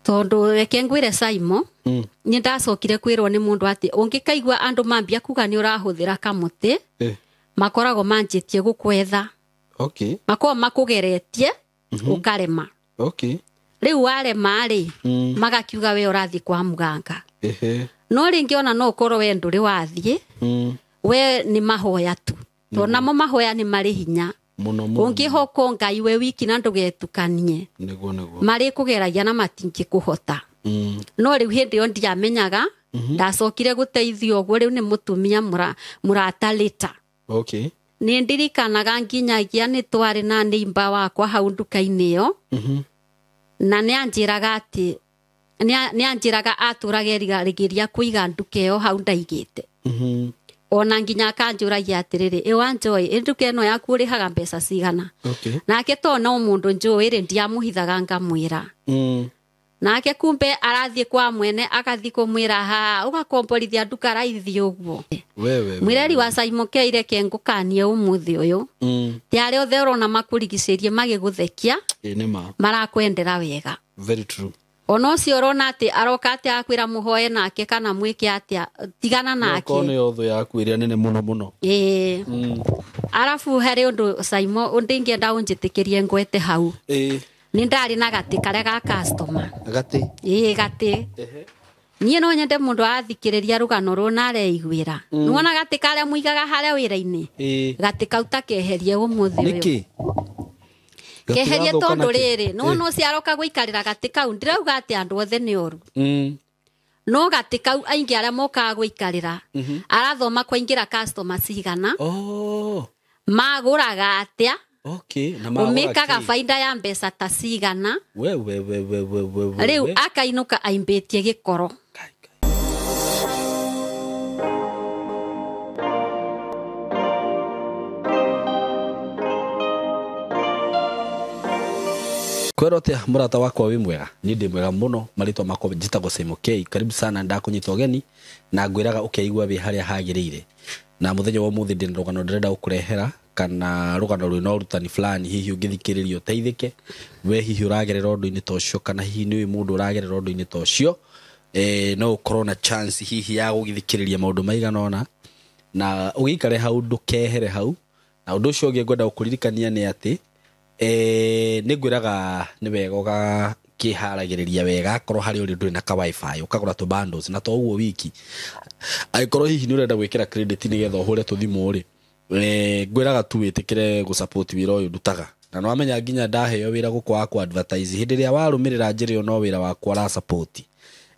Tondu reke ngwire Saimo, ni ndacokire kwirwo ni mundu ati ungikaigua andu mambia kuga ni urahuthira kamuti, makoragwo manjitie gukwetha. Okay. Makoragwo makugeretie ukarema. Okay. Riu warema ri, magakiuga we urathi kwa muganga. No ringi ona no ukorwo we nduri wathie, we ni mahoya tu. To namo mahoya ni mari hinya. Muno muno. Ungihoko Ngai we wiki na ndugetukanie. Niguo niguo. Mari kugeragia na matingikuhota. No riu hindi yo ndiamenyaga, ndacokire guteithio uguo riu ni mutumia murata leta. Okay. Ni ndirikanaga nginyagia ni twari na nĩimba wakwa hau nduka-inĩ ĩyo. Na nĩ anjĩraga atĩ nĩ anjĩraga atũraga erigagĩrĩria kũiga nduka ĩyo hau ndaigĩte. Ona nginya akanjũragia atĩrĩrĩ, ĩ Wanjoy, ĩ nduka ĩno yaku ũrĩhaga mbeca cigana? Okay. Nake to no mũndũ njũĩ rĩ, ndiamũhithaga ngamwĩra. Nake kumbe arathiĩ kwa mwene agathiĩ kũmwĩra ha ũgakomborithia nduka raithi ũguo. Wewe. Mwĩreri wa Saimo K reke ngũkanie ũmũthĩ ũyũ. Ti arĩa othe ũrona makũrigicĩirie magĩgũthekia, Ĩ nĩ ma. marakwendera wega. Very true. Ona ũcio ũrona atĩ aroka atĩ akwĩra mũhoe nake kana mwĩke atĩa, tigana nake. Okorwo nĩyo thũ yaku ĩrĩa nene mũno mũno. Ĩĩ. Arabu harĩ ũndũ Saimo ndingĩenda ũnjĩtĩkĩrie ngwete hau. Nĩ ndarĩ na gatĩ karĩa ga customer. Gatĩ? Ĩĩ, gatĩ. Niĩ no nyende mũndũ athikĩrĩria rũgano rũu na areiguĩra. Nĩwona gatĩ karĩa mũigaga harĩa wĩra-inĩ? Gatĩ kau ta keherie ũmũthĩ ũyũ. Nĩkĩ? Keherie Gatigathũka tondũ nakĩ? rĩrĩ, nĩwona ũcio aroka gũikarĩra gatĩ kau, ndirauga atĩ andũ othe nĩ oru. No gatĩ kau aingĩ arĩa mokaga gũikarĩra, arathoma kwaingĩra customer cigana. Magũraga atĩa? Okay, na magũra Ũmĩkaga kĩ? baida ya mbeca ta cigana. We, we, we, we, we, we, we, Rĩu we. akainũka aimbĩtie gĩkoro. Kai, kai. Kwĩrwo atĩa mũrata wakwa wĩ mwega? Niĩ ndĩ mwega mũno, marĩtwa makwa njĩtagwo Saimo K. Karibu sana, ndakũnyita ũgeni na ngwĩraga ũkeigua wĩ harĩa hagĩrĩire. Na mũthenya wa ũmũthĩ ndĩna rũgano ndĩrenda gũkũrehera, kana rũgano rwĩna ũrutani fulani hihi ũngĩthikĩrĩria ũteithĩke. We hihi ũragerera ũndũ-inĩ ta ũcio, kana hihi nĩ ũĩ mũndũ ũragerera ũndũ-inĩ ta ũcio, no ũkorwo na chance hihi ya gũgĩthikĩrĩria maũndũ maigana ũna, na ũgĩikare hau ndũkehere hau. Na ũndũ ũcio ũngĩ ngwenda gũkũririkania nĩ atĩ, nĩ ngwĩraga nĩ wega ũgakĩharagĩrĩria wega, akorwo harĩa ũrĩ ndũrĩ na ka wifi, ũkagũra tũ bundles, na to ũguo wiki. Angĩkorwo hihi nĩ ũrenda gwĩkĩra credit nĩgetha ũhũre tũthimũ rĩ, ngwĩraga tu wĩtĩkĩre gũsupport wĩra ũyũ ndutaga. Na nĩwamenya nginya ndaheo wĩra gũkũ wa kũ advertise, hĩndĩ ĩrĩa warũmĩrĩra njĩra ĩyo no wĩra wakwa ũra support.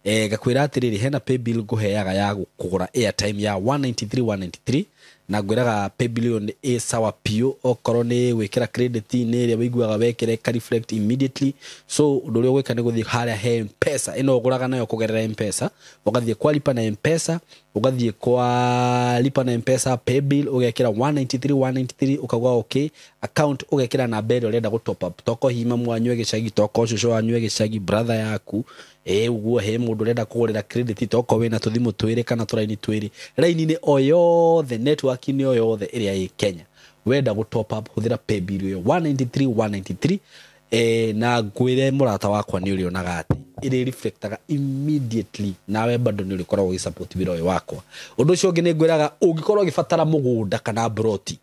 Ngakwĩra atĩrĩrĩ, hena paybill ngũheaga ya kũgũra airtime ya 193 193, na ngwĩraga paybill ĩyo nĩ ĩ sawa biũ, okorwo nĩ gwĩkĩra credit nĩ ĩrĩa wĩiguaga wekĩra ĩka reflect immediately. So ũndũ ũrĩa ũgwĩka nĩ gũthiĩ harĩa he M-Pesa, ĩno ũgũraga nayo kũgerera M-Pesa, ũgathiĩ kwa lipa na M-Pesa, ũgathiĩ kwa lipa na M-Pesa paybill, ũgekĩra 193 193, ũkauga okay, account ũgekĩra namba ĩrĩa ũrenda gũ top up, toko hihi mamu wanyu e gĩcagi, toko cũcũ wanyu e gĩcagi, brother yaku, ũguo he mũndũ ũrenda kũgũrĩra credit, toko wĩna tũthimũ twĩrĩ kana tũraini twĩrĩ, raini-inĩ o yothe, network-inĩ o yothe ĩrĩa ĩ Kenya, wenda gũ top up hũthĩra paybill ĩyo 193 193. Na ngwĩre mũrata wakwa nĩ ũrĩonaga atĩ ĩrĩ reflectaga immediately, nawe bado nĩ ũrĩkoragwo ũgĩsupport wĩra ũyũ wakwa. Ũndũ ũcio ũngĩ nĩ ngwĩraga ũngĩkorwo ũgĩbatara mũgũnda kana broti,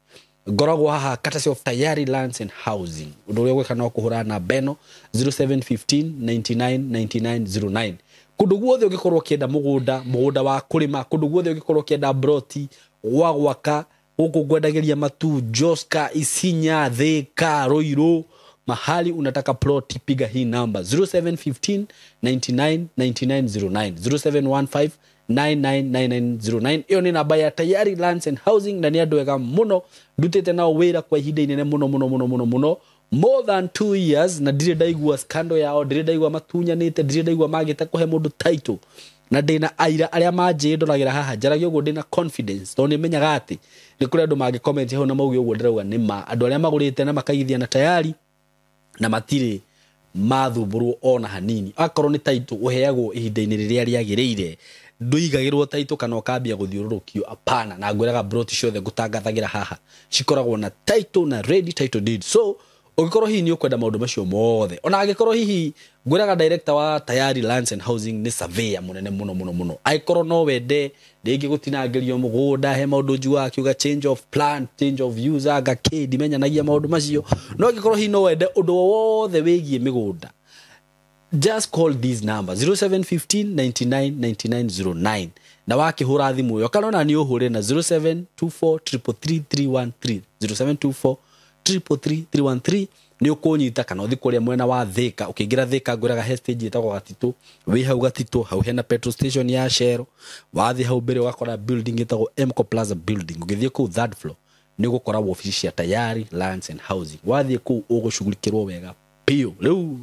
ngoragwo haha courtesy of Tayari Lands and Housing. Ũndũ ũrĩa ũgwĩka no kũhũra namba ĩno zero seven fifteen ninety nine ninety nine zero nine. Kũndũ guothe ũngĩkorwo ũkĩenda mũgũnda, mũgũnda wa kũrĩma, kũndũ guothe ũngĩkorwo ũkĩenda broti wa gwaka, gũkũ ngwendagĩria Matu, Joska, Isinya, Thika, Ruiru, mahali unataka plot, piga hii namba zero seven fifteen ninety nine ninety nine zero nine, zero seven one five nine nine nine nine zero nine. Iyo ni namba ya Tayari Lands and Housing, na nĩ andũ ega mũno, ndutĩte nao wĩra kwa ihinda inene mũno mũno mũno mũno mũno, more than 2 years, na ndirĩ ndaigua scandal yao, ndirĩ ndaigua matunyanĩte, ndirĩ ndaigua magĩte kũhe mũndũ title, na ndĩna aira arĩa manjĩĩ ndoragĩra haha, njaragia ũguo ndĩna confidence, tondũ nĩmenyaga atĩ nĩ kũrĩ andũ mangĩ comment hau na mauge ũguo ndĩrauga nĩ ma, andũ arĩa magũrĩte na makaigithia na Tayari na matirĩ mathumbũrwo ona hanini. Akorwo nĩ title ũheagwo ihinda-inĩ rĩrĩa rĩagĩrĩire, ndũigagĩrwo title kana ũkambia gũthiũrũrũkio, hapana. Na ngwĩraga broti ciothe ngũtangathagĩra haha cikoragwo na title na ready title deed. So Ũngĩkorwo hihi nĩ ũkwenda maũndũ macio mothe, ona angĩkorwo hihi ngwĩraga director wa Tayari Lands and Housing nĩ surveyor mũnene mũno mũno mũno, angĩkorwo no wende rĩngĩ gũtinangĩrio mũgũnda, he maũndũ njiguaga akiuga change of plan, change of use, anga kĩ, ndimenyanagia maũndũ macio, no angĩkorwo hihi no wende ũndũ wothe wĩgiĩ mĩgũnda, just call these numbers 0715 99 99 09, na wakĩhũra thimũ ĩyo kana ona nĩ ũhũre na 0724 333 313, 0724 333 313, nĩ ũkũnyita kana ũthi kũrĩa mwena wa Thika. Ũkĩingĩra Thika, ngwĩraga he stage ĩtagwo Gatitũ, wĩ hau Gatitũ hau hena petrol station ya Shell. Wathiĩ hau mbere ũgakora building ĩtagwo Mco Plaza building. Ũgĩthiĩ kũu third floor nĩ ũgũkora wabici cia Tayari Lands and Housing. Wathiĩ kũu ũgũcugurikĩrwo wega biũ. Rĩu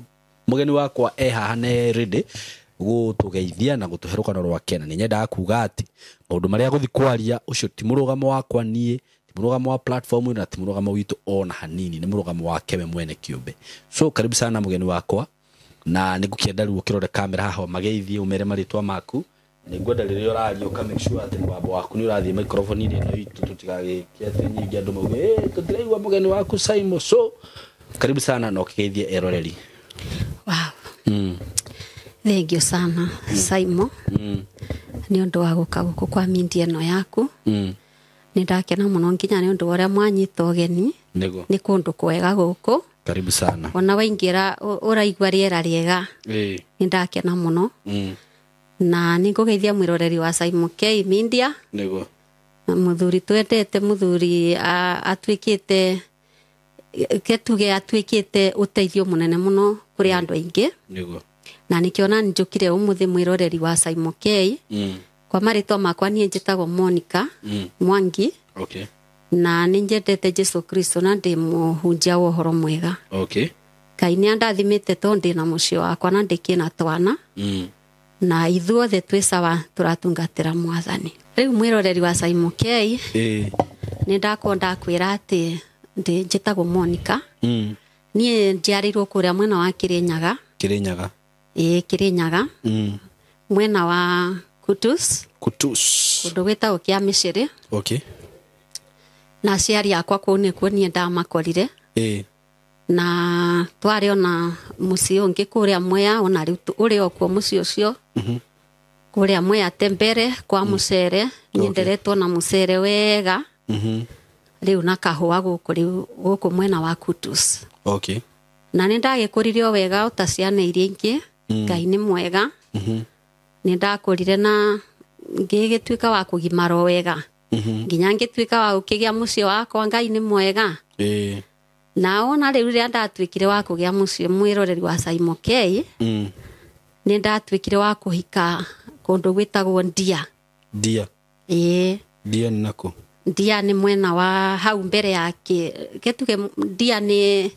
mũgeni wakwa e haha na e ready gũtũgeithia na gũtũhe rũgano rwake, na nĩ nyendaga kuga atĩ maũndũ marĩa gũthi kwaria ũcio ti mũrũgamo wakwa niĩ, ti mũrũgamo wa platform ĩno, na ti mũrũgamo witũ ona hanini, nĩ mũrũgamo wake we mwene kĩũmbe. So karibu sana mũgeni wakwa, na nĩ ngũkĩenda rĩu ũkĩrore kamera haha mageithie, ũmere marĩtwa maku. Nĩ ngwenda rĩrĩa ũraria ũka make sure atĩ mũgambo waku nĩ ũrathiĩ microphone-inĩ ĩno itũ, tũtigagĩke atĩ nyingĩ andũ mauge, "Ĩ, tũtiraigua mũgeni waku Simon." So karibu sana na ũkĩgeithie eroreri. Wow. Thank you sana, Simon, nĩ ũndũ wa gũka gũkũ kwa media ĩno yaku. Nĩ ndakena mũno nginya nĩ ũndũ wa ũrĩa mwanyita ũgeni. Nĩguo. Nĩ kũndũ kwega gũkũ. Karibu sana. Ona waingĩra ũraigua rĩera rĩega. Nĩ ndakena mũno. Na nĩ ngũgeithia mwĩroreri wa Simon K Media. Nĩguo. Na mũthuri twendete, mũthuri atuĩkĩte, ketuge atuĩkĩte ũteithio mũnene mũno kũrĩ andũ aingĩ. Nĩguo. Na nĩkĩo na njũkire ũmũthĩ, mwĩroreri wa Simon K. Kwa marĩtwa makwa niĩ njĩtagwo Monica Mwangi. Na nĩ njendete Jesu Kristo na ndĩ mũhunjia wa ũhoro mwega. Ngai nĩ andathimĩte tondũ ndĩ na mũciĩ wakwa na ndĩkĩna twana. Na ithuothe twĩ sawa, tũratungatĩra Mwathani. Rĩu mwĩroreri wa Simon K, nĩ ndakorwo ndakwĩra atĩ ndĩ njĩtagwo Monica. Niĩ njiarĩirwo kũrĩa mwena wa Kĩrĩnyaga. Kĩrĩnyaga. Ĩĩ, Kĩrĩnyaga. Mwena wa Kutus. Kutus. Kũndũ gwĩtagwo Kĩa Mĩcĩrĩ. Na aciari akwa kũu nĩkuo niĩ ndamakorire. Na twarĩ ona mũciĩ ũngĩ kũrĩa Mwea, ona rĩu ũrĩ o kuo mũciĩ ũcio. Kũrĩa Mwea Tembere kwa mũcere, niĩ nderetwo na mũcere wega. Rĩu na kahũa gũkũ, rĩu gũkũ mwena wa Kutus. Na nĩ ndagĩkũrire o wega o ta ciana iria ingĩ. Ngai nĩ mwega. Nĩ ndakũrire na ngĩgĩtuĩka wa kũgimara o wega. Nginya ngĩtuĩka wa gũkĩgĩa mũciĩ wakwa. Ngai nĩ mwega. Na ona rĩu rĩrĩa ndatuĩkire wa kũgĩa mũciĩ, mwĩroreri wa Simon K, nĩ ndatuĩkire wa kũhika kũndũ gwĩtagwo Ndia. Ndia. Ĩĩ. Ndia nĩ nakũ? Ndia nĩ mwena wa hau mbere ya ketuge Ndia nĩ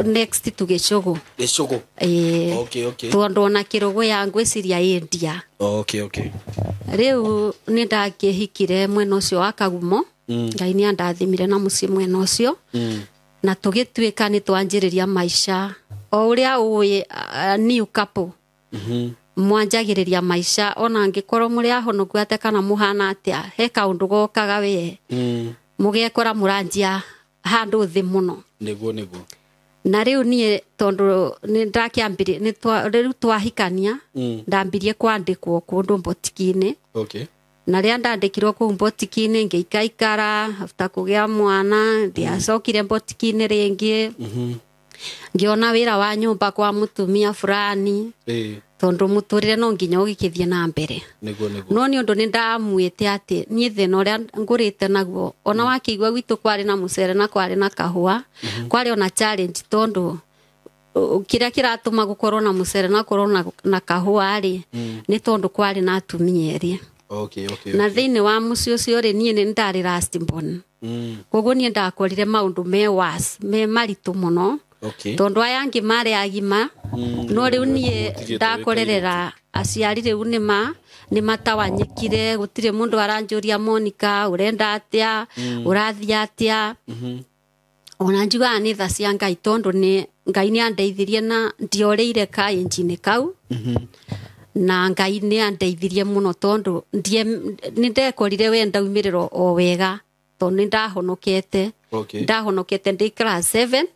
next to Gĩcũgũ. Gĩcũgũ. Ĩĩ. Okay. Tondũ ona Kĩrũgũ ya ngwĩciria ĩ Ndia. Okay. Rĩu nĩ ndakĩhikire mwena ũcio wa Kagumo. Ngai nĩ andathimire na mũciĩ mwena ũcio. Na tũgĩtuĩka nĩ twanjĩrĩria maica o ũrĩa ũĩ, new couple mwanjagĩrĩria maica, ona angĩkorwo mũrĩ ahonoku atĩa kana mũhana atĩa, he kaũndũ gokaga we mũgekora mũranjia handũ thĩ mũno. Nĩguo. Na rĩu niĩ tondũ nĩ ndakĩambirie rĩu twahikania, ndambirie kwandĩkwo kũndũ mbotiki-inĩ. Na rĩrĩa ndandĩkirwo kũu mbotiki-inĩ, ngĩikaikara. After kũgĩa mwana ndiacokire mbotiki-inĩ rĩngĩ. Ngĩona wĩra wa nyũmba kwa mũtumia fulani, tondũ mũtũrĩre no nginya ũgĩkĩthiĩ na mbere. Nĩguo. No nĩ ũndũ nĩ ndamuĩte atĩ niĩ thĩna ũrĩa ngũrĩte naguo, ona wakĩigua gwitũ kwarĩ na mũcere na kwarĩ na kahũa, kwarĩ ona challenge, tondũ kĩrĩa kĩratũma gũkorwo na mũcere na gũkorwo na kahũa rĩ, nĩ tondũ kwarĩ na atumia erĩ. Na thĩinĩ wa mũciĩ ũcio rĩ, niĩ nĩ ndarĩ last born. Koguo niĩ ndakorire maũndũ me worse, me maritũ mũno. Tondũ aya angĩ marĩ agima, no rĩu niĩ Ũtigĩtwo wĩ ndakorerera aciari rĩu nĩ matawanyĩkire, gũtirĩ mũndũ aranjũria, "Monica, ũrenda atĩa? Ũrathiĩ atĩa?" Ona njugaga nĩ tha cia Ngai, tondũ nĩ Ngai nĩ andeithirie na ndiorĩire kaĩnji-inĩ kau. Na Ngai nĩ andeithirie mũno, tondũ nĩ ndekorire we ndaumĩrĩra o wega, tondũ nĩ ndahonokete. Okay. Ndahonokete ndĩ class 7.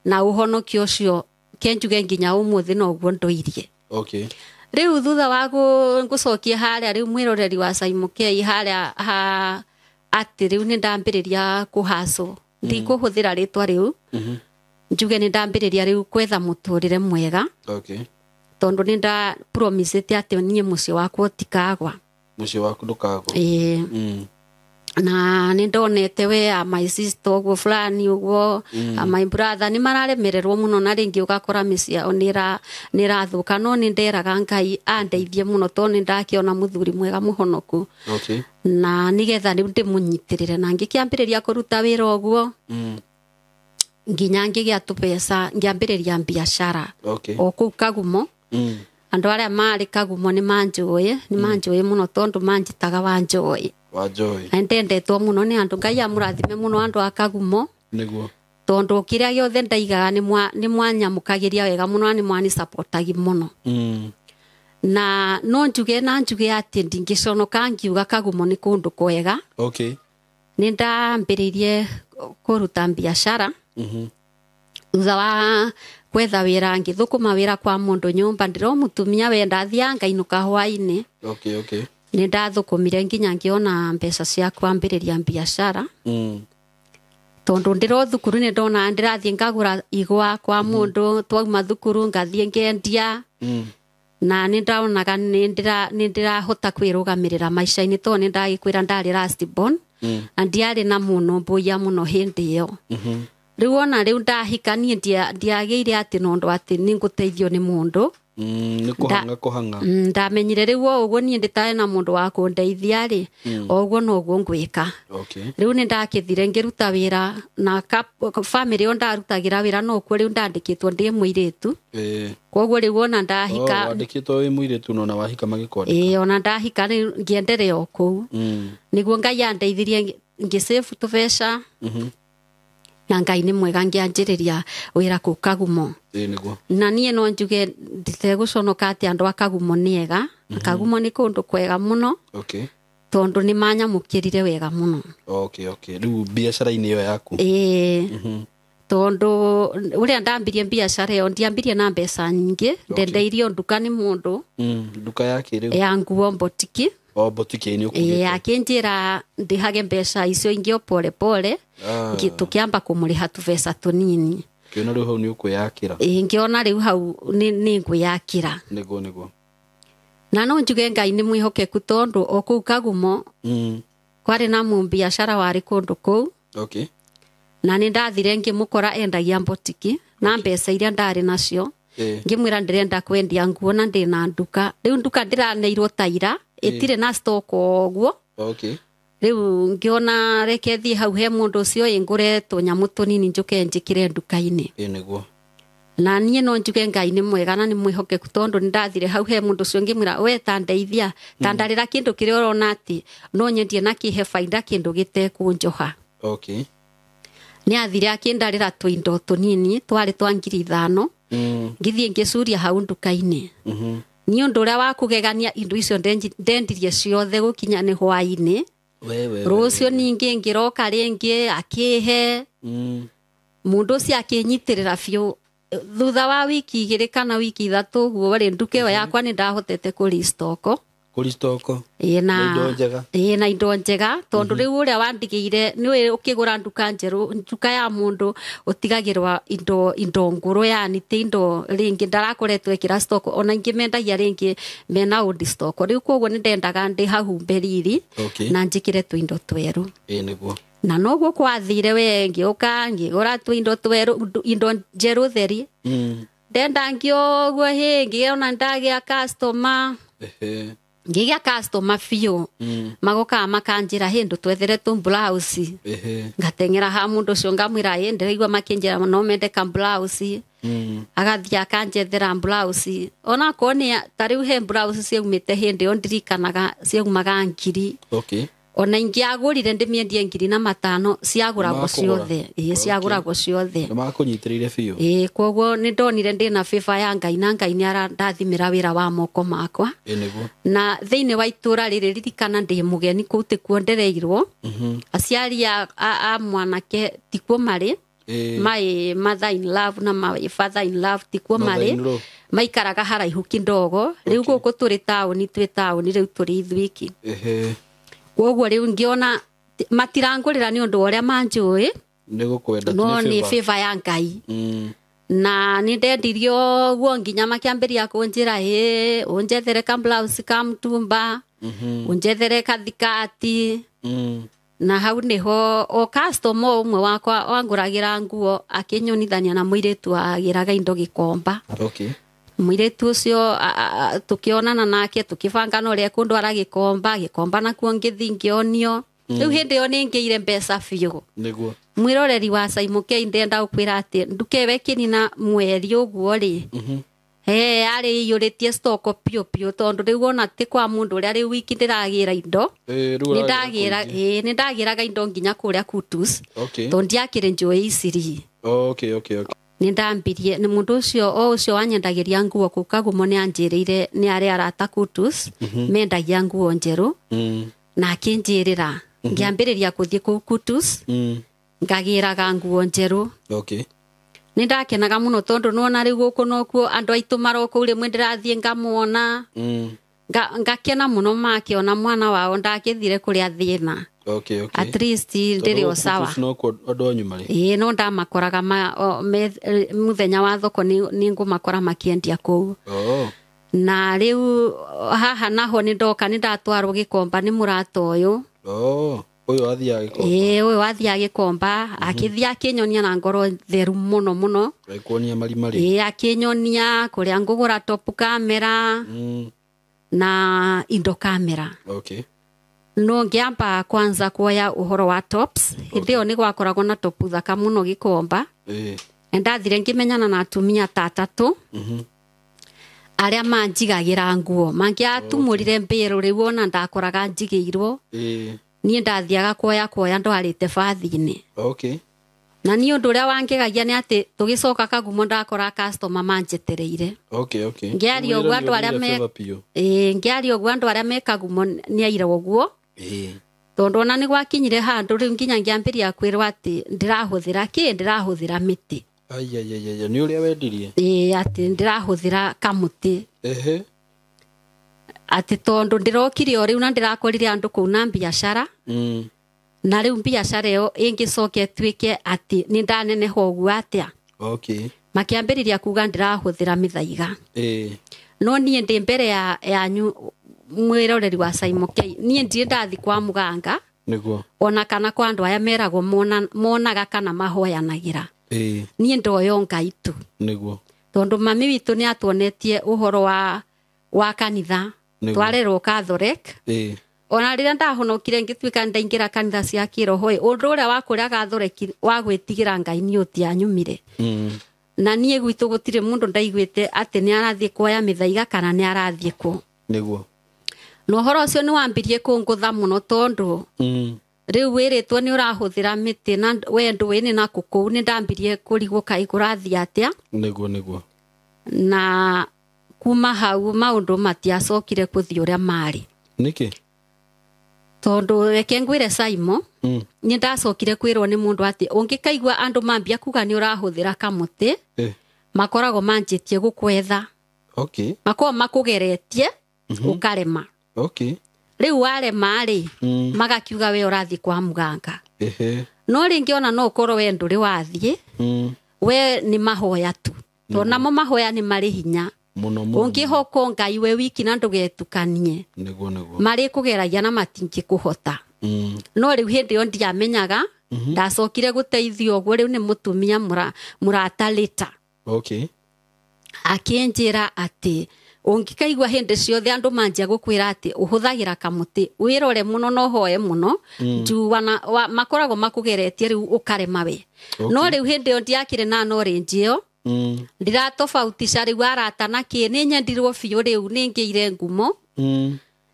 Na ũhonokio ũcio kenjuge nginya ũmũthĩ noguo ndoirie. Okay. Rĩu thutha wa ngũcokia harĩa rĩu mwĩroreri wa Simon K harĩa ha atĩ rĩu nĩ ndambĩrĩria kũhacwo, ndikũhũthĩra rĩtwa rĩu, njuge nĩ ndambĩrĩria rĩu kwetha mũtũrĩre mwega. Okay. Tondũ nĩ nda promisĩte atĩ niĩ mũciĩ wakwa ũtikagwa. Mũciĩ waku ndũkagwa. Ĩĩ. Na nĩ ndonete we a my sister ũguo fulani ũguo, a my brother nĩ mararemererwo mũno, na rĩngĩ ũgakora mĩciĩ yao nĩ ĩrathũka, no nĩ nderaga Ngai andeithie mũno tondũ nĩ ndakĩona mũthuri mwega mũhonoku. Okay. Na nĩgetha rĩu ndĩmũnyitĩrĩre, na ngĩkĩambĩrĩria kũruta wĩra ũguo nginya ngĩgĩa tũbeca, ngĩambĩrĩria biacara. Okay. O kũu Kagumo. Andũ arĩa marĩ Kagumo nĩ manjũĩ mũno tondũ manjĩtaga Wanjoĩ. Wanjoĩ. Na ndendetwo mũno nĩ andũ, Ngai amũrathime mũno andũ a Kagumo. Nĩguo. Tondũ kĩrĩa gĩothe ndaigaga nĩ mwanyamũkagĩria wega mũno na nĩ mwanisapotagi mũno. Na no njuge na njuge atĩ ndingĩconoka ngiuga Kagumo nĩ kũndũ kwega. Okay. Nĩ ndambĩrĩirie kũruta biacara. Thutha wa kwetha wĩra ngĩthũkũma wĩra kwa mũndũ nyũmba, ndĩro mũtumia we ndathiaga ngainũka hwainĩ. Okay, okay. Nĩ ndathũkũmire nginya ngĩona mbeca cia kwambĩrĩria biacara. Tondũ ndĩro thukuru nĩ ndona ndĩrathiĩ ngagũra igwa kwa mũndũ, twauma thukuru ngathiĩ ngendia. Na nĩ ndaonaga nĩ ndĩrahota kwĩrũgamĩrĩra maica-inĩ tondũ nĩ ndagĩkwĩra ndarĩ last born. Na ndiarĩ na mũno mbũiya mũno hĩndĩ ĩyo. Rĩu ona rĩu ndahika niĩ ndiagĩire atĩ nondũ atĩ nĩ ngũteithio nĩ mũndũ. Nĩ kũhang'a. Ndamenyire rĩu o ũguo niĩ ndĩtarĩ na mũndũ wa kũndeithia rĩ, o ũguo noguo ngwĩka. Okay. Rĩu nĩ ndakĩthire ngĩruta wĩra na family ĩyo ndarutagĩra wĩra nokuo rĩu ndandĩkĩtwo ndĩ mũirĩtu. Koguo rĩu ona ndahika. Wandĩkĩtwo wĩ mũirĩtu na ona wahika magĩkwandĩka. Ĩĩ, ona ndahika ngĩenderea o kũu. Nĩguo Ngai andeithirie ngĩsave tũbeca. Na Ngai nĩ mwega ngĩanjĩrĩria wĩra kũu Kagumo. Ĩĩ nĩguo. Na niĩ no njuge nditegũconoka atĩ andũ a Kagumo nĩ ega. Kagumo nĩ kũndũ kwega mũno. Okay. Tondũ nĩ manyamũkĩrire wega mũno. Okay, okay. Rĩu biacara-inĩ ĩyo yaku. Ĩĩ. Tondũ ũrĩa ndambirie biacara ĩyo ndiambirie na mbeca nyingĩ, ndendeirio nduka nĩ mũndũ. Nduka ya kĩ rĩu? Ya nguo mbotiki. O mbotiki-inĩ ũkugĩte. Ĩĩ, akĩnjĩra ndĩhage mbeca icio ingĩ o pole pole. Tũkĩamba kũmũrĩha tũbeca tũnini. Ngĩona rĩu hau nĩ ũkwĩyakĩra. Ĩĩ, ngĩona rĩu hau nĩ ngwĩyakĩra. Nĩguo, nĩguo. Na no njuge Ngai nĩ mwĩhokeku tondũ o kũu Kagumo kwarĩ na mũbiacara warĩ kũndũ kũu. Okay. Na nĩ ndathire ngĩmũkora endagia mbotiki na mbeca iria ndarĩ nacio. Ngĩmwĩra ndĩrenda kwendia nguo na ndĩna nduka. Rĩu nduka ndĩraneirwo ta ira, ĩtirĩ na stock o ũguo. Okay. Rĩu ngĩona reke thiĩ hau he mũndũ ũcio ĩ ngũre tũnyamũ tũnini njũke njĩkĩre nduka-inĩ. Ĩĩ nĩguo. Na niĩ no njuge Ngai nĩ mwega na nĩ mwĩhokeku tondũ nĩ ndathire hau he mũndũ ũcio ngĩmwĩra we ta ndeithia, ta ndarĩra kĩndũ kĩrĩa ũrona atĩ no nyendie na kĩhe baida kĩndũ gĩtekũnjoha. Okay. Nĩ athire akĩndarĩra tũindo tũnini twarĩ twa 5,000. Ngĩthiĩ ngĩcuria hau nduka-inĩ. Niĩ ũndũ ũrĩa wa kũgegania indo icio ndendirie ciothe gũkinya nĩ hwainĩ. Rũciũ ningĩ ngĩroka rĩngĩ akĩhe. Mũndũ ũcio akĩnyitĩrĩra biũ. Thutha wa wiki 2 kana wiki 3 ũguo rĩ, nduka ĩyo yakwa nĩ ndahotete kũristoko. Kũristoko? Ĩĩ, na indo njega. Ĩĩ, na indo njega tondũ rĩu ũrĩa wandigĩire nĩwe ũkĩgũra nduka njerũ, nduka ya mũndũ ũtigagĩrwa indo ngũrũ, yani ti indo rĩngĩ ndarakoretwo ĩkĩra stock, ona ingĩ mendagia rĩngĩ mena old stock. Rĩu koguo nĩ ndendaga ndĩ hahumbe riri na njĩkĩre tũindo twerũ. Ĩĩ nĩguo. Na noguo kwathire we ngĩũka ngĩgũra tũindo twerũ, indo njerũ theri. Ndenda ngĩoguo hĩ ngĩona ndagĩa customer. Ngĩgĩa customer biũ. Magokaga makanjĩra hĩ ndũtwethere tũ blouse. Ngateng'era ha mũndũ ũcio ngamwĩra ĩ ndĩraigua makĩnjĩra no mende ka blouse. Agathiĩ akanjethera blouse. Onakorwo nĩ ta rĩu he blouse ciaumĩte hĩndĩ ĩyo ndirikanaga ciaumaga 1,000. Okay. Ona ingĩagũrire ndĩmĩendie 5,000 ciagũragwo Nĩmakũgũra. ciothe. Ĩĩ, ciagũragwo ciothe. Nĩ makũnyitĩrĩire biũ. Ĩĩ, koguo nĩ ndonire ndĩna favor ya Ngai na Ngai nĩ arandathimĩra wĩra wa moko makwa. Ĩĩ nĩguo. Na thĩinĩ wa itũra rĩrĩ ririkana ndĩ mũgeni kũu tĩkuo ndereirwo. Aciari a mwanake tikuo marĩ. Ĩĩ. My mother in love na my father in love tikuo marĩ. Mother-in-law. Maikaraga haraihu kidogo. Rĩu gũkũ tũrĩ taũni, twĩ taũni rĩu tũrĩ ithuiki. Ehe. Koguo rĩu ngĩona matirangũrĩra nĩ ũndũ wa ũrĩa manjũĩ, Nĩ gũkwenda no tu nĩ nĩ favor. favor ya Ngai. Na nĩ ndendirio ũguo nginya makĩambĩrĩria kũnjĩra, ĩ ũnjethere ka blouse ka mtumba, ũnjethere kathikati. Na hau nĩho o customer ũmwe wakwa wangũragĩra nguo akĩnyonithania na mũirĩtu wagĩraga indo Gĩkomba. Okay. Mũirĩtu ũcio tũkĩonana nake tũkĩbangana ũrĩa kũndwara Gĩkomba. Gĩkomba nakuo ngĩthiĩ ngĩonio. Rĩu hĩndĩ ĩyo nĩ ngĩire mbeca biũ. Nĩguo. Mwĩroreri wa Simon K ndenda gũkwĩra atĩ nduka ĩyo ĩkĩnina mweri ũguo rĩ, he yarĩ ĩiyũrĩtie stock biũ biũ, tondũ rĩu ona ti kwa mũndũ ũrĩa rĩu wiki ndĩragĩra indo. Ĩĩ, rĩu Nĩ ũragĩra ndagĩra, kũingĩ. ĩĩ, nĩ ndagĩraga indo nginya kũrĩa Kutus. Okay. Tondũ ndiakĩrĩ njũĩ iciri. Okay, okay, okay. Nĩ ndambirie nĩ mũndũ ũcio o ũcio wanyendagĩria nguo kũu Kagumo nĩ anjĩrĩire nĩ arĩ arata Kutus mendagia nguo njerũ. Na akĩnjĩrĩra ngĩambĩrĩria gũthiĩ kũu Kutus ngagĩraga nguo njerũ. Okay. Nĩ ndakenaga mũno tondũ nĩwona rĩu gũkũ nokuo andũ aitũ marokũu rĩmwe ndĩrathiĩ ngamona. Ngakena mũno makĩona mwana wao ndakĩthire kũrĩa thĩna. Okay, okay. At least ndĩrĩ o sawa. Kutus nokuo andũ anyu marĩ. Ĩĩ, no ndamakoraga mũthenya wa thoko nĩ ngũmakora makĩendia kũu. Oh. Na rĩu haha naho nĩ ndoka nĩ ndatwarwo Gĩkomba nĩ mũrata ũyũ. Oh, ũyũ athiaga Gĩkomba. Ĩĩ, ũyũ athiaga Gĩkomba, akĩthiĩ akĩnyonia na ngoro theru mũno mũno. Agĩkuonia marima rĩ. Ĩĩ, akĩnyonia kũrĩa ngũgũra top camera na indo camera. Okay. No ngĩamba kwanza kuoya ũhoro wa tops. Hĩndĩ ĩyo nĩ gwakoragwo na top thaka mũno Gĩkomba. Ĩĩ. Na ndathire ngĩmenyana na atumia ta atatũ arĩa manjigagĩra nguo. Mangĩatumũrire mbĩrũ rĩu ona ndakoraga njigĩirwo. Ĩĩ. Niĩ ndathiaga kuoya ndwarĩte bathi-inĩ. Okay. Na niĩ ũndũ ũrĩa wangegagia nĩ atĩ tũgĩcoka Kagumo ndakora customer manjetereire. Okay, okay. Ngĩaria ũguo andũ arĩa me Favor biũ. Ĩĩ, ngĩaria ũguo andũ arĩa me Kagumo nĩ aira ũguo. Ĩĩ. Tondũ ona nĩ gwakinyire handũ rĩu nginya ngĩambĩrĩria kwĩrwo atĩ ndĩrahũthĩra kĩ, ndĩrahũthĩra mĩtĩ. Ai, ai, ai, ai, nĩ ũrĩa wendirie? Ĩĩ, atĩ ndĩrahũthĩra kamũtĩ. Ehe. Atĩ tondũ ndĩrokire o rĩu na ndĩrakorire andũ kũu na biacara. Na rĩu biacara ĩyo ĩngĩcoka ĩtuĩke atĩ nĩ ndaneneha ũguo atĩa. Okay. Makĩambĩrĩria kuga ndĩrahũthĩra mĩthaiga. Ĩĩ. No niĩ ndĩ mbere yanyu mwĩroreri wa Simon K, niĩ ndirĩ ndathiĩ kwa mũganga. Nĩguo. Ona kana kwa andũ aya meragwo monaga kana mahoyanagĩra. Ĩĩ. Niĩ ndoyo Ngai tu. Nĩguo. Tondũ mami witũ nĩ atuonetie ũhoro wa kanitha. Nĩguo. Twarerwo Catholic. Ĩĩ. Ona rĩrĩa ndahonokire ngĩtuĩka ndaingĩra kanitha cia kĩroho ĩ, ũndũ ũrĩa wa kũrĩa Catholic wa gwĩtigĩra Ngai niĩ ũtianyumire. Na niĩ gwitũ gũtirĩ mũndũ ndaiguĩte atĩ nĩ arathiĩ kuoya mĩthaiga kana nĩ arathiĩ kũ. Nĩguo. Na ũhoro ũcio nĩ wambirie kũngũtha mũno tondũ rĩu wĩrĩtwo nĩ ũrahũthĩra mĩtĩ na we ndũĩ nĩ nakũ kũu, nĩ ndambirie kũrigwo kaĩ kũrathiĩ atĩa. Nĩguo, nĩguo. Na kuma hau maũndũ matiacokire kũthiĩ ũrĩa marĩ. Nĩkĩ? Tondũ reke ngwĩre Simon, nĩ ndacokire kwĩrwo nĩ mũndũ atĩ ũngĩkaigua andũ mambia kuga nĩ ũrahũthĩra kamũtĩ, makoragwo manjĩtie gũkwetha. Okay. Makoragwo makũgeretie, ũkarema. Okay. Rĩu warema rĩ, magakiuga we ũrathiĩ kwa mũganga. Ehe. No rĩngĩ ona no ũkorwo we ndũrĩ wathiĩ, we nĩ mahoya tu. Tondũ namo mahoya nĩ marĩ hinya. Mũno, mũno. Ũngĩhokwo Ngai we wiki na ndũgetukanie. Nĩguo, nĩguo. Marĩkũgeragia na matingĩkũhota. No rĩu hĩndĩ ĩyo ndiamenyaga, ndacokire gũteithio ũguo rĩu nĩ mũtumia mũrata later. Okay. Akĩnjĩra atĩ ũngĩkaigua hĩndĩ ciothe andũ manjia gũkwĩra atĩ ũhũthagĩra kamũtĩ, wĩrore mũno na ũhoe mũno, juu makoragwo makũgeretie rĩu ũkarema we. Okay. No rĩu hĩndĩ ĩyo ndiakĩrĩ na knowledge ĩyo, ndiratofautisha rĩu arata na kĩ, nĩ nyendirwo biũ rĩu, nĩ ngĩire ngumo.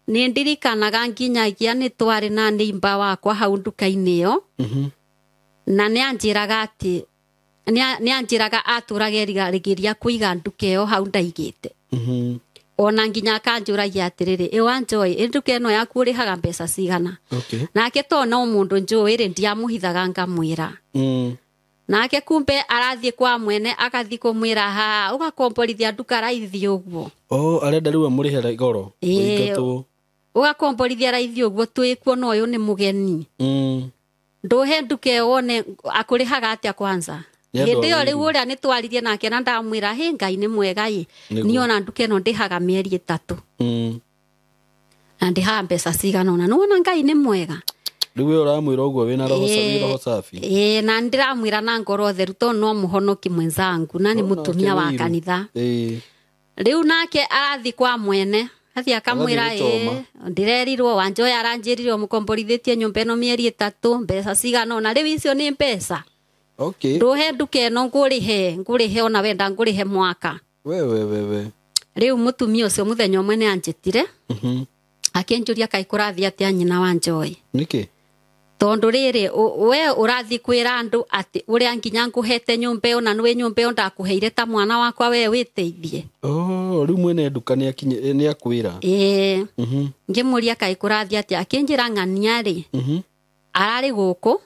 Nĩ ndirikanaga nginyagia nĩ twarĩ na nĩimba wakwa hau nduka-inĩ ĩyo. Na nĩ anjĩraga atĩ nĩ anjĩraga atũraga erigagĩria kũiga nduka ĩyo hau ndaigĩte. Ona nginya akanjũragia atĩrĩrĩ, ĩ Wanjoy, ĩ nduka ĩno yaku ũrĩhaga mbeca cigana? Nake to no mũndũ njũĩ rĩ, ndiamũhithaga ngamwĩra. Nake kumbe arathiĩ kwa mwene agathiĩ kũmwĩra ha ũgakomborithia nduka raithi ũguo. Oh, arenda rĩu amũrĩhe goro. Ĩĩ. Ũgakomborithia raithi ũguo twĩkuo na ũyũ nĩ mũgeni. Ndũhe nduka ĩyo wone akũrĩhaga atĩa kwanza. Hĩndĩ ĩyo rĩu ũrĩa nĩ twaririe nake na ndamwĩra hĩ Ngai nĩ mwega ĩ. Niĩ ona nduka ĩno ndĩhaga mĩeri 3. Na ndĩhaga mbeca cigana ũna. Nĩwona Ngai nĩ mwega. Rĩu we ũramwĩra ũguo wĩna roho safi, roho safi. Ĩĩ, na ndĩramwĩra na ngoro theru tondũ no mũhonoki mwenzangu na nĩ mũtumia wa kanitha. Rĩu nake arathiĩ kwa mwene athiĩ akamwĩra ĩ ndĩrerirwo Wanjoy aranjĩrire mũkomborithĩtie nyũmba ĩno mĩeri 3 mbeca cigana ũna. Rĩu icio nĩ mbeca. Ndũhe nduka ĩno ngũrĩhe ona wenda ngũrĩhe mwaka. We. Rĩu mũtumia ũcio mũthenya ũmwe nĩ anjĩtire. Akĩnjũria kaĩ kũrathiĩ atĩa nyina Wanjoy. Nĩkĩ? Tondũ rĩrĩ we ũrathiĩ kwĩra andũ atĩ ũrĩa nginya ngũhete nyũmba ĩyo na nĩwe nyũmba ĩyo ndakũheire ta mwana wakwa we wĩteithie. Oh, rĩu mwene nduka nĩ akwĩra. Ĩĩ. Ngĩmũria kaĩ kũrathiĩ atĩa, akĩnjĩra ng'ania rĩ ararĩ gũkũ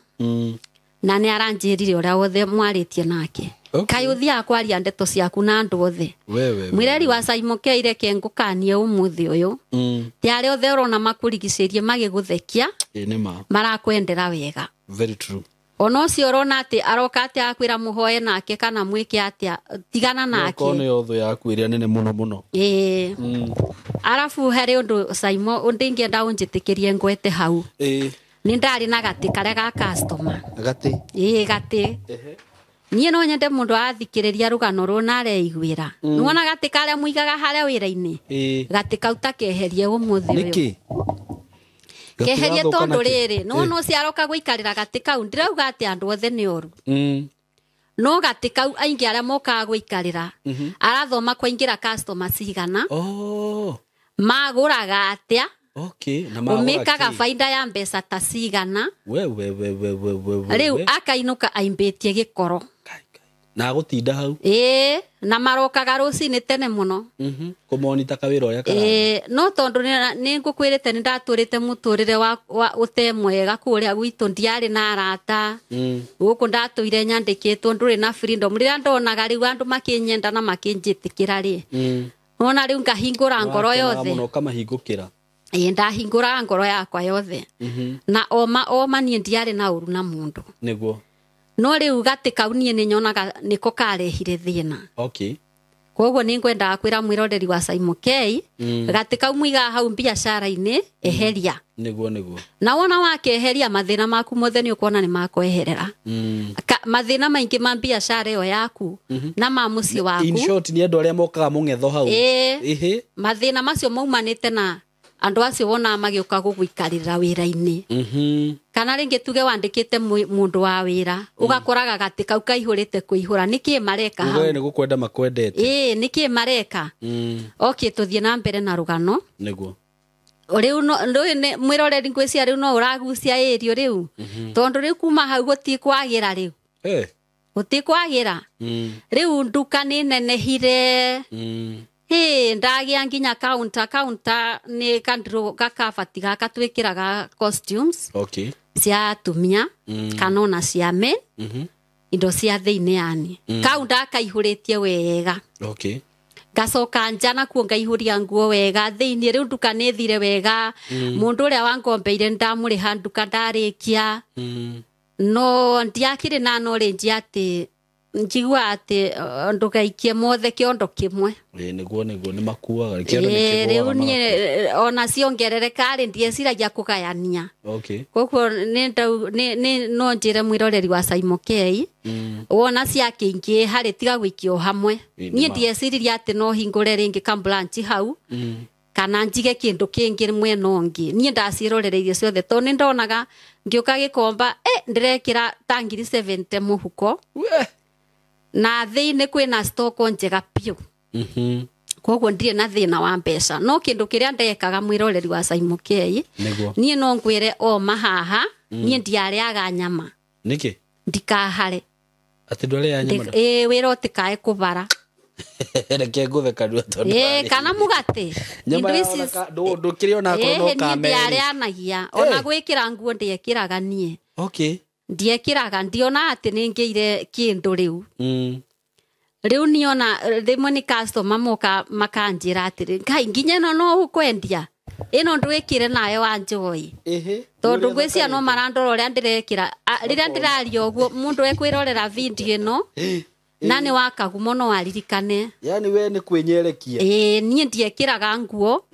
na nĩ aranjĩrire ũrĩa wothe mwarĩtie nake. Kaĩ ũthiaga kwaria ndeto ciaku na andũ othe. Mwĩreri wa Simon K reke ngũkanie ũmũthĩ ũyũ. Ti arĩa othe ũrona makũrigicĩrie magĩgũthekia. Marakwendera wega. Very true. Ona ũcio ũrona atĩ aroka atĩa akwĩra mũhoe nake kana mwĩke atĩa, tigana nake. Okorwo nĩyo thũ yaku ĩrĩa nene mũno mũno. Ĩĩ. Arabu harĩ ũndũ Simon ũndĩngĩenda ũnjĩtĩkĩrie ngwete hau. Nĩ ndarĩ na gatĩ karĩa ga customer. Gatĩ? Ĩĩ, gatĩ. Niĩ no nyende mũndũ arathikĩrĩria rũgano rũu na areiguĩra. Nĩwona gatĩ karĩa mũigaga harĩa wĩra-inĩ? Gatĩ kau ta keherie ũmũthĩ ũyũ. Nĩkĩ? Keherie tondũ rĩrĩ, nĩwona ũcio aroka gũikarĩra gatĩ kau, ndirauga atĩ andũ othe nĩ oru. No gatĩ kau aingĩ arĩa mokaga gũikarĩra, arathoma kwaingĩra customer cigana. Magũraga atĩa? Na magũraga Ũmĩkaga kĩ? baida ya mbeca ta cigana. We. Rĩu akainũka aimbĩtie gĩkoro. Na agũtinda hau. Ĩĩ, na marokaga rũcinĩ tene mũno. Kũmonita kawĩra ũrĩa karathiĩ. Ĩĩ, no tondũ nĩ ngũkwĩrĩte nĩ ndatũrĩte mũtũrĩre wa ũte mwega kũrĩa gwitũ, ndiarĩ na arata. Gũkũ ndatũire nyandĩkĩtwo ndũrĩ na freedom. Rĩrĩa ndonaga rĩu andũ makĩnyenda na makĩnjĩtĩkĩra rĩ. Nona rĩu ngahingũra ngoro Wakenaga yothe. mũno ũkamahingũkĩra. Ĩĩ, ndahingũraga ngoro yakwa yothe. Na oma niĩ ndiarĩ na ũru na mũndũ. Nĩguo. No rĩu gatĩ kau niĩ nĩ nyonaga nĩko karehire thĩna. Koguo nĩ ngwendaga kwĩra mwĩroreri wa Simon K, gatĩ kau mũigaga hau biacara-inĩ, eheria. Nĩguo. Na wona wakeheria mathĩna maku mothe nĩ ũkuona nĩ makweherera. Mathĩna maingĩ ma biacara ĩyo yaku na ma mũciĩ waku. In short, nĩ andũ arĩa mokaga mũng'etho hau. Ĩĩ. Ĩhĩ. Mathĩna macio maumanĩte na andũ acio wonaga magĩũka gũgũikarĩra wĩra-inĩ. Kana rĩngĩ tuge wandĩkĩte mũndũ wa wĩra, ũgakoraga gatĩ kau kaihũrĩte kũihũra. Nĩkĩ mareka hau? Uge nĩ gũkwenda makwendete. Ĩĩ, nĩkĩ mareka? Okay, tũthiĩ na mbere na rũgano. Nĩguo. Rĩu no, rĩu nĩ, mwĩroreri ngwĩciria rĩu no ũragucia ĩrio rĩu. Tondũ rĩu kuma hau gũtikwagĩra rĩu. Gũtikwagĩra. Rĩu nduka nĩ nenehire. Hĩ, ndagĩa nginya counter, counter nĩ kandiro gakabati gaka twĩkĩraga costumes. Cia atumia, kana ona cia men. Indo cia thĩinĩ yani. Kau ndakaihũrĩtie wega. Ngacoka nja nakuo ngaihũria nguo wega thĩinĩ, rĩu nduka nĩ thire wega. Mũndũ ũrĩa wangombeire ndamũrĩha nduka ndarĩkia. No ndiakĩrĩ na knowledge atĩ njigua atĩ ndũgaikie mothe kĩondo kĩmwe. Ĩĩ, nĩguo, nĩ makuaga. Kĩondo nĩ Ĩĩ, kĩgũaga rĩu niĩ, magakuua. ona ciongerereka rĩ, ndieciragia kũgayania. Koguo no njĩre mwĩroreri wa Simon K, wona ciakĩingĩ harĩ tiga gũikia o hamwe. Ĩĩ, Niĩ nĩ ma. ndieciririe atĩ no hingũre rĩngĩ ka branch hau, kana njige kĩndũ kĩngĩ mwena ũngĩ. Niĩ ndaciĩrorereirie ciothe tondũ nĩ ndonaga ngĩũka Gĩkomba, ndĩrekĩra ta ngiri 70 mũhuko. We. Na thĩinĩ kwĩna stock njega biũ. Koguo ndirĩ na thĩna wa mbeca. No kĩndũ kĩrĩa ndekaga mwĩroreri wa Simon K, Nĩguo. niĩ no ngwĩre o mahaha, niĩ ndiarĩaga nyama. Nĩkĩ? Ndikahare. Atĩ ndwarĩaga nyama? Ĩĩ, wĩra ũtikae kũbara. Reke ngũthe kanua tondũ Ĩĩ, kana mũgate. Nyama Indo ya ici ndũkĩrĩ ona akorwo no Ĩĩ, niĩ kameri. ndiarĩanagia. Ona gwĩkĩra nguo ndiekĩraga niĩ. Okay. Ndiekĩraga, ndiona atĩ nĩ ngĩire kĩndũ rĩu. Rĩu niona rĩmwe nĩ customer moka makanjĩra atĩrĩ, Ngai nginya ĩno no ũkwendia, ĩno ndwĩkĩre nayo wa Joy. Tondũ ngwĩciria no marandora ũrĩa ndĩrekĩra. Rĩrĩa ndĩraria ũguo mũndũ ekwĩrorera video ĩno na nĩ wa Kagumo no aririkane. Yani we nĩ kwĩnyerekia. Ĩĩ, niĩ ndiekĩraga nguo,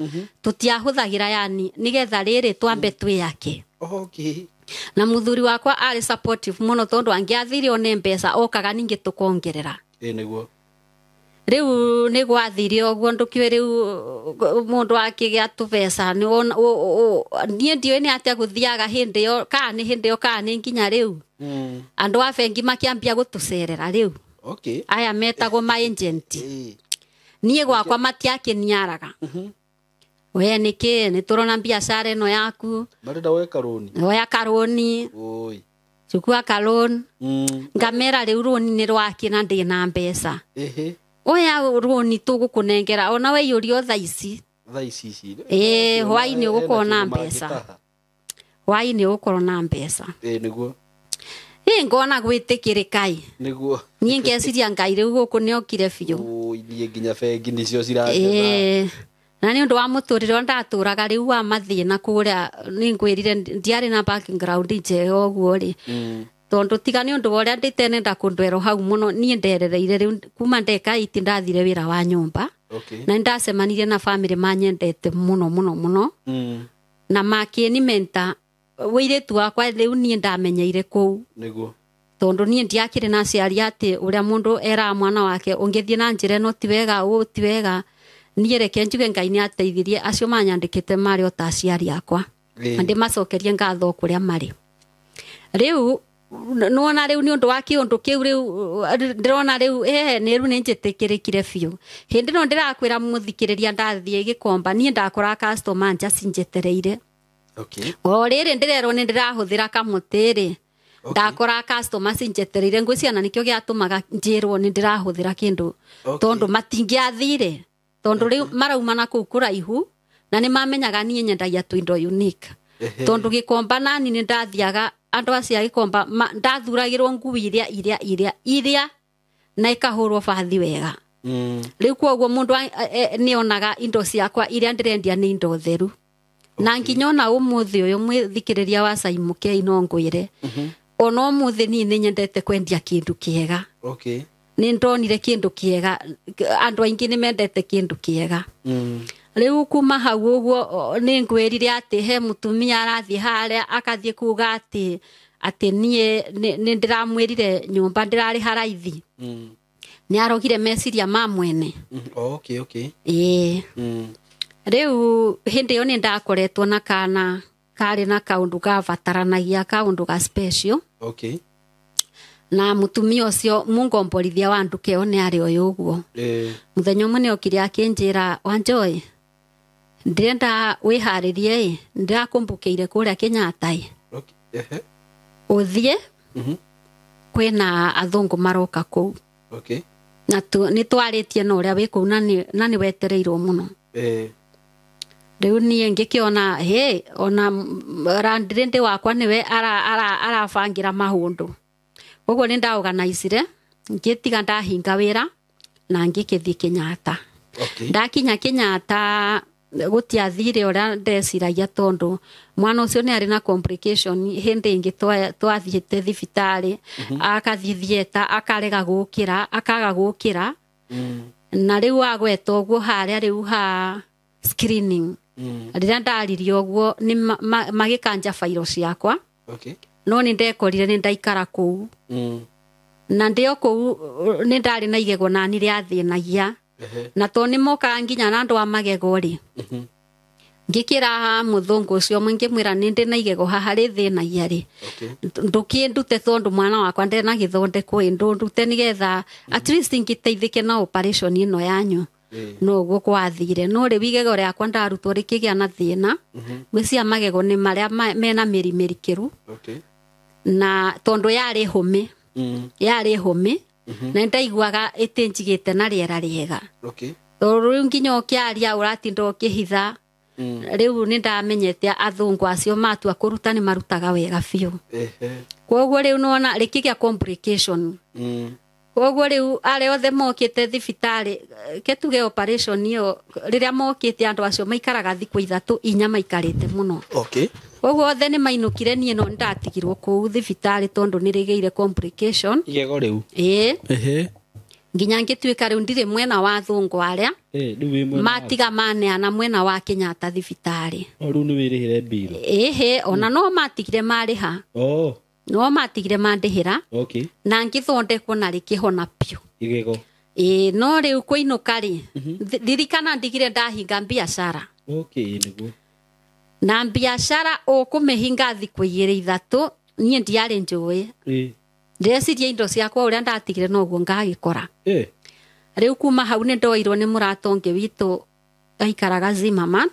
tũtiahũthagĩra yani nĩgetha rĩrĩ twambe twĩyake. Okay. Na mũthuri wakwa arĩ supportive mũno tondũ angĩathire one mbeca okaga ningĩ tũkongerera. Ĩĩ, nĩguo. Rĩu nĩ gwathire ũguo ndũkiũĩ rĩu mũndũ akĩgĩa tũbeca niĩ ndiũĩ nĩ atĩa gũthiaga hĩndĩ ĩyo, kana nĩ hĩndĩ ĩyo kana nĩ nginya rĩu. Andũ a bengi makĩambia gũtũcerera rĩu. Okay. Aya metagwo ma-agent. Niĩ gwakwa matiakĩniaraga. We nĩkĩ nĩ tũrona biacara ĩno yaku. Marenda woe karũni. Oya karũni. Oi. Chukua karũni. Ngamera rĩu rũni nĩ rwakĩ na ndĩna mbeca. Oya rũni tũgũkũnengera ona waiyũrio thaa ici. Thaa ici ici. Ĩĩ, hwaĩ-inĩ ũgũkorwo na mbeca. Hwaĩ-inĩ ũgũkorwo na mbeca. Ĩĩ, nĩguo. Ĩĩ, ngona gwĩtĩkĩrĩka ĩ. Nĩguo. Niĩ ngeciria Ngai rĩu gũkũ nĩokire biũ. Oi, niĩ nginya bengi nĩcio ciranjĩra. Ĩĩ. Na nĩ ũndũ wa mũtũrĩre ũrĩa ndatũraga rĩu wa mathĩna kũrĩa, nĩ ngwĩrire ndiarĩ na background njega ũguo rĩ. Tondũ tiga nĩ ũndũ wa ũrĩa ndĩtenenda kũndwerwo hau mũno, niĩ nderereire rĩu kuma ndeka iti ndathire wĩra wa nyũmba. Okay. Na nĩndacemanirie na bamĩrĩ manyendete mũno mũno mũno. Na makĩnimenta wĩirĩtu wakwa rĩu niĩ ndamenyeire kũu. Nĩguo. Tondũ niĩ ndiakĩrĩ na aciari atĩ ũrĩa mũndũ eraga mwana wake ũngĩthiĩ na njĩra ĩno ti wega, ũũ ti wega. Niĩ reke njuge Ngai nĩ ateithirie acio manyandĩkĩte marĩ o ta aciari akwa. Na ndĩmacokerie ngatho kũrĩa marĩ. Rĩu nĩwona rĩu nĩ ũndũ wa kĩũndũ kĩu rĩu ndĩrona rĩu nĩ rĩu nĩ njĩtĩkĩrĩkire biũ. Hĩndĩ ĩno ndĩrakwĩra mũthikĩrĩria ndathiĩ Gĩkomba, niĩ ndakoraga customer nja cinjetereire. Okay. O rĩrĩ ndĩrerwo nĩ ndĩrahũthĩra kamũtĩ rĩ, ndakoraga customer cinjetereire, ngwĩciria na nĩkĩo gĩatũmaga njĩrwo nĩ ndĩrahũthĩra kĩndũ. Tondũ matingĩathire, tondũ rĩu marauma na kũu kũraihu na nĩ mamenyaga niĩ nyendagia tũindo unique. Tondũ Gĩkomba nani nĩ ndathiaga andũ acio a Gĩkomba ndathuragĩrwo nguo iria iria iria iria na ikahũrwo bathi wega. Rĩu koguo mũndũ nĩonaga indo ciakwa iria ndĩrendia nĩ indo theru. Na nginya ona ũmũthĩ ũyũ mwĩthikĩrĩria wa Simon K no ngwĩre. Ona ũmũthĩ niĩ nĩ nyendete kwendia kĩndũ kĩega. Okay. Nĩ ndonire kĩndũ kĩega, andũ aingĩ nĩ mendete kĩndũ kĩega. Rĩu kuma hau ũguo nĩ ngwĩrire atĩ he mũtumia arathiĩ harĩa akathiĩ kuga atĩ niĩ nĩ ndĩramwĩrire nyũmba ndĩrarĩha raithi. Nĩ arogire meciria ma mwene. Okay, okay. Ĩĩ. Rĩu hĩndĩ ĩyo nĩ ndakoretwo na kana karĩ na kaũndũ gabataranagia, kaũndũ ga special. Okay. Na mũtumia ũcio mũngomborithia wa nduka ĩyo nĩ arĩ ũyũ ũguo. Mũthenya ũmwe nĩ okire akĩnjĩra, Wanjoy, ndĩrenda wĩharĩrie ĩ, ndĩrakũmbũkĩire kũrĩa Kenyatta ĩ. Okay. Ũthiĩ, kwĩna athũngũ maroka kũu. Okay. Na nĩ twarĩtie na ũrĩa wĩ kũu na nĩ wetereirwo mũno. Rĩu niĩ ngĩkĩona, hĩ, ona landlady wakwa nĩwe arabangĩra maũndũ. Koguo nĩ ndaorganizire, ngĩtiga ndahinga wĩra na ngĩkĩthiĩ Kenyatta. Okay. Ndakinya Kenyatta gũtiathire ũrĩa ndeciragia tondũ mwana ũcio nĩ arĩ na complication hĩndĩ ĩngĩ twathiĩte thibitarĩ, akathiĩ theatre, akarega gũkĩra, akaga gũkĩra. Na rĩu agweta ũguo harĩa rĩu ha screening. Rĩrĩa ndaririe ũguo nĩ magĩkanja bairo ciakwa. Okay. No nĩ ndekorire nĩ ndaikara kũu. Na ndĩ o kũu nĩ ndarĩ na igego nani rĩathĩnagia. Na tondũ nĩ mokaga nginya na andũ a magego rĩ, ngĩkĩra mũthũngũ ũcio ũmwe ngĩmwĩra nĩ ndĩ na igego haha rĩthĩnagia rĩ, ndũkĩndute tondũ mwana wakwa ndenagĩthondekwo ĩ, ndũndute nĩgetha at least ngĩteithĩke na operation ĩno yanyu. Noguo kwathire no rĩu igego rĩakwa ndarutwo rĩkĩgĩa na thĩna. Ngwĩciria magego nĩ marĩa mena mĩri mĩrikĩru. Okay. Na tondũ yarĩ hũmĩ. Yarĩ hũmĩ na ndaiguaga ĩtĩnjigĩte na rĩera rĩega. Okay. Tondũ rĩu nginya ũkĩaria ũratinda ũkĩhitha. Rĩu nĩ ndamenyete athũngũ acio matua kũruta nĩ marutaga wega biũ. Koguo rĩu nona rĩkĩgĩa complication. Koguo rĩu arĩa othe mokĩte thibitarĩ ke tuge operation ĩyo rĩrĩa mokĩte andũ acio maikaraga thikũ 3 4 maikarĩte mũno. Okay. Koguo othe nĩ mainũkire niĩ no nĩndatigirwo kũu thibitarĩ tondũ nĩ rĩgĩire complication. Igego rĩu. Ĩĩ. Ehe. Nginya ngĩtuĩka rĩu ndirĩ mwena wa athũngũ arĩa. Rĩu wĩ mwena. Matiga maneana mwena wa Kenyatta thibitarĩ. O rĩu nĩ wĩrĩhĩre mbirũ. Ĩhĩ, ona no matigire marĩha. Oh. No matigire mandĩhĩra. Okay. Na ngĩthondekwo na rĩkĩhona biũ. Igego. Ĩĩ, no rĩu kũinũka rĩ, ririkana ndigire ndahinga biacara. Okay, nĩguo. Na biacara ũkũmĩhinga thikũ 2 3 niĩ ndiarĩ njũĩ. Ĩĩ. Ndĩreciria indo ciakwa ũrĩa ndatigire noguo ngagĩkora. Ĩĩ. Rĩu kuma hau nĩ ndoirwo nĩ mũrata ũngĩ witũ aikaraga Zimmerman.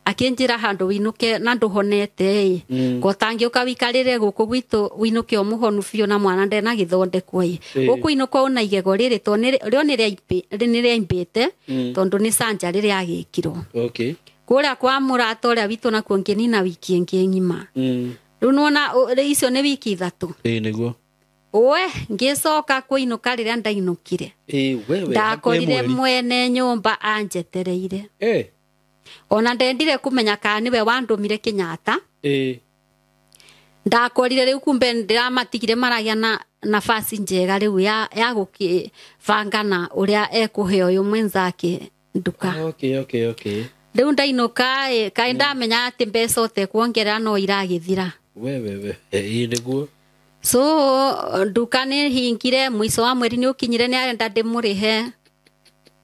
Akĩnjĩra handũ wĩinũke na ndũhonete ĩ. Ngotangĩũka wĩikarĩre gũkũ gwitũ wĩinũke o mũhonu biũ na mwana ndena gĩthondekwo ĩ. Ũkũinũka ũna igego rĩrĩ tondũ rĩo nĩ rĩaimbĩte tondũ nĩ surgery rĩagĩkirwo. Okay. Kũrĩa kwa mũrata ũrĩa witũ nakuo ngĩnina wiki ĩngĩ ng'ima. Rĩu nĩwona icio nĩ wiki 3. Ĩĩ nĩguo. We ngĩcoka kũinũka rĩrĩa ndainũkire. Ĩĩ wewe. Ndakorire mwene nyũmba anjetereire. Ĩĩ. Ona ndendire kũmenya kana nĩwe wandũmire Kenyatta. Ĩĩ. Ndakorire rĩu kumbe ndĩramatigire maragĩa na nafasi njega rĩu ya gũkĩbangana ũrĩa ekũhe ũyũ mwenzake nduka. Okay, okay, okay. Rĩu ndainũka ĩ, kaĩ ndamenya atĩ mbeca ũtekuongerera no iragĩthira. Wewe. Ĩĩ nĩguo. So nduka nĩ hingire mũico wa mweri nĩ ũkinyire nĩ arenda ndĩmũrĩhe.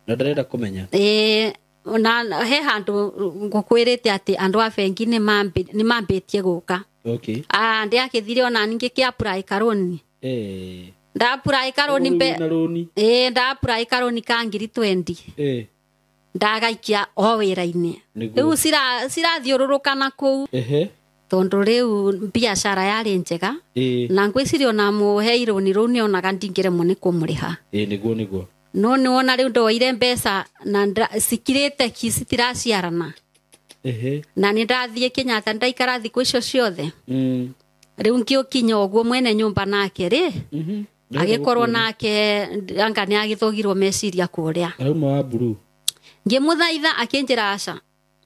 Na ndarenda kũmenya. Ĩĩ, na he handũ ngũkwĩrĩte atĩ andũ a bengi nĩ mambĩtie gũka. Okay. Ndĩakĩthire ona ningĩ kĩ apply karũni. Ĩĩ. Nda apply karũni mbe. Ĩĩ, nda apply karũni ka ngiri 20. Ĩĩ. Ndagaikia o wĩra-inĩ. Rĩu cirathiũrũrũka na kũu. Ehe. Tondũ rĩu biacara yarĩ njega. Ĩĩ. Na ngwĩciria ona mũhe irũni rũu nĩonaga ndingĩremwo nĩ kũmũrĩha. Ĩĩ nĩguo nĩguo. No nĩwona rĩu ndoire mbeca na cikirĩte ki citiraciarana. Ehe. Na nĩ ndathiĩ Kenyatta ndaikara thikũ icio ciothe. Rĩu ngĩũkinya ũguo mwene nyũmba nake rĩ. Agĩkorwo nake anga nĩ agĩthogirwo meciria kũrĩa. Arauma wa blue. Ngĩmũthaitha akĩnjĩra aca.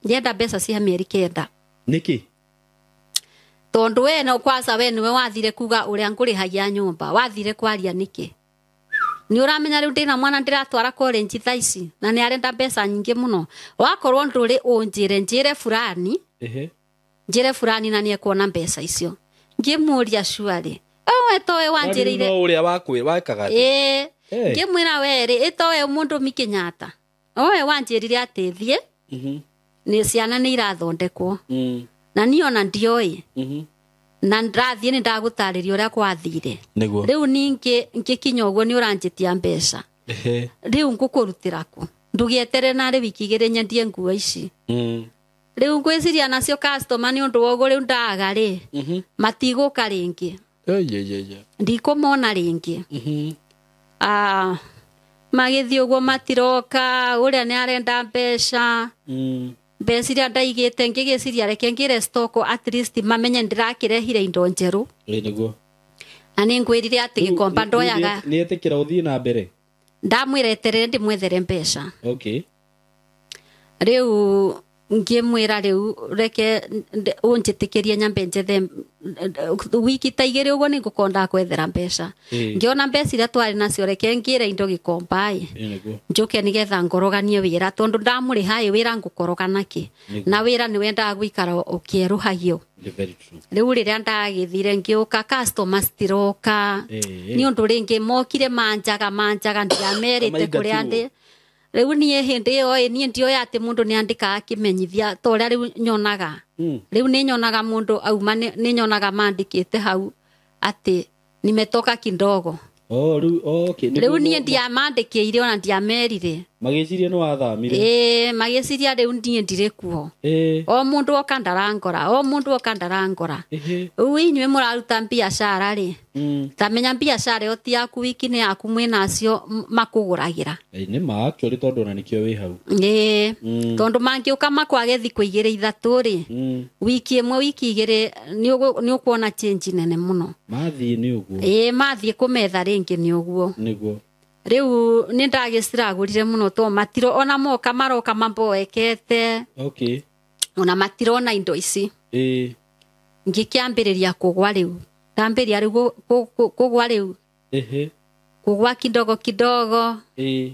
Ndĩrenda mbeca cia mĩeri 9. Nĩkĩ? Tondũ we no kwanza we nĩwe wathire kuga ũrĩa ngũrĩhagia nyũmba. Wathire kwaria nĩkĩ? Nĩ ũramenya rĩu ndĩna mwana ndĩratwara college thaa ici na nĩ arenda mbeca nyingĩ mũno. Wakorwo ndũrĩ ũnjĩre njĩre fulani. Ehe. Njĩre fulani na nĩekuona mbeca icio. Ngĩmũria surely. We towe wanjĩrĩire. No ũrĩa wekaga. Ĩĩ. Ngĩmwĩra we rĩ ĩtowe mũndũ mi Kenyatta. Owe wanjĩrire atĩ thiĩ. Nĩ ciana nĩ irathondekwo. Na niĩ ona ndioĩ. Na ndathiĩ nĩ ndagũtarĩria ũrĩa kwathire. Nĩguo. Rĩu ningĩ ngĩkinya ũguo nĩ ũranjĩtia mbeca. Ehe. Rĩu ngũkũrutĩra kũ? Ndũgĩeterere narĩ wiki 2 nyendie nguo ici. Rĩu ngwĩciria nacio customer nĩ ũndũ wa ũguo rĩu ndaga rĩ. Matigũka rĩngĩ. Ndikũmona rĩngĩ. Magĩthiĩ ũguo matiroka, ũrĩa nĩ arenda mbeca. Mbeca iria ndaigĩte ngĩgĩciria reke ngĩre stock at least mamenye ndĩrakĩrehire indo njerũ. Ĩĩ nĩguo. Na nĩ ngwĩrire atĩ gĩkomba ndoyaga. Nĩ etĩkĩra ũthiĩ na mbere. Ndamwĩra eterere ndĩmwethere mbeca. Okay. Rĩu ngĩmwĩra rĩu reke ũnjĩtĩkĩrie nyambe njethe wiki ta 2 ũguo nĩ ngũkorwo ndakwethera mbeca. Ngĩona mbeca iria twarĩ nacio reke ngĩre indo gĩkomba ĩ. Njũke nĩgetha ngoroganie wĩra tondũ ndamũrĩha ĩ wĩra ngũkoroga nakĩ. Na wĩra nĩ wendaga gũikara ũkĩerũhagio. Rĩu rĩrĩa ndagĩthire ngĩũka customer citiroka. Nĩ ũndũ rĩngĩ mokire manjaga ndiamerĩte kũrĩa ndĩ. Rĩu niĩ hĩndĩ ĩyo ĩ niĩ ndioĩ atĩ mũndũ nĩ andĩkaga kĩmenyithia ta ũrĩa rĩu nyonaga. Rĩu nĩ nyonaga mũndũ auma nĩ nyonaga mandĩkĩte hau atĩ nimetoka kidogo. Oh, rĩu okay. Rĩu niĩ ndiamandĩkĩire ona ndiamerire. Magĩciria nĩ wathamire. Ĩĩ, magĩciria rĩu niĩ ndirĩ kuo. Ĩĩ. O mũndũ oka ndarangora, o mũndũ oka ndarangora. Ĩhĩ. Rĩu inyuĩ mũraruta biacara rĩ, Mm. tamenya biacara ĩyo ti yaku wiki, nĩ yaku mwĩna acio makũgũragĩra. Ĩĩ, nĩ ma actually tondũ ona nĩkĩo wĩ hau. Ĩĩ. Mm. Tondũ mangĩũka makwage thikũ igĩrĩ ithatũ rĩ, Mm. wiki ĩmwe wiki igĩrĩ, nĩ ũkuona change nene mũno. Mathiĩ nĩ ũguo. Ĩĩ, mathiĩ kũmetha rĩngĩ nĩ ũguo. Nĩguo. Rĩu nĩ ndagĩciragũrire mũno to matiro ona moka maroka mamboekete. Okay. Ona matirona indo ici. Ĩĩ. Ngĩkĩambĩrĩria kũgwa rĩu, ndambĩrĩria rĩu kũgwa rĩu. Ĩhĩ. Kũgwa kidogo kidogo. Ĩĩ.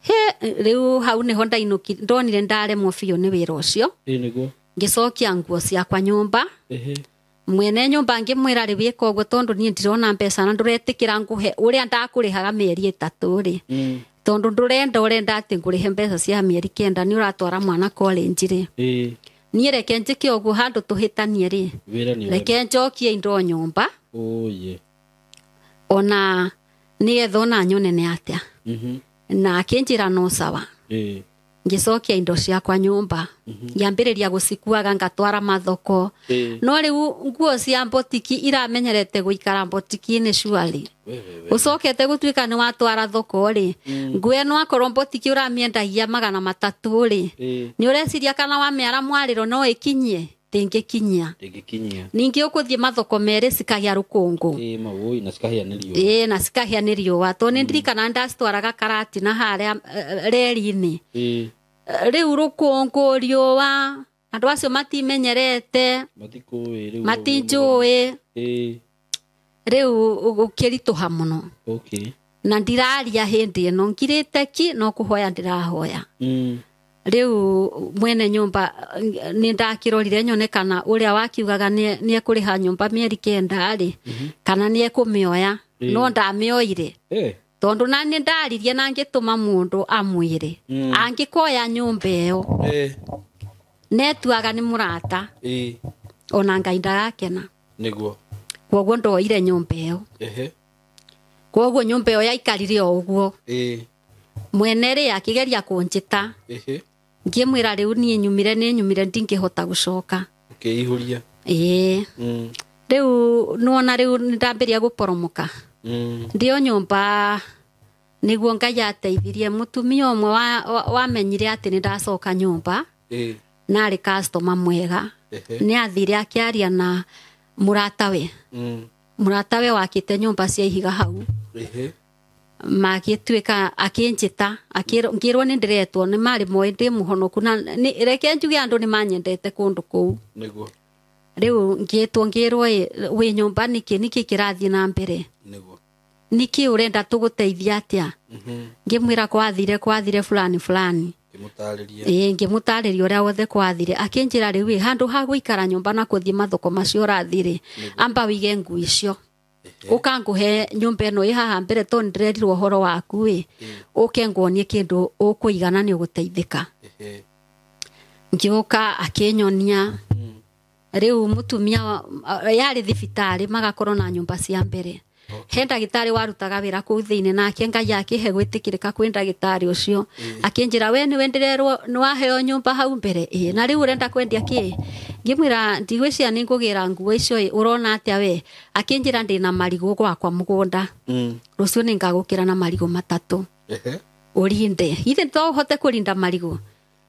He, rĩu hau nĩho ndainũki, ndonire ndaremwo biũ nĩ wĩra ũcio. Ĩĩ, nĩguo. Ngĩcokia nguo ciakwa nyũmba. Ĩhĩ. Mwene nyũmba ngĩmwĩra rĩu ĩka ũguo tondũ niĩ ndirona mbeca na ndũretĩkĩra ngũhe ũrĩa ndakũrĩhaga mĩeri 3 rĩ. Mm. Tondũ ndũrenda, ũrenda atĩ ngũrĩhe mbeca cia mĩeri 9, nĩ ũratwara mwana college rĩ. Ĩĩ. Niĩ reke njĩke ũguo handũ tũhĩtanie rĩ. Wĩra nĩ ũrema. Reke njokie indo nyũmba. Ũye. Ona nĩgetha ona nyone nĩ atĩa. Mhm. Na akĩnjĩra no sawa. Ĩĩ. Ngĩcokia indo ciakwa nyũmba. Ngĩambĩrĩria gũcikuaga ngatwara mathoko. Ĩĩ. No rĩu nguo cia mbotiki iramenyerete gũikara mbotiki-inĩ surely. Wewe. Ũcokete gũtuĩka nĩ watwara thoko rĩ, nguo ĩno akorwo mbotiki ũramĩendagia 300 rĩ, Ĩĩ. nĩ ũreciria kana wamĩara mwarĩro no ĩkinyie? Ndĩngĩkinyia. Ndĩngĩkinyia. Ningĩ ũkũthiĩ mathoko merĩ cikagĩa rũkũngũ. Ĩĩ, mawũi na cikahĩa nĩ riũa. Ĩĩ, na cikahĩa nĩ riũa. Tondũ nĩ ndirikanaga ndacitwaraga Karatina harĩa reri-inĩ. Ĩĩ. Rĩu rũkũngũ, riũa, andũ acio matimenyerete. Matikũĩ rĩu. Matinjũĩ. Ĩĩ. Rĩu gũkĩritũha mũno. Okay. Na ndiraria hĩndĩ ĩno ngirĩte ki, no kũhoya ndĩrahoya. Mm. Rĩu mwene nyũmba nĩ ndakĩrorire nyone kana ũrĩa wakiugaga nĩ ekũrĩha nyũmba mĩeri 9 rĩ, kana nĩ ekũmĩoya. No ndamĩoire. Eh. Tondũ na nĩ ndaririe na ngĩtũma mũndũ amwĩre. Mm. Angĩkoya nyũmba ĩyo, Ĩĩ. netuaga nĩ mũrata. Ĩĩ. Ona Ngai ndagakena. Nĩguo. Kwoguo ndoire nyũmba ĩyo. Ehe. Kwoguo nyũmba ĩyo yaikarire o ũguo. Ĩĩ. Mwene rĩ akĩgeria kũnjĩta. Ehe. Ngĩmwĩra rĩu niĩ nyumire, nĩ nyumire ndingĩhota gũcoka. Ũkĩihũria. Ĩĩ. Mm. Rĩu nĩwona rĩu nĩndambĩrĩria gũporomoka. Mm. Ndĩo nyũmba nĩguo Ngai ateithirie mũtumia ũmwe wamenyire atĩ nĩndacoka nyũmba. Ĩĩ. Na arĩ customer mwega. Ehe. Nĩ athire akĩaria na mũratawe. Mm. Mũratawe wakĩte nyũmba cia ihiga hau. Ehe. Magĩtuĩka akĩnjĩta, ngĩrwo nĩ ndĩretwo, nĩ marĩ moĩ ndĩ mũhonoku na reke njuge andũ nĩ manyendete kũndũ kũu. Nĩguo. Rĩu ngĩtwo ngĩrwo wĩ nyũmba nĩkĩ, nĩkĩ kĩrathiĩ na mbere? Nĩguo. Nĩkĩ ũrenda tũgũteithia atĩa? Mhm. Ngĩmwĩra kwathire fulani fulani. Ngĩmũtarĩria. Ĩĩ, ngĩmũtarĩria ũrĩa wothe kwathire. Akĩnjĩra rĩu ĩ, handũ ha gũikara nyũmba na kũthiĩ mathoko macio ũrathiĩ rĩ, amba wĩige nguo icio. Ũka ngũhe nyũmba ĩno ĩ haha mbere tondũ nĩndĩrerirwo ũhoro waku ĩ, ũke nguonie kĩndũ ũkũiga na nĩ ũgũteithĩka. Ehe. Ngĩũka akĩnyonia. Mm. Rĩu mũtumia yarĩ thibitarĩ magakorwo na nyũmba cia mbere. He ndagĩtarĩ warutaga wĩra kũu thĩinĩ nake Ngai akĩhe gwĩtĩkĩrĩka kwĩ ndagĩtarĩ ũcio. Akĩnjĩra we nĩwe ndĩrerwo nĩwaheo nyũmba hau mbere, ĩ na rĩu ũrenda kwendia kĩ? Ngĩmwĩra ndigwĩciria nĩngũgĩra nguo icio ĩ, ũrona atĩa we? Akĩnjĩra ndĩna marigũ gwakwa mũgũnda. Mm. Rũciũ nĩngagũkĩra na marigũ 3. Ehe. Ũrinde. Ithe to ũhote kũrinda marigũ.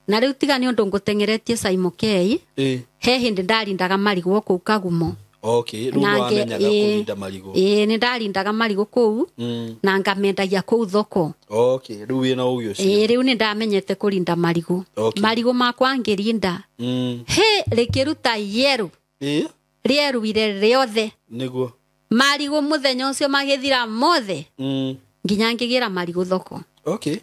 Na rĩu tiga nĩ ũndũ ngũteng'eretie Simon K. Ĩĩ. He hĩndĩ ndarindaga marigũ kũu Kagumo. Okay, rĩu Na nĩwamenyaga kũrinda marigũ. Ĩĩ, nĩndarindaga marigũ kũu. Mm. Na ngamendagia kũu thoko. Okay, rĩu wĩna ũgĩ ũcio. Ĩĩ, rĩu nĩndamenyete kũrinda marigũ. Okay. Marigũ makwa ngĩrinda. Mm. Hĩ, rĩkĩruta yerũ. Ĩĩ. Rĩeruire rĩothe. Nĩguo. Marigũ mũthenya ũcio magĩthira mothe. Mm. Nginya ngĩgĩra marigũ thoko. Okay.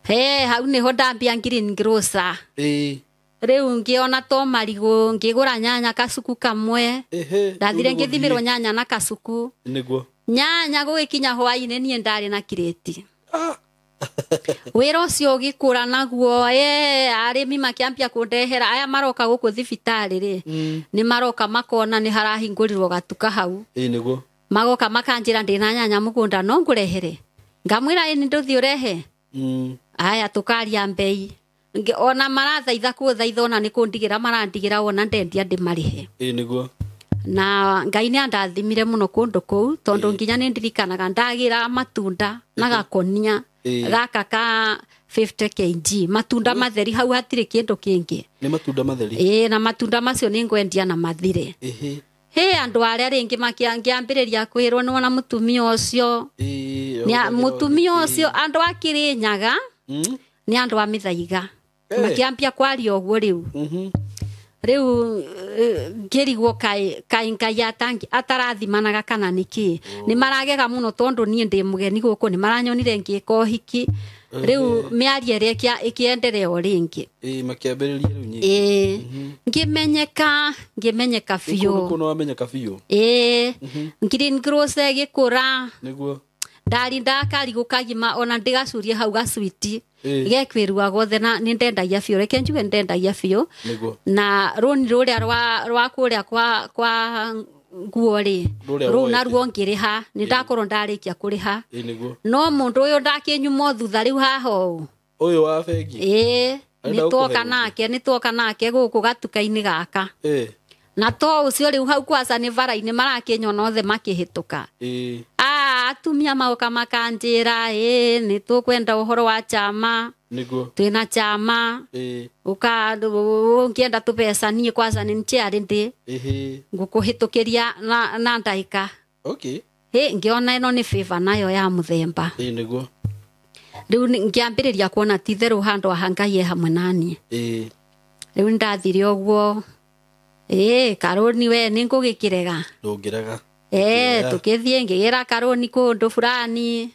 He, hau nĩho ndambia green grocer. Ĩĩ. Rĩu ngĩona to marigũ, ngĩgũra nyanya kacuku kamwe. Ehe. Ndathire ngĩthimĩrwo nyanya na kacuku. Nĩguo. Nyanya gũgĩkinya hwaĩ-inĩ niĩ ndarĩ na kirĩti. Ah. Wĩra ũcio ũgĩkũra naguo, arĩmi makĩambia kũndehera aya maroka gũkũ thibitarĩ rĩ. Mm. Nĩ maroka makona nĩ harahingũrirwo gatuka hau. Ĩĩ, nĩguo. Magoka makanjĩra ndĩna nyanya mũgũnda no ngũrehere. Ngamwĩra ĩ nĩ ndũthiĩ ũrehe. Aya tukaria mbei. Ona marathaitha kuthaitha ona ni kundigira marandigira ona ndendia ndimarihe. Ĩĩ nĩguo. Na Ngai nĩ andathimire mũno kũndũ kũu tondũ nginya nĩ ndirikanaga ndagira matunda na gakonia gaka ka 50 kg matunda matheri hau hatirĩ kĩndũ kĩngĩ. Nĩ matunda matheri. Ĩĩ na matunda macio nĩ ngwendia na mathire. He andũ arĩa rĩngĩ makĩambĩrĩria kwĩrwo nĩ wona mũtumia ũcio. Mũtumia ũcio andũ a Kĩrĩnyaga nĩ andũ a mĩthaiga. Makĩambia kwaria ũguo rĩu. Rĩu ngĩrigwo kaĩ Ngai atarathimanaga kana nĩkĩ. Nĩ maragega mũno tondũ niĩ ndĩ mũgeni gũkũ nĩ maranyonire ngĩka ũhiki. Rĩu mĩario ĩrĩa ĩkĩenderea o rĩngĩ. Makĩambĩrĩria rĩu nyingĩ. Ngĩmenyeka biũ. Kũndũ kũu wamenyeka biũ. Green Grocer ĩgĩkũra. Nĩguo. Ndarindaga karigũ kagima ona ndĩgacurie hau gacwiti. Gekwĩrua gothe na nĩ ndendagia biũ. Reke njuge ndendagia biũ. Na rũni rũrĩa rwa kũrĩa kwa nguo rĩ, rũu naruo ngĩrĩha. Nĩ ndakorwo ndarĩkia kũrĩha. No mũndũ ũyũ ndakĩnyuma thutha rĩu haha ũũ. Ũyũ wa bengi? Ĩĩ. Nĩ tuoka nake gũkũ gatuka-inĩ gaka. Na to ũcio rĩu hau kwaca nĩ bara-inĩ marakĩnyona othe makĩhĩtũka. Atumia magoka makanjĩra nĩ tũkwenda ũhoro wa chama. Nĩguo. Twĩna chama. Ũka ũngĩenda tũbeca niĩ kwaca nĩ njiarĩ ndĩ. Ngũkũhĩtũkĩria na ndagĩka. Okay. Ngĩona ĩno nĩ favor nayo ya mũthemba. Nĩguo. Rĩu ngĩambĩrĩria kuona ti itherũ handũ haha Ngai e hamwe naniĩ. Rĩu nĩndathire ũguo. Karũni we nĩ ngũgĩkĩrega. Ndũngĩrega. Tũkĩthiĩ ngĩgĩra karũni kũndũ fulani.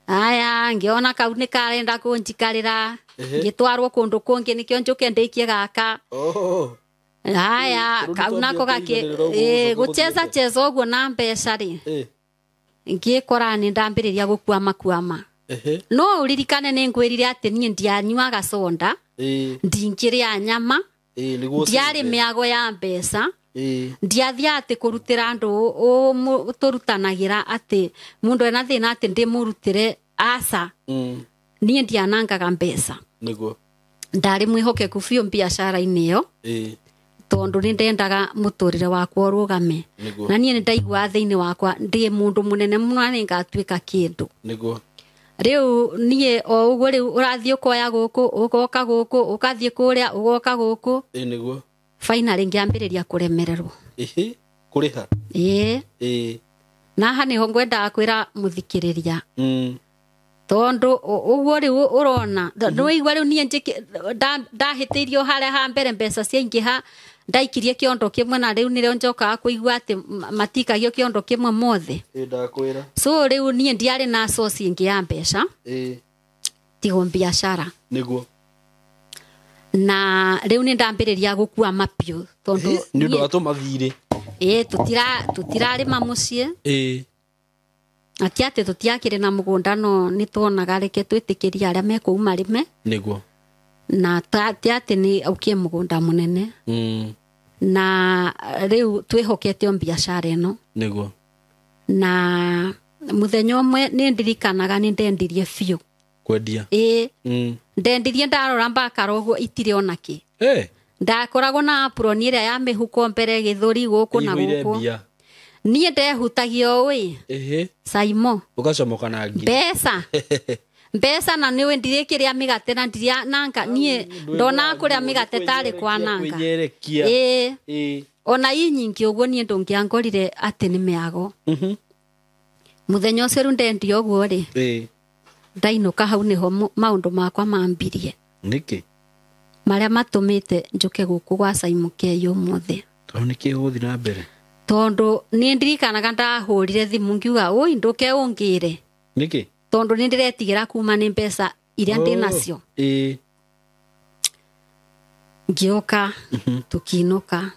Aya ngĩona kau nĩ karenda kũnjikarĩra. Ngĩtwarwo kũndũ kũngĩ nĩkĩo njũke ndĩkie gaka. Aya kau nako gakĩ gũcheza cheza ũguo na mbeca rĩ. Ngĩkora nĩ ndambĩrĩria gũkuama kuama. No ũririkane nĩ ngwĩrire atĩ niĩ ndianyuaga soda. Ndingĩrĩa nyama. Ndiarĩ mĩago ya mbeca. Ndiathiaga atĩ kũrutĩra andũ tũrutanagĩra atĩ mũndũ ena thĩna atĩ ndĩmũrutĩre aca. Niĩ ndianangaga mbeca. Nĩguo. Ndarĩ mwĩhokeku biũ biacara-inĩ ĩyo. Tondũ nĩ ndendaga mũtũrĩre wakwa ũrũgame. Na niĩ nĩ ndaiguaga thĩinĩ wakwa ndĩ mũndũ mũnene mũno na nĩ ngatuĩka kĩndũ. Nĩguo. Rĩu niĩ o ũguo rĩu ũrathiĩ ũkoya gũkũ ũgoka gũkũ ũgathiĩ kũrĩa ũgoka gũkũ. Nĩguo. Finally ngĩambĩrĩria kũremererwo. Kũrĩha? Na haha nĩho ngwendaga kwĩra mũthikĩrĩria. Tondũ ũguo rĩu ũrona nĩwaigua rĩu niĩ ndahĩtĩirio harĩa ha mbere mbeca ciaingĩha ndaikirie kĩondo kĩmwe na rĩu nĩrĩo njokaga kũigua atĩ matikagio kĩondo kĩmwe mothe. Ndakwĩra. So rĩu niĩ ndiarĩ na source ĩngĩ ya mbeca. Tigo biacara. Nĩguo. Na rĩu nĩ ndambĩrĩria gũkua mapiũ tondũ nĩ ũndũ wa tũmathirĩ. Tũtirarĩma mũciĩ. Ati atĩ tũtiakĩrĩ na mũgũnda no nĩ tuonaga reke twĩtĩkĩrie arĩa me kũu marĩme. Nĩguo. Na ti atĩ nĩ ũkie mũgũnda mũnene. Na rĩu twĩhokete o biacara ĩno. Nĩguo. Na mũthenya ũmwe nĩ ndirikanaga nĩ ndendirie biũ. Kwendia? Ndendirie ndarora mbakara ũguo itirĩ ona kĩ. Ndakoragwo na apron ĩrĩa ya mĩhuko mbere gĩthũri gũkũ na gũkũ. Niĩ ndehutagia ũĩ. Saimo. Ũgacomoka na ngiri. Mbeca. Mbeca na nĩũĩ ndirĩkĩrĩa mĩgate na ndirĩa niĩ ndonaga kũrĩa mĩgate tarĩ kwananga. Ona ii nyingĩ ũguo niĩ ndũngĩangorire atĩ nĩ mĩago. Mũthenya ũcio rĩu ndendia ũguo rĩ. Ndainũka hau nĩho maũndũ makwa mambirie. Nĩkĩ? Marĩa matũmĩte njũke gũkũ gwa Simon K ũmũthĩ. Tondũ nĩkĩ gũgũthiĩ na mbere? Tondũ nĩ ndirikanaga ndahũrire thimũ ngiuga ũi ndũke ũngĩre. Nĩkĩ? Tondũ nĩ ndĩretigĩra kuma nĩ mbeca iria ndĩ nacio. Ngĩũka tũkĩinũka.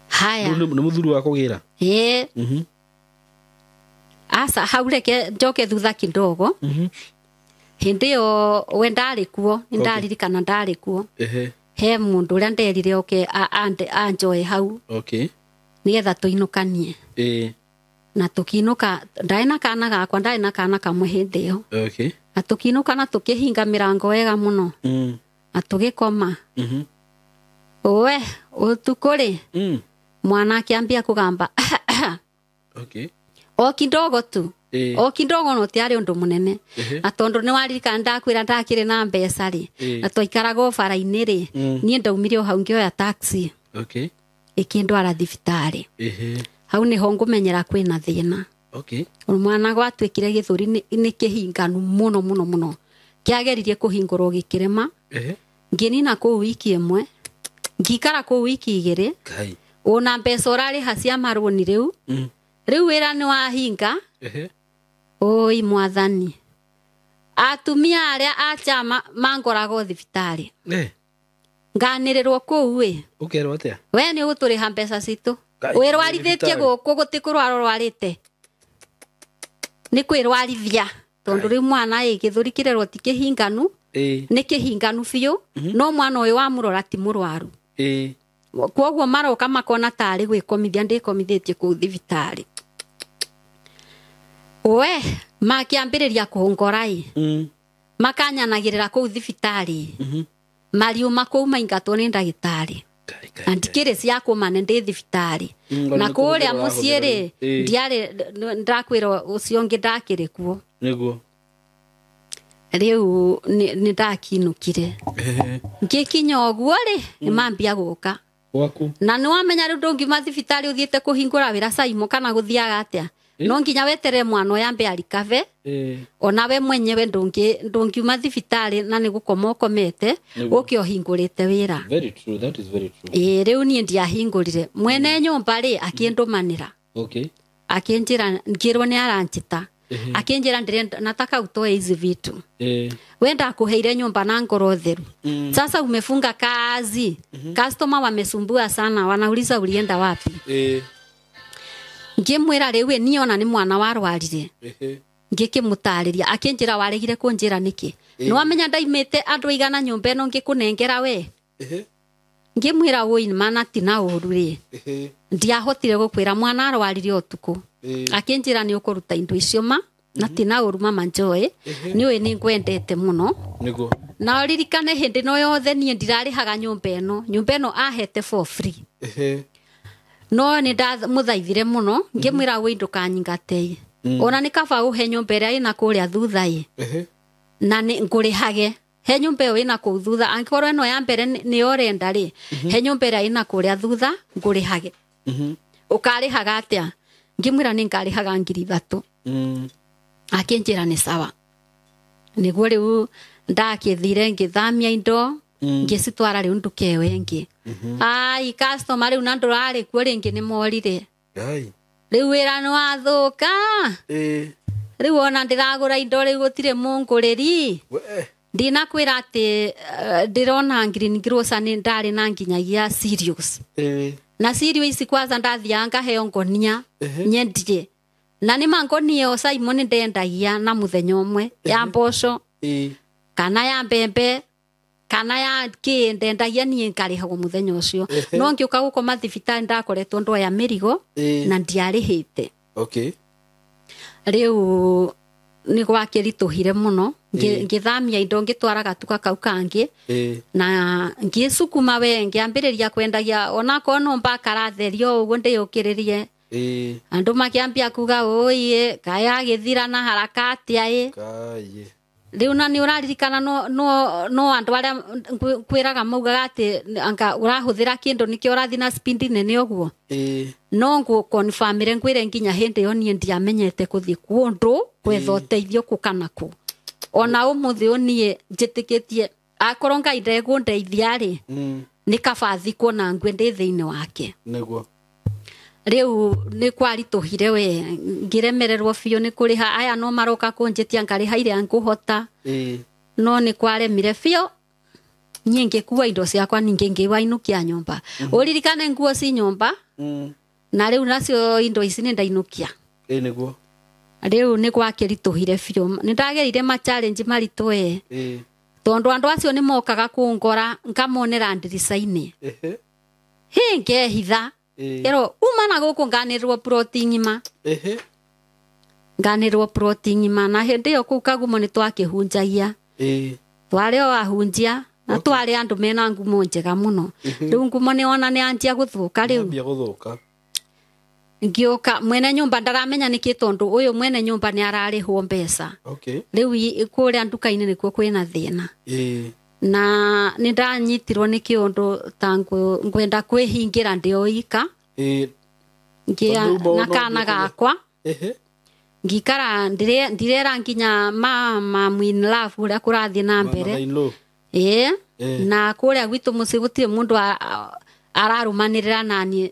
Haya. Nĩ mũthuri wa kũgĩra? Aca hau reke njoke thutha kidogo. Hĩndĩ ĩyo we ndarĩ kuo, nĩ ndaririkana ndarĩ kuo. He mũndũ ũrĩa nderire oke anjoe hau. Nĩgetha tũinũkanie. Na tukiinuka ndai na kana gakwa, ndai na kana kamwe hindi iyo. Okay. Na tukiinuka na tukihinga mirango wega muno. Na tugikoma. We utuku ri, mwana akiambia kugamba. Okay. O kidogo tu. O kidogo no tiari undu munene. Na tondu ni waririkana ndakwira ndakiri na mbeca ri, na twaikaraga bara-inĩ ri, niĩ ndaumire o hau ngĩoya taxi. Okay. Ikindwara thibitarĩ. Hau niho ngũmenyera kwĩna thĩna. Okay. Mwana gwatuĩkire gĩthũri nĩ kĩhinganu mũno mũno mũno, kĩageririe kũhingũrwo gĩkĩrema. Ngĩnina kũu wiki ĩmwe, ngĩikara kũu wiki igĩrĩ. Ona mbeca ũrarĩha cia marũni rĩu. Rĩu wĩra nĩ wahinga. Oi mwathani, atumia arĩa a chama mangoragwo thibitarĩ. Nganĩrĩrwo kũu ĩ. Ũkerwo atĩa? We nĩ ũgũtũrĩha mbeca citũ. Wĩrwarithĩtie gũkũ, gũtĩ kũrwara ũrwarĩte, nĩ kwĩrwarithia. Tondũ rĩu mwana ĩ gĩthũri kĩrerwo ti kĩhinganu, nĩ kĩhinganu biũ, no mwana ũyũ wamũrora ti mũrwaru. Kwoguo maroka makona tarĩ gwĩkomithia ndĩkomithĩtie kũu thibitarĩ. We makĩambĩrĩria kũngora ĩ, makanyanagĩrĩra kũu thibitarĩ. Mariuma kũu maingatwo nĩ ndagĩtarĩ. Na ndikĩrĩ cia kũma nĩ ndĩ thibitarĩ. Na kũrĩa mũciĩ rĩ, ndiarĩ ndakwĩra ũcio ũngĩ ndakĩrĩ kuo. Nĩguo. Rĩu nĩ ndakinũkire. Ngĩkinya ũguo rĩ, nĩ mambia gũka. Gwaku. Na nĩ wamenya rĩu ndũngiuma thibitarĩ ũthiĩte kũhingũra wĩra Saimo kana gũthiaga atĩa. No nginya weterere mwana ũyũ ambe arikave. Ona we mwenyewe ndũngiuma thibitarĩ na nĩ gũkoma ũkomete, ũke ũhingũrĩte wĩra. Very true, that is very true. Ĩĩ, rĩu niĩ ndiahingũrire. Mwene nyũmba rĩ akĩndũmanĩra. Okay. Akĩnjĩra ngĩrwo nĩ aranjĩta. Akĩnjĩra ndĩrenda nataka utoe hizi vitu. We ndakuheire nyumba na ngoro theru. Sasa umefunga kazi. Customer wamesumbua sana, wanauliza ulienda wapi. Ngĩmwĩra rĩu ĩ, niĩ ona nĩ mwana warwarire. Ngĩkĩmũtarĩria, akĩnjĩra waregire kũnjĩra nĩkĩ. Nĩ wamenya ndaimĩte andũ aigana nyũmba ĩno ngĩkũnengera we. Ngĩmwĩra wũi mana ti na ũru rĩ. Ndiahotire gũkwĩra mwana arwarire ũtukũ. Akĩnjĩra nĩ ũkũruta indo icio ma, na ti na ũru mama Joy, nĩ ũĩ nĩ ngwendete mũno. Nĩguo. Na ũririkane hĩndĩ ĩno yothe niĩ ndirarĩhaga nyũmba ĩno. Nyũmba ĩno ahete for free. No nĩ ndamũthaithire mũno, ngĩmwĩra wũi ndũkanyingate. Ona nĩ kaba ũhe nyũmba ĩrĩa ĩna kũrĩa thutha ĩ. Na nĩ ngũrĩhage. He nyũmba ĩyo ĩna kũu thutha, angĩkorwo ĩno ya mbere nĩyo ũrenda rĩ, he nyũmba ĩrĩa ĩna kũrĩa thutha ngũrĩhage. Ũkarĩhaga atĩa? Ngĩmwĩra nĩ ngarĩhaga 3,000. Akĩnjĩra nĩ sawa. Nĩguo rĩu ndakĩthire ngĩthamia indo, ngĩcitwara rĩu nduka ĩyo ĩngĩ. Ai, customer rĩu na ndũrarĩ kuo rĩngĩ nĩ morire. Rĩu wĩra nĩ wathũka. Rĩu ona ndĩragũra indo rĩu gũtirĩ mũngũrĩri. Ndinakwĩra atĩ ndĩrona green grocer nĩ ndarĩ na nginyagia cereals. Na cereal ici kwanza ndathiaga ngaheo ngonia nyendie. Na nĩ ma ngonia ĩyo Simon ndendagia na mũthenya ũmwe ya mboco, kana ya mbembe, kana ya kĩ, ndendagia niĩ ngarĩhagwo mũthenya ũcio. No ngĩũka gũkoma thibitarĩ ndakoretwo ndoya mĩrigo na ndiarĩhĩte. Okay. Rĩu nĩ gwakĩritũhire mũno. Ngĩthamia indo ngĩtwara gatuka kau kangĩ. Na ngĩcukuma we ngĩambĩrĩria kwendagia onakorwo no mbakaratherio ũguo ndĩyũkĩrĩrie. Andũ makĩambia kuga ũi kaĩ agĩthira na haraka atĩa ĩ. Rĩu na nĩ ũraririkana no andũ arĩa kwĩraga maugaga atĩ anga ũrahũthĩra kĩndũ nĩkĩo ũrathiĩ na speed nene ũguo. No ngũconfirmĩre ngwĩre nginya hĩndĩ ĩyo niĩ ndiamenyete gũthiĩ kũndũ gwetha ũteithio kũ kana kũ. Ona ũmũthĩ ũyũ niĩ njĩtĩkĩtie akorwo Ngai ndekũndeithia rĩ, nĩ kaba thikwo na ngue ndĩ thĩinĩ wake. Nĩguo. Rĩu nĩ kwaritũhire we, ngĩremererwo biũ nĩ kũrĩha. Aya no maroka kũnjĩtia ngarĩha iria ngũhota. No nĩ kwaremire biũ. Niĩ ngĩkua indo ciakwa ningĩ ngĩwainũkia nyũmba. Ũririkane nguo ci nyũmba, na rĩu nacio indo ici nĩ ndainũkia. Nĩguo. Rĩu nĩ gwakĩritũhire biũ. Nĩ ndagerire ma challenge maritũ we. Tondũ andũ acio nĩ mokaga kũngora ngamonera ndirica-inĩ. Hĩ ngehitha. Ero uma na gũkũ nganĩrwo ploti ng'ima. Nganĩrwo ploti ng'ima na hĩndĩ ĩyo kũu Kagumo nĩ twakĩhunjagia. Twarĩ o ahunjia na twarĩ andũ mena ngumo njega mũno. Rĩu ngumo nĩ ona nĩ anjia gũthũka rĩu. Ambia gũthũka. Ngĩũka mwene nyũmba ndaramenya nĩkĩ tondũ ũyũ mwene nyũmba nĩ ararĩhwo mbeca. Rĩu kũrĩa nduka-inĩ nĩkuo kwĩna thĩna. Na nĩ ndanyitirwo nĩ kĩũndũ ta ngwenda kwĩhingĩra ndĩ o ika. Ngĩa na kana gakwa. Ngikara ndirera nginya mama in love ũrĩa kũrathiĩ na mbere. Na kũrĩa gwitũ mũciĩ gũtirĩ mũndũ ararũmanĩrĩra naniĩ.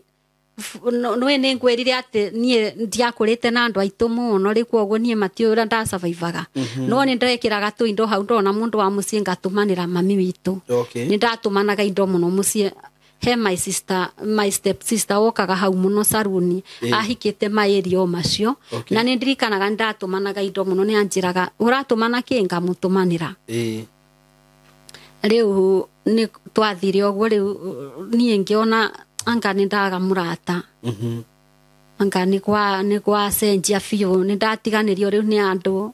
Nĩ nĩ ngwĩrire atĩ niĩ ndiakũrĩte na andũ aitũ mũno rĩu koguo niĩ matiũĩ ũrĩa ndasurvivaga. No nĩ ndekĩraga tũindo hau ndona mũndũ wa mũciĩ ngatũmanĩra mami witũ. Nĩ ndatũmanaga indo mũno mũciĩ. He my sister, my step sister wokaga hau mũno saruni ahikĩte maĩri o macio. Na nĩ ndirikanaga nĩ ndatũmanaga indo mũno nĩ anjĩraga ũratũmana kĩ ngamũtũmanĩra. Rĩu nĩ twathire ũguo rĩu niĩ ngĩona anga nĩ ndaga mũrata. Anga nĩ gwacenjia biũ nĩ ndatiganĩrio rĩu nĩ andũ.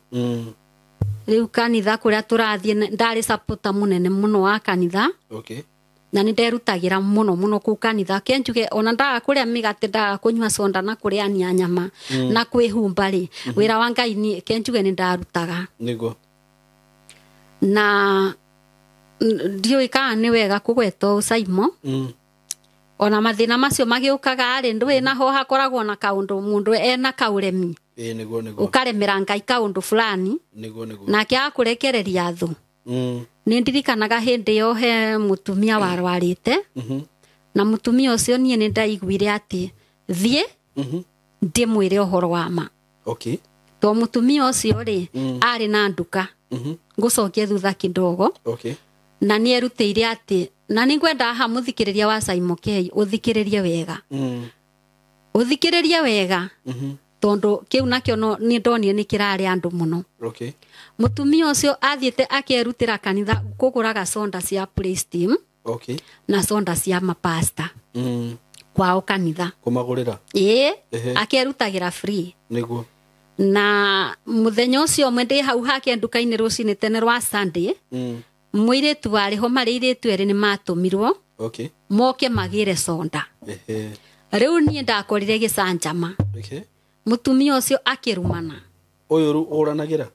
Rĩu kanitha kũrĩa tũrathiĩ ndarĩ supporter mũnene mũno wa kanitha. Na nĩ nderutagĩra mũno mũno kũu kanitha. Ke njuge ona ndaga kũrĩa mĩgate ndaga kũnyua soda na kũrĩania nyama na kwĩhumba rĩ wĩra wa Ngai niĩ ke njuge nĩ ndarutaga. Nĩguo. Na ndiũĩ kana nĩ wega kũgweta ũũ Saimo. Ona mathĩna macio magĩũkaga rĩ ndũĩ naho hakoragwo na kaũndũ mũndũ ena kaũremi. Nĩguo nĩguo. Ũkaremera Ngai kaũndũ fulani. Nĩguo nĩguo. Nake akũrekereria thũ. Nĩ ndirikanaga hĩndĩ ĩyo he mũtumia warwarĩte. Na mũtumia ũcio niĩ nĩ ndaiguire atĩ thiĩ ndĩmwĩre ũhoro wa ma. To mũtumia ũcio rĩ arĩ na nduka. Ngũcokie thutha kidogo. Na nĩ erutĩire atĩ na nĩ ngwenda haha mũthikĩrĩria wa Saimo K ũthikĩrĩrie wega. Ũthikĩrĩrie wega. Tondũ kĩu nakĩo nĩ ndonire nĩ kĩrarĩ andũ mũno. Mũtumia ũcio athiĩte akerutĩra kanitha kũgũraga soda cia praise team. Na soda cia mapasta. Kwao kanitha. Kũmagũrĩra? Akerutagĩra free. Nĩguo. Na mũthenya ũcio ũmwe ndĩ hau hake nduka-inĩ rũcinĩ tene rwa Sunday. Mũirĩtu warĩ ho marĩ airĩtu erĩ nĩ matũmirwo. Moke magĩre soda. Rĩu niĩ ndakorire gĩcanjama. Mũtumia ũcio akĩrumana. Ũyũ ũranagĩra?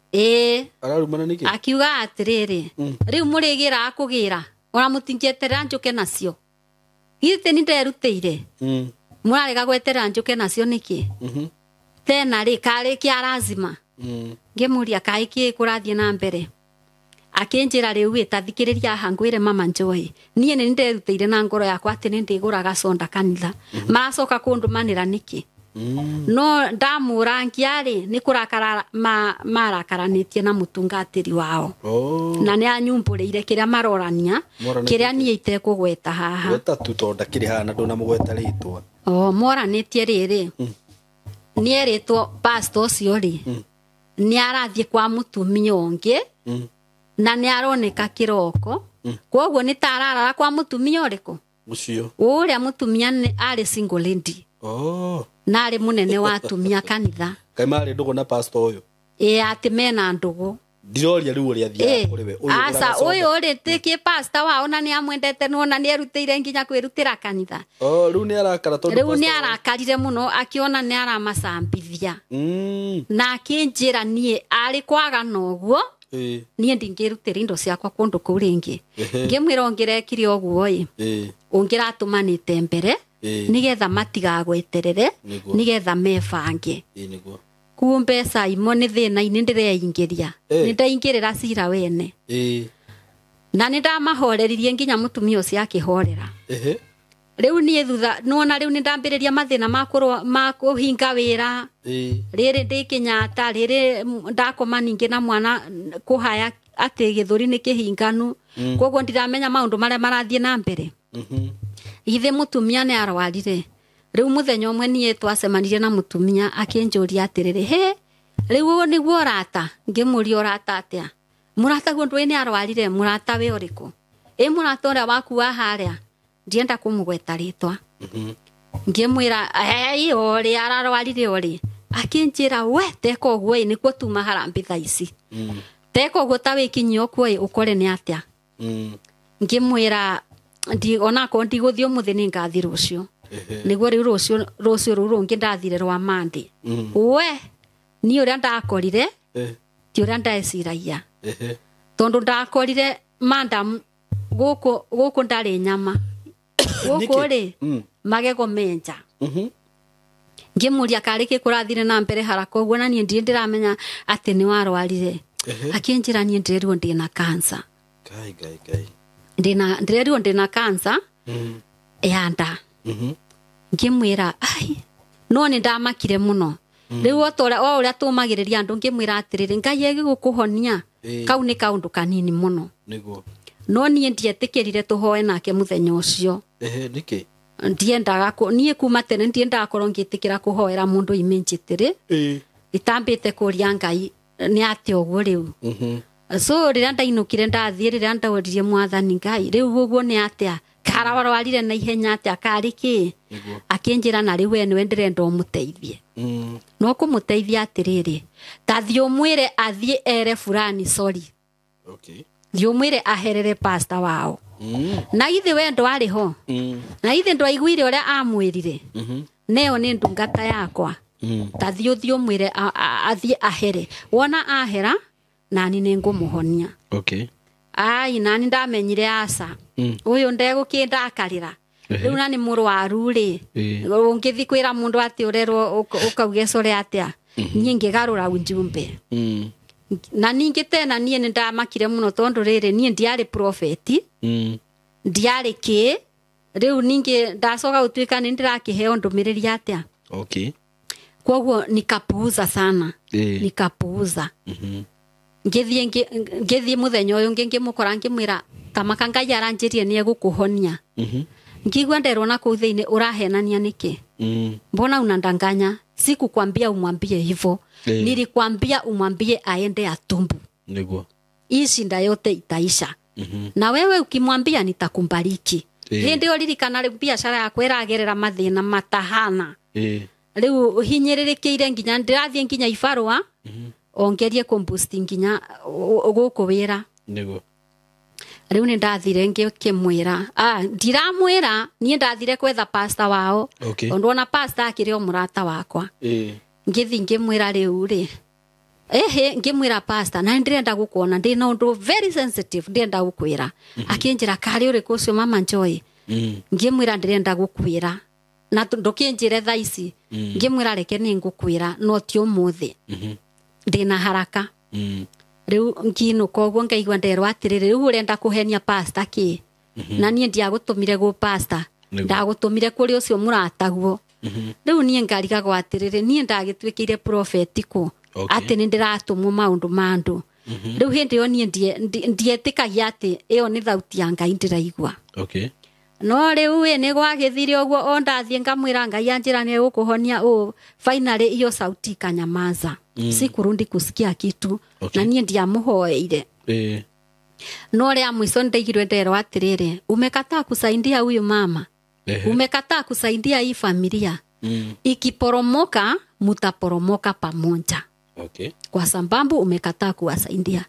Ararumana nĩkĩ? Akiuga atĩrĩrĩ, rĩu mũrĩgĩraga kũgĩra ona mũtingĩeterera njũke nacio. Githĩ nĩ nderutĩire? Mũrarega gweterera njũke nacio nĩkĩ? Tena rĩ karĩ kĩa lazima. Ngĩmũria kaĩ kĩ kũrathiĩ na mbere. Akĩnjĩra rĩu ĩ tathikĩrĩria haha ngwĩre mama Joy. Niĩ nĩ nderutĩire na ngoro yakwa atĩ nĩ ndĩgũraga soda kanitha. Maracoka kũndũmanĩra nĩkĩ? No ndamũrangia rĩ nĩ kũrakara marakaranĩtie na mũtungatĩri wao. Na nĩ anyumbũrĩire kĩrĩa marorania kĩrĩa niĩ itekũgweta haha. Gweta tu tondũ ndakĩrĩ haha na ndũnamũgweta rĩtwa. Moranĩtie rĩrĩ nĩ erĩtwo pastor ũcio rĩ nĩ arathiĩ kwa mũtumia ũngĩ na nĩ aroneka kĩroko. Kwoguo nĩ ta ararara kwa mũtumia ũrĩkũ? Ũcio. Ũrĩa mũtumia arĩ single lady. Na arĩ mũnene wa atumia kanitha. Kaĩ marĩ ndũgũ na pastor ũyũ? Atĩ mena ndũgũ. Ndiroria rĩu ũrĩa athiaga kũrĩ we. Aca ũyũ rĩ tĩ pastor wao na nĩ amwendete nona nĩ erutĩire nginya kwĩrutĩra kanitha. Rĩu nĩ arakara tondũ rĩu nĩ arakarire mũno akĩona nĩ aramacambithia. Na akĩnjĩra niĩ arĩ kwaga noguo niĩ ndingĩrutĩra indo ciakwa kũndũ kũu rĩngĩ. Ngĩmwĩra ũngĩrekire ũguo ĩ ũngĩratũmanĩte mbere nĩgetha matigagweterere nĩgetha mebange. Kumbe Saimo nĩ thĩna-inĩ ndĩreingĩria. Nĩ ndaingĩrĩra cira wene. Na nĩ ndamahoreririe nginya mũtumia ũcio akĩhorera. Rĩu niĩ thutha nĩwona rĩu nĩ ndambĩrĩria mathĩna ma kũhinga wĩra. Rĩrĩ ndĩ Kenyatta rĩrĩ ndakoma ningĩ na mwana kũhaya atĩ gĩthũri nĩ kĩhinganu. Koguo ndiramenya maũndũ marĩa marathiĩ na mbere. Githĩ mũtumia nĩ arwarire. Rĩu mũthenya ũmwe niĩ twacemanirie na mũtumia akĩnjũria atĩrĩrĩ, he rĩu ũyũ nĩguo ũrata? Ngĩmũria ũrata atĩa? Mũrata guo ndũĩ nĩ arwarire, mũrata we ũrĩkũ? Ĩ mũrata ũrĩa waku wa harĩa? Ndienda kũmũgweta rĩtwa. Ngĩmwĩra ei ũrĩa ararwarire ũrĩ. Akĩnjĩra we teka ũguo ĩ nĩkuo tuma harambĩ thaa ici. Teka ũguo ta wĩkinyie ũkuo ĩ ũkore nĩ atĩa. Ngĩmwĩra onakorwo ndigũthiĩ ũmũthĩ nĩ ngathiĩ rũciũ. Nĩguo rĩu rũciũ rũu rũngĩ ndathire rwa Monday. We niĩ ũrĩa ndakorire ti ũrĩa ndeciragia. Tondũ ndakorire madam gũkũ ndarĩ nyama. Gũkũ rĩ magego menja. Ngĩmũria karĩ kĩ kũrathire na mbere haraka ũguo na niĩ ndirĩ ndĩramenya atĩ nĩ warwarire. Akĩnjĩra niĩ ndĩrerirwo ndĩna cancer. Ngai. Ndĩrerirwo ndĩna cancer ya nda. Ngĩmwĩra ai no nĩ ndamakire mũno. Rĩu o ũrĩa tũmagĩrĩria andũ ngĩmwĩra atĩrĩrĩ Ngai egĩgũkũhonia kau nĩ kaũndũ kanini mũno. Nĩguo. No niĩ ndietĩkĩrire tũhoe nake mũthenya ũcio. Nĩkĩ? Ndiendaga niĩ kuma tene ndiendaga korwo ngĩtĩkĩra kũhoera mũndũ immediately. Itambĩte kũria Ngai nĩ atĩa ũguo rĩu. So rĩrĩa ndainũkire ndathiĩ rĩrĩa ndoririe mwathani Ngai rĩu ũguo nĩ atĩa karawarwarire na ihenya atĩa karĩ kĩ. Akĩnjĩra na rĩu we nĩwe ndĩrenda ũmũteithie. No kũmũteithia atĩrĩrĩ ta thiĩ ũmwĩre athiĩ ere fulani sorry. Okay. Thiĩ ũmwĩre aherere pastor wao. Na githĩ we ndwarĩ ho. Na githĩ ndwaiguire ũrĩa amwĩrire. Neo nĩ ndungata yakwa. Ta thiĩ ũthiĩ ũmwĩre athiĩ ahere. Wona ahera nani nĩ ngũmũhonia. Okay. Ai nani ndamenyire aca. Ũyũ ndegũkĩndakarĩra. Rĩu na nĩ mũrwaru rĩ. Ũngĩthiĩ kwĩra mũndũ atĩ ũrerwo ũkauge core atĩa. Niĩ ngĩgarũra ujumbe. Na ningĩ tena niĩ nĩ ndamakire mũno tondũ rĩrĩ niĩ ndiarĩ prophet. Ndiarĩ kĩ. Rĩu ningĩ ndacoka gũtuĩka nĩ ndĩrakĩheo ndũmĩrĩri atĩa. Okay. Kwoguo nikapuuza sana. Nikapuuza. Ngĩthiĩ mũthenya ũyũ ũngĩ ngĩmũkora ngĩmwĩra tamaka Ngai aranjĩrie nĩ egũkũhonia. Ngĩigua nderwo na kũu thĩinĩ ũrahenania nĩkĩ. Mbona unandanganya? Sikukwambia umwambie hivyo. Nilikwambia umwambie aende atumbu. Nĩguo. Hii shinda yote itaisha. Na wewe ukimwambia nitakumbariki. Hĩndĩ ĩyo ririkana rĩu biacara yakwa ĩragerera mathĩna matahana. Rĩu hinyĩrĩrĩkĩire nginya ndĩrathiĩ nginya ibarũa. Ongerie kũmboost nginya gũkũ wĩra. Nĩguo. Rĩu nĩ ndathire ngĩkĩmwĩra. Ndiramwĩra niĩ ndathire kwetha pastor wao. Okay. Tondũ ona pastor akĩrĩ o mũrata wakwa. Ngĩthiĩ ngĩmwĩra rĩu rĩ. Ehe ngĩmwĩra pastor na ndĩrenda gũkuona ndĩ na ũndũ very sensitive ndĩrenda gũkwĩra. Akĩnjĩra karĩ ũrĩkũ ũcio mama Joy. Ngĩmwĩra ndĩrenda gũkwĩra. Na ndũkĩnjĩre thaa ici. Ngĩmwĩra reke nĩ ngũkwĩra no ti ũmũthĩ. Ndĩna haraka. Rĩu nginũka ũguo ngaigua nderwo atĩrĩrĩ rĩu ũrenda kũhenia pastor kĩ. Na niĩ ndiagũtũmire gwĩ pastor. Ndagũtũmire kũrĩ ũcio mũrataguo. Rĩu niĩ ngarigagwo atĩrĩrĩ niĩ ndagĩtuĩkĩire prophet kũ. Atĩ nĩ ndĩratũmwo maũndũ ma andũ. Rĩu hĩndĩ ĩyo niĩ ndietĩkagia atĩ ĩyo nĩ thauti ya Ngai ndĩraigua. Okay. No rĩu ĩ nĩ gwagĩthire ũguo o ndathiĩ ngamwĩra Ngai anjĩra nĩ egũkũhonia ũũ. Finally hiyo sauti ikanyamaza. Sikurundi kusikia kitu. Okay. Na niĩ ndiamũhoeire. No rĩa mũico nĩndaigirwe nderwo atĩrĩrĩ umekataa kusaidia huyu mama. Umekataa kusaidia hii familia. Ikiporomoka mutaporomoka pamoja. Okay. Kwa sababu umekataa kuwasaidia.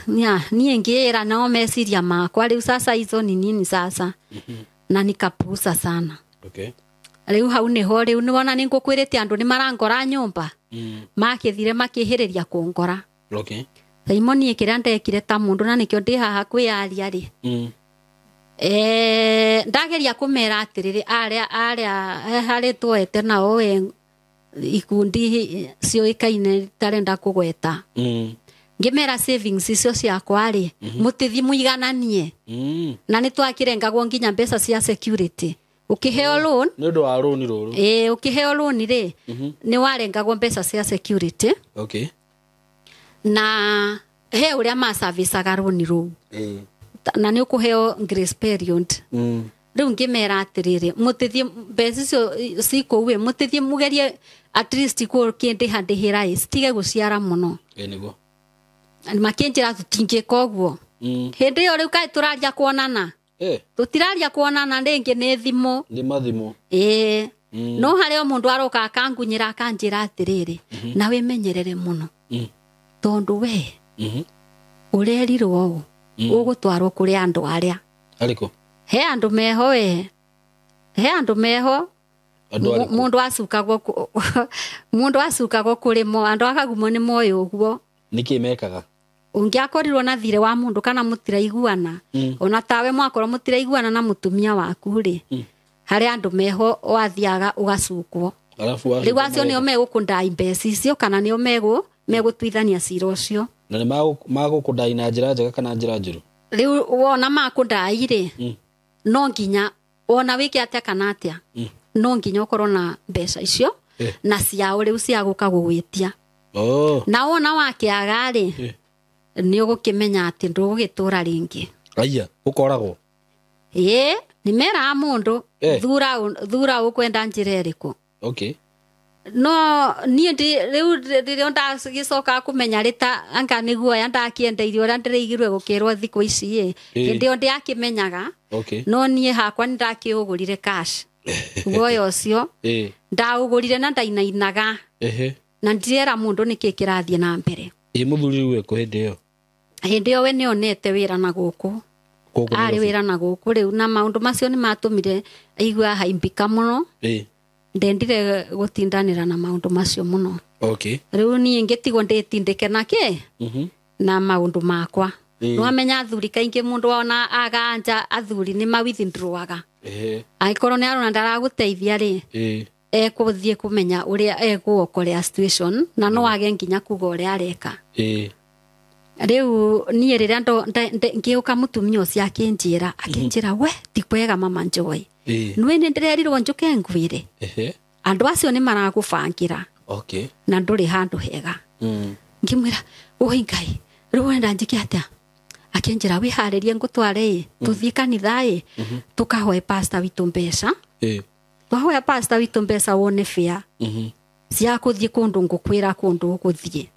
Niĩ ngĩĩra nao meciria makwa rĩu sasa hizo ni nini sasa. Na nikapuuza sana. Okay. Rĩu hau nĩho rĩu nĩwona nĩ ngũkwĩrĩte andũ nĩ marangora nyũmba. Makĩthire makĩhĩrĩria kũngora. Okay. Simon niĩ kĩrĩa ndekire ta mũndũ na nĩkĩo ndĩ haha kwĩyaria rĩ. Ndageria kũmera atĩrĩrĩ arĩa harĩ tuoete nao we ikundi ciũĩkaine tarenda kũgweta. Ngĩmera savings icio ciakwa rĩ mũtĩthi mũigananie. Na nĩ twakĩrengagwo nginya mbeca cia security. Ũkĩheo loan nĩ ũndũ wa loan rũrũ. Ũkĩheo loan rĩ nĩ warengagwo mbeca cia security. Okay. Na he ũrĩa maservicaga loan rũu. Na nĩ ũkũheo grace period. Rĩu ngĩmera atĩrĩrĩ mũtĩthiĩ mbeca icio cikũu ĩ mũtĩthiĩ mũgerie at least kũndĩha ndĩhĩra ĩ citige gũciara mũno. Nĩguo. Makĩnjĩra tũtingĩka ũguo. Hĩndĩ ĩyo rĩu kaĩ tũraria kuonana. Tutiraria kuonana ringi ni thimu. Ni mathimu. No haria mundu aroka akangunyira akanjira atiriri na wimenyerere muno. Tondu we urerirwo ugutwarwo kuri andu aria. Ariko? He andu meho we. He andu meho. Mundu acukagwo mundu acukagwo kuri mo andu akagumo ni moyo uguo. Niki mekaga? Ungiakorirwo na thire wa mundu kana mutiraiguana ona tawe mwakorwo mutiraiguana na mutumia waku ri hari andu meho wathiaga ugacukwo. Alafu riu acio nio megukundai mbeca icio kana nio megutuithania cira ucio. Na ni magukundai na njira njega kana njira njuru? Riu wona makundai ri no nginya wona wike atia kana atia no nginya ukorwo na mbeca icio na ciao riu cia guka gugwitia. Na wona wakiaga ri ni ugukimenya ati ndugugitura ringi. Aya, ukoragwo. Ni mera mundu thura ukwenda njira iriku. Okay. No nie riu riria ndagicoka kumenya rita anga niguo ya ndakiendeirio uria ndiraigirwe gukirwo thiku ici hindi yo ndiakimenyaga. Okay. No nie hakwa ndakiugurire cash. Guoya ucio ndaugurire na ndainainaga. Na ndirera mundu niki kirathie na mbere. Muthuri we ko hindi yo? Hindi yo we nionete wira na guku. Ari wira na guku riu na maundu macio ni matumire aigua haimbika muno. Ndendire gutindanira na maundu macio muno. Okay. Riu nie ngitigwo nditindike nake na maundu makwa. Nwamenya athuri kaingi mundu ona aganja athuri ni ma withdrawaga. Angikorwo ni arona ndaraguteithia ri ekuthie kumenya uria eguokorea situation na no age nginya kuga uria areka. Riu nie riria ngiuka mutumia ucio akinjira akinjira we ti kwega mama Joy. Nwe ni ndirerirwo njuke ngwire. Andu acio ni maragubangira. Okay. Na nduri handu hega. Ngimwira oi Ngai riu wenda njike atia? Akinjira wiharirie ngutware tuthie kanitha tukahoe pastor witu mbeca. Twahoya pastor witu mbeca wone fare. Cia kuthie kundu ngukwira kundu uguthie.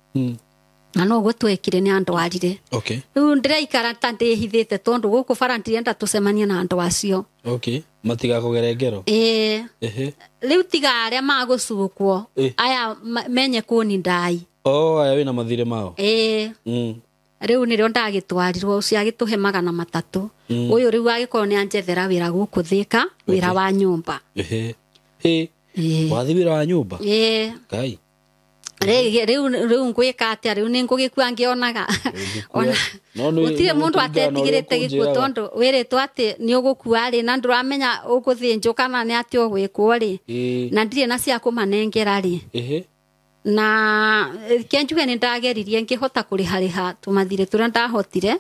Na no gutwekire ni andu arire. Okay. Riu ndiraikara ta ndihithite tondu guku bara ndirenda tucemanie na andu acio. Okay. Matigakugere ngero. Riu tiga aria magucukwo aya menye kuni ndai. Aya wina mathire mao. Riu nirio ndagitwarirwo ucio agituhe 300. Uyu riu agikorwo ni anjethera wira guku Thika, wira wa nyumba. Wathi wira wa nyumba? Ngai. Riu ngwika atia riu ni ngugikua ngionaga. Ona gutire mundu atetigirite gikuo tondu wiritwo ati ni ugukua ri na nduramenya uguthinjwo kana ni ati ugwikwo ri. Na ndire na cia kumanengera ri. Na kenjuge ni ndageririe ngihota kurihariha tumathire turia ndahotire.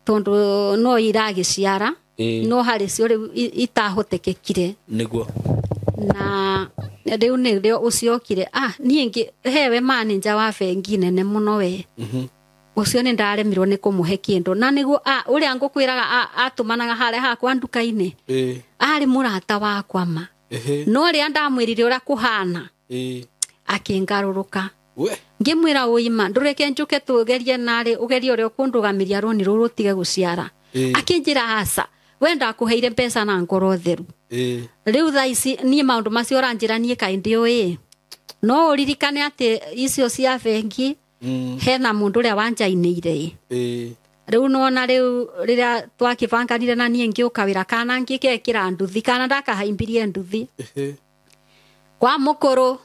Tondu no iragiciara no hari cio riu itahotekekire. Niguo. Na riu nirio uciokire nie ngi hewe manager wa bengi nene muno we. Ucio ni ndaremirwo ni kumuhe kindu na niguo uria ngukwiraga atumanaga haria hakwa nduka-ini. Ari murata wakwa ma. No ria ndamwirire uria kuhana. Akingaruruka. Ngimwira uima ndureke njuke tugerie nari ugerie uria ukundugamiria roni ruru rutige guciara. Akinjira aca we ndakuheire mbeca na ngoro theru. Riu thaa ici nie maundu macio uranjira nie kai ndiui. No uririkane ati icio cia bengi hena mundu uria wanjainiire. Riu nona riu riria twakibanganire na nie ngiuka wira kana ngikekira nduthi kana ndakahaimbirie nduthi. Kwa mukuru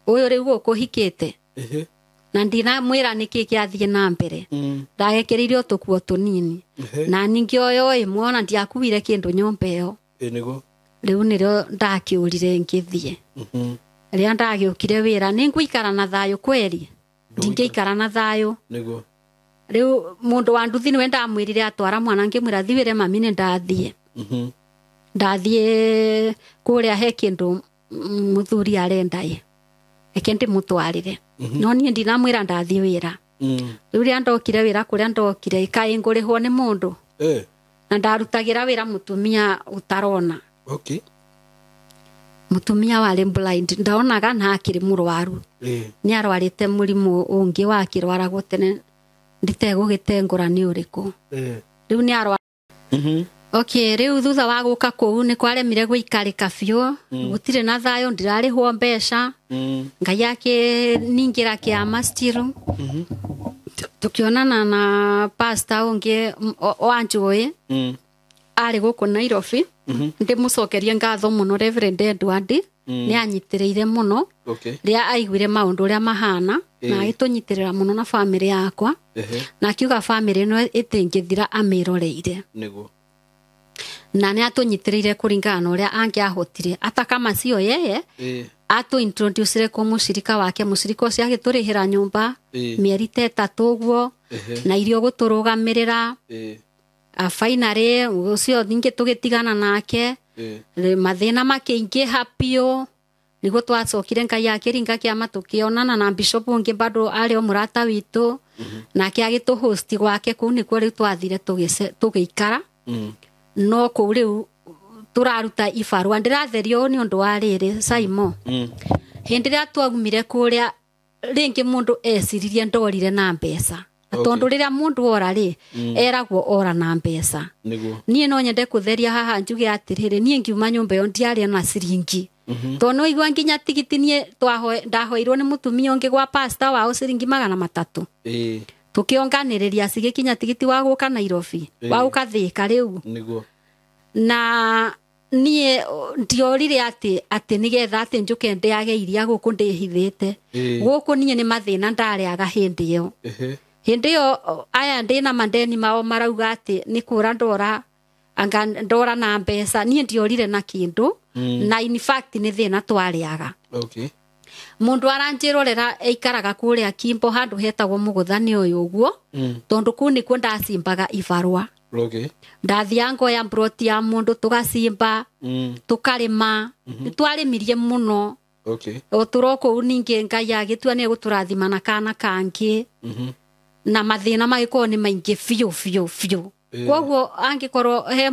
uyu riu gukuhikite. Na ndinamwira niki kiathie na mbere. Ndagekiririe tukuo tunini. Na ningioyo imwe ona ndiakuire kindu nyumba iyo. Niguo. Riu nirio ndakiurire ngithie. Riria ndagiukire wira ni nguikara na thayu kweri. Ndingiikara na thayu. Niguo. Riu mundu wa nduthi niwe ndamwirire atwara mwana ngimwira thiwire mami ni ndathie. Ndathie kuria he kindu muthuri arenda ye. Eke ndimutwarire. No nie ndinamwira ndathie wira. Riu riria ndokire wira kuria ndokire ikai ngurihwo ni mundu. Na ndarutagira wira mutumia utarona. Okay. Mutumia wari blind ndaonaga na akiri murwaru. Ni arwarite murimu ungi wakirwaragwo tene nditegugitengura ni uriku. Riu ni arwa. Okay, rĩu thutha wa gũka kũu nĩ kwaremire gũikarĩka biũ, gũtirĩ na thayũ, ndirarĩhwo mbeca. Ngai akĩningĩra kĩama still. Tukionana na pastor ũngĩ wa njũĩ, arĩ gũkũ Nairobi. Ndĩmũcokerie ngatho mũno Reverend Edward, nĩ anyitĩrĩire mũno rĩrĩa aiguire maũndũ ũrĩa mahana, na agĩtũnyitĩrĩra mũno na bamĩrĩ yakwa, na akiuga bamĩrĩ ĩno ĩtingĩthira amĩroreire. Niguo. Na nĩ atũnyitĩrĩire kũringana na ũrĩa angĩahotire, hata kama sio yeye, atũ-introducire kũ mũcirika wake, mũcirika ũcio agĩtũrĩhĩra nyũmba mĩeri ta 3 ũguo, na irio gũtũrũgamĩrĩra. Finally ũcio ningĩ tũgĩtigana nake, mathĩna makĩingĩha biũ. Nĩguo twacokire Ngai akĩringa kĩama, tũkĩonana na bishop ũngĩ bado arĩ o mũrata witũ, nake agĩtũ-host gwake. Kũu nĩkuo rĩu twathire tũgĩikara. No kũu rĩu tũraruta ibarũa, ndĩratherio ũũ nĩ ũndũ wa rĩrĩ Saimo. Hĩndĩ ĩrĩa twaumire kũrĩa rĩngĩ mũndũ eciririe ndorire na mbeca, tondũ rĩrĩa mũndũ ora rĩ, eragwo ora na mbeca. Niguo. Niĩ no nyende kũtheria haha njuge atĩrĩrĩ, niĩ ngiuma nyũmba ĩyo ndiarĩ na ciringi, tondũ no igua nginya tigiti niĩ ndahoirwo nĩ mũtumia ũngĩ gwa pastor wao ciringi 300. Tũkĩonganĩrĩria cigĩkinya tigiti wa gũka Nairobi, wa gũka Thĩka rĩu. Niguo. Na niĩ ndiorire atĩ nĩgetha atĩ njũke ndĩage iria gũkũ ndĩhithĩte. Gũkũ niĩ nĩ mathĩna ndarĩaga hĩndĩ ĩyo. Hĩndĩ ĩyo aya ndĩna mandeni mao marauga atĩ nĩ kũra ndora, anga ndora na mbeca, niĩ ndiorire na kĩndũ. Na in fact nĩ thĩna twarĩaga. Mũndũ aranjĩrorera aikaraga kũrĩa Kimbo handũ hetagwo Mũgũthani ũyũ ũguo, tondũ kũu nĩkuo ndacimbaga ibarũa. Ndathiaga ngoya mburoti ya mũndũ tũgacimba, tũkarĩma. Nĩtwarĩmirie mũno. O tũro kũu ningĩ Ngai agĩtua nĩ egũtũrathima na kana kangĩ. Na mathĩna magĩkorwo nĩ maingĩ biũ biũ biũ. Koguo angĩkorwo he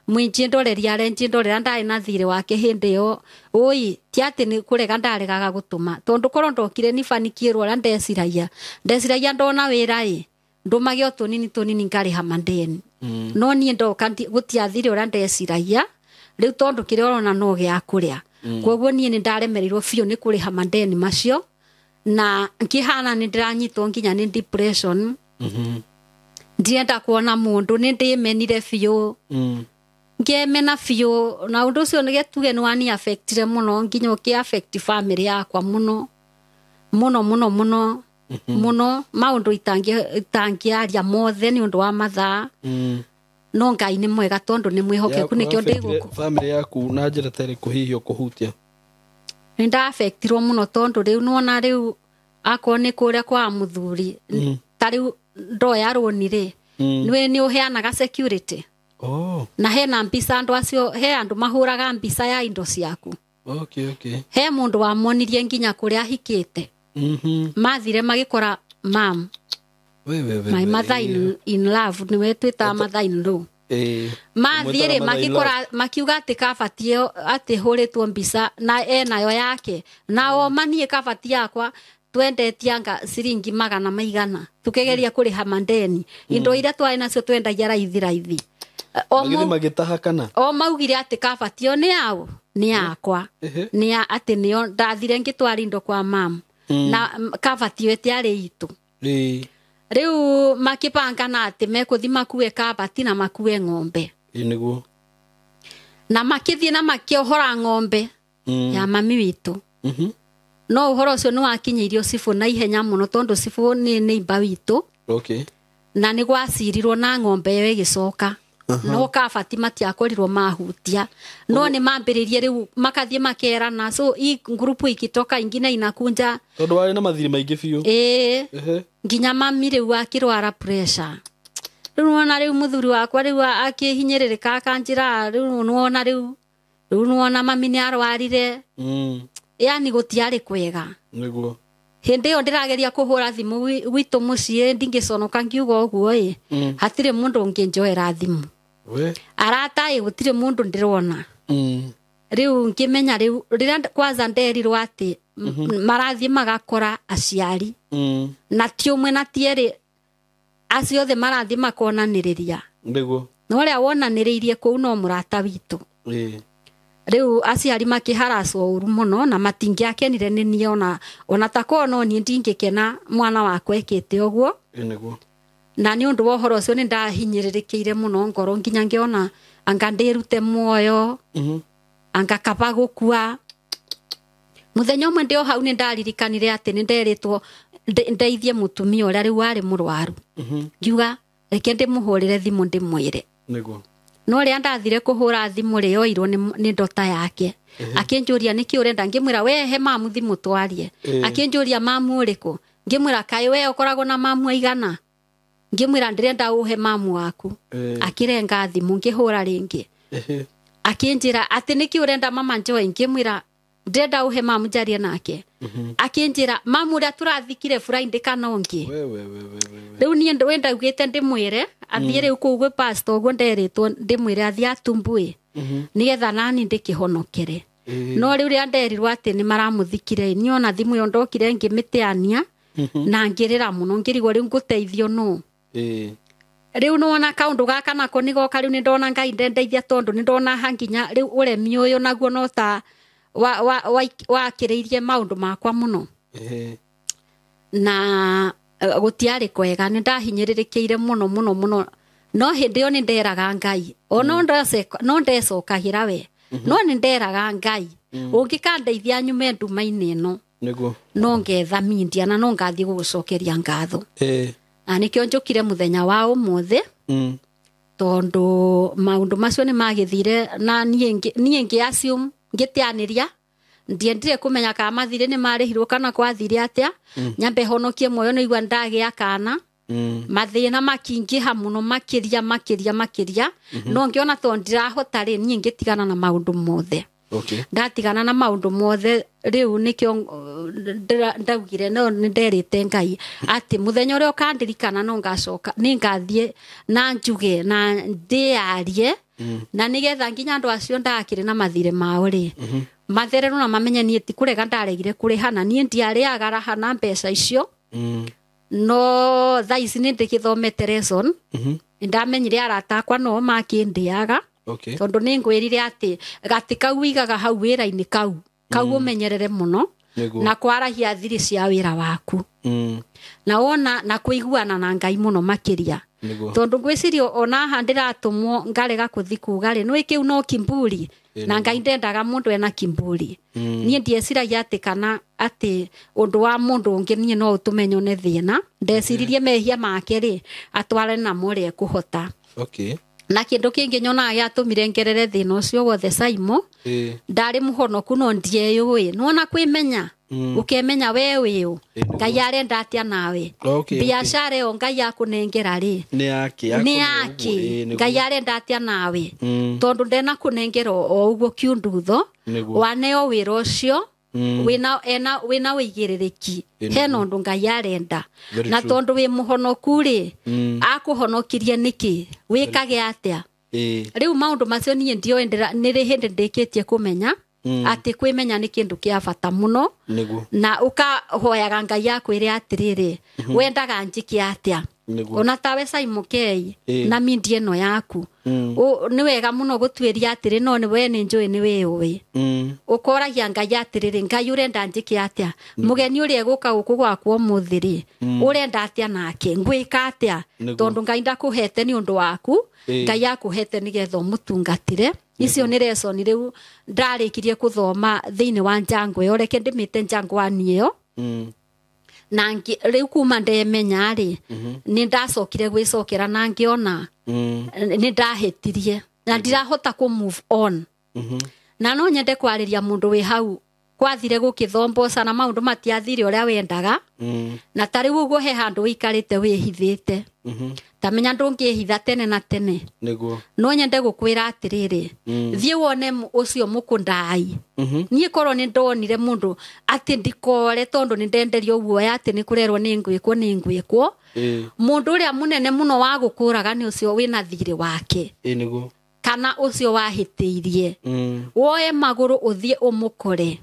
mwĩnjĩndoreri arenjĩndorera ndarĩ na thirĩ wake hĩndĩ ĩyo, ũi ti atĩ nĩ kũrega ndaregaga gũtũma, tondũ korwo ndokire nĩbanikiĩrwo ũrĩa ndeciragia, ndeciragia ndona wĩra ĩ ndũmage o tũnini tũnini ngarĩha mandeni. No niĩ ndoka gũtiathire ũrĩa ndeciragia rĩu, tondũ kĩrĩa ũrona no gĩa kũrĩa. Koguo niĩ nĩ ndaremereirwo biũ nĩ kũrĩha mandeni macio, na ngĩhana nĩ ndĩranyitwo nginya nĩ depression. Ndienda kuona mũndũ, nĩ ndĩmenire biũ. Ngĩemena biũ, na ũndũ ũcio nĩ tuge nĩ wani affectire mũno, nginya ũkĩ affect family yakwa mũno mũno mũno mũno mũno, maũndũ itangĩaria mothe nĩ ũndũ wa mathaa. No Ngai nĩ mwega tondũ nĩ mwĩhokeku, nĩkĩo ndĩ gũkũ. Family yaku na njĩra ta ĩrĩkũ hihi ũkũhutia? Nĩ ndaafektirwo mũno tondũ rĩu nĩwona rĩu akorwo nĩ kũrĩa kwa mũthuri, ta rĩu ndoya rũni rĩ, nĩ nĩ ũheanaga security. Na hena mbica andũ acio, he andũ mahũraga mbica ya indo ciaku. He mũndũ wamonirie nginya kũrĩa ahikĩte. Mathire magĩkora mam, my mother in love, nĩwe twĩtaga mother in law. Mathiĩ rĩ, magĩkora makiuga atĩ kabati ĩyo atĩ hũrĩtwo mbica na enayo yake, na o maniĩ kabati yakwa twendetie anga ciringi 100 maigana, tukĩgeria kũrĩha mandeni. Indo iria twarĩ nacio twendagia raithi raithi. Magĩthiĩ magĩtaha kana? O maugire atĩ kabati ĩyo nĩ yao, nĩ yakwa, nĩ ya atĩ nĩyo ndathire ngĩtwara indo kwa mam, na kabati ĩyo ĩtiarĩ itũ. Rĩu makĩbangana atĩ mekũthi makue kabati na makue ng'ombe. Nĩguo. Na makĩthiĩ na makĩohora ng'ombe ya mami witũ. No ũhoro ũcio nĩ wakinyĩirio cibũ na ihenya mũno, tondũ cibũ nĩ neighbor witũ. Na nĩ gwacirirwo na ng'ombe ĩyo ĩgĩcoka. No kabati matiakorirwo mahutia, no nĩ mambĩrĩrie rĩu makathiĩ makerana, so hii ngurupu ikitoka ingine inakunja, tondũ warĩ na mathirĩ maingĩ biũ. Nginya mami rĩu akĩrwara pressure. Rĩu nĩwona rĩu mũthuri wakwa rĩu akĩhinyĩrĩrĩka akanjĩra, rĩu nĩwona rĩu, rĩu nĩwona mami nĩ arwarire. Yani gũtiarĩ kwega. Nĩguo. Hĩndĩ ĩyo ndĩrageria kũhũra thimũ gwitũ mũciĩ, ndingĩconoka ngiuga ũguo ĩ, hatirĩ mũndũ ũngĩnjoera thimũ. Arata ĩ gũtirĩ mũndũ ndĩrona. Rĩu ngĩmenya rĩu rĩrĩa kwanza nderirwo atĩ marathiĩ magakora aciari, na ti ũmwe na ti erĩ, acio othe marathiĩ makonanĩrĩria. Nĩguo. Na ũrĩa wonanĩrĩirie kũu no mũrata witũ. Rĩu aciari makĩharacwo ũru mũno na matingĩakenire nĩ niĩ ona ta korwo no niĩ ndingĩkena mwana wakwa ekĩte ũguo. Na nĩ ũndũ wa ũhoro ũcio nĩ ndahinyĩrĩrĩkĩire mũno ngoro nginya ngĩona anga ndĩrute muoyo, anga kaba gũkua. Mũthenya ũmwe ndĩ o hau nĩ ndaririkanire atĩ nĩ nderĩtwo ndeithie mũtumia ũrĩa rĩu warĩ mũrwaru. Ngiuga reke ndĩmũhũrĩre thimũ ndĩmwĩre. No rĩrĩa ndathire kũhũra thimũ rĩ yoirwo nĩ ndota yake. Akĩnjũria nĩkĩ ũrenda, ngĩmwĩra we he mamu thimũ twarie. Akĩnjũria mamu ũrĩkũ, ngĩmwĩra kaĩ we ũkoragwo na mamu aigana, ngĩmwĩra ndĩrenda ũhe mamu waku. Akĩrenga thimũ ngĩhũra rĩngĩ. Akĩnjĩra atĩ nĩkĩ ũrenda mama Joy, ngĩmwĩra ndĩrenda ũhe mamu njarie nake. Akĩnjĩra mamu ũrĩa tũrathikire Friday kana ũngĩ. Rĩu niĩ ndaugĩte ndĩmwĩre athiĩ rĩu kũu gwĩ pastor ũguo nderĩtwo ndĩmwĩre athiĩ atumbue nĩgetha nani ndĩkĩhonokere. No rĩu rĩrĩa nderirwo atĩ nĩ maramũthikire, niĩ ona thimũ ĩyo ndokire ngĩmĩteania na ngĩrĩra mũno ngĩrigwo rĩu ngũteithio nũ. Rĩu nĩwona kaũndũ gaka nako nĩgoka rĩu nĩndona Ngai ndendeithia tondũ nĩndona ha nginya rĩu ũremi ũyũ naguo no ta wakĩrĩirie maũndũ makwa mũno. Na gũtiarĩ kwega, nĩ ndahinyĩrĩrĩkĩire mũno mũno mũno. No hĩndĩ ĩyo nĩ nderaga Ngai no ndecokagĩra we, no nĩ nderaga Ngai ũngĩkandeithia nyume nduma-inĩ ĩno no ngetha mindia na no ngathiĩ gũgũcokeria ngatho. Na nĩkĩo njũkire mũthenya wa ũmũthĩ tondũ maũndũ macio nĩ magĩthire na niĩ ngĩ assume ngĩteanĩria ndiendire kũmenya kana mathirĩ nĩ marĩhirwo kana kwathire atĩa. Nyambe honokie muoyo nĩ igua ndagĩa kana. Mathĩna makingĩha mũno makĩria makĩria makĩria. No ngĩona tondũ ndirahota rĩ niĩ ngĩtigana na maũndũ mothe. Ndatigana na maũndũ mothe rĩu nĩkĩo ndaugire no nĩ nderĩte Ngai atĩ mũthenya ũrĩa ũkandirikana no ngacoka nĩ ngathiĩ na njuge na ndĩyarie na nĩgetha nginya andũ acio ndakĩrĩ na mathirĩ mao rĩ mathererwo na mamenye niĩ ti kũrega ndaregire kũrĩha na niĩ ndiarĩaga raha na mbeca icio. No thaa ici nĩ ndĩgĩthomete lesson. Ndamenyire arata akwa no makĩndĩaga. Tondũ nĩ ngwĩrire atĩ gatĩ kau ũigaga hau wĩra-inĩ kau kau ũmenyerere mũno na kwaragia thiri cia wĩra waku. Na wona na kũiguana na Ngai mũno makĩria. Tondũ ngwĩciria ona haha ndĩratũmwo ngarega kũthi kuga rĩ nĩ kĩu no kimburi na Ngai ndendaga mũndũ ena kimburi. Niĩ ndieciragia atĩ kana atĩ ũndũ wa mũndũ ũngĩ niĩ no ũtũme nyone thĩna. Ndeciririe mehia make rĩ atware namo ũrĩa ekũhota. Na kĩndũ kĩngĩ nyonaga gĩatũmire ngerere thĩna ũcio wothe Saimo, ndarĩ mũhonoku no ndieyũĩ. Nĩwona kwĩmenya ũkemenya we wĩũ Ngai arenda atĩa nawe. Biacara ĩyo Ngai akũnengera rĩ nĩ yake, Ngai arenda atĩa nawe tondũ ndena kũnengera o ũguo kiundutho waneo wĩra ũcio wĩna wĩigĩrĩrĩki hena ũndũ Ngai arenda. Na tondũ wĩ mũhonoku rĩ akũhonokirie nĩkĩ wĩkage atĩa. Rĩu maũndũ macio niĩ ndioĩ nĩrĩ hĩndĩ ndĩkĩtie kũmenya atĩ kwĩmenya nĩ kĩndũ kĩa bata mũno. Na ũkahoyaga Ngai akwĩre atĩrĩrĩ wendaga njĩke atĩa. Ona tawe Saimo K na mindi ĩno yaku nĩ wega mũno gũtuĩria atĩrĩ no we nĩ njũĩ nĩ wĩũĩ. Ũkoragia Ngai atĩrĩrĩ Ngai ũrenda njĩke atĩa, mũgeni ũrĩa egũka gũkũ gwakwa ũmũthĩ rĩ ũrenda atĩa nake ngwĩka atĩa, tondũ Ngai ndakũhete nĩ ũndũ waku, Ngai akũhete nĩgetha ũmũtungatĩre. Icio nĩ lesson rĩu ndarĩkirie kũthoma thĩinĩ wa njango ĩyo, reke ndĩmĩte njangwani ĩyo. Na rĩu kuma ndemenya rĩ nĩ ndacokire gwĩcokera na ngĩona nĩ ndahĩtirie na ndirahota kũ move on. Na no nyende kwarĩria mũndũ wĩ hau kwathire gũkĩthomboca na maũndũ matiathire ũrĩa wendaga. Na ta rĩu ũguo he handũ wĩikarĩte wĩhithĩte ta menya ndũngĩhitha tene na tene. No nyende gũkwĩra atĩrĩrĩ thiĩ wone ũcio mũkũndai. Niĩ korwo nĩ ndonire mũndũ atĩ ndikore tondũ nĩ ndenderio guoya atĩ nĩ kũrerwo nĩ ngwĩkwo nĩ ngwĩkwo. Mũndũ ũrĩa mũnene mũno wa gũkũraga nĩ ũcio wĩna thirĩ wake kana ũcio wahĩtĩirie. Woe magũrũ ũthiĩ ũmũkore.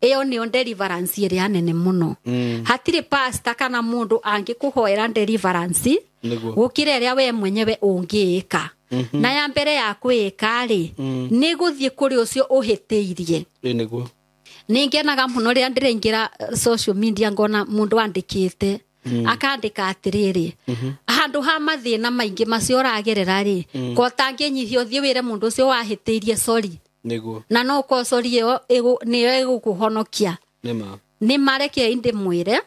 Ĩyo nĩyo deliverance ĩrĩa nene mũno. Hatirĩ pastor kana mũndũ angĩkũhoera deliverance gũkĩra ĩrĩa we mwenyewe ũngĩĩka. Na ya mbere ya kwĩka rĩ, nĩ gũthiĩ kũrĩ ũcio ũhĩtĩirie. Ĩ nĩguo. Nĩ ngenaga mũno rĩrĩa ndĩraingĩra social media ngona mũndũ andĩkĩte, akandĩka atĩrĩrĩ, handũ ha mathĩna maingĩ macio ũragerera rĩ, ko ũtangĩnyihia ũthiĩ wĩre mũndũ ũcio wahĩtĩirie sorry. Nĩguo. Na no ũkorwo sorry ĩyo nĩyo ĩgũkũhonokia. Nĩma. Nĩ marekei ndĩmwĩre,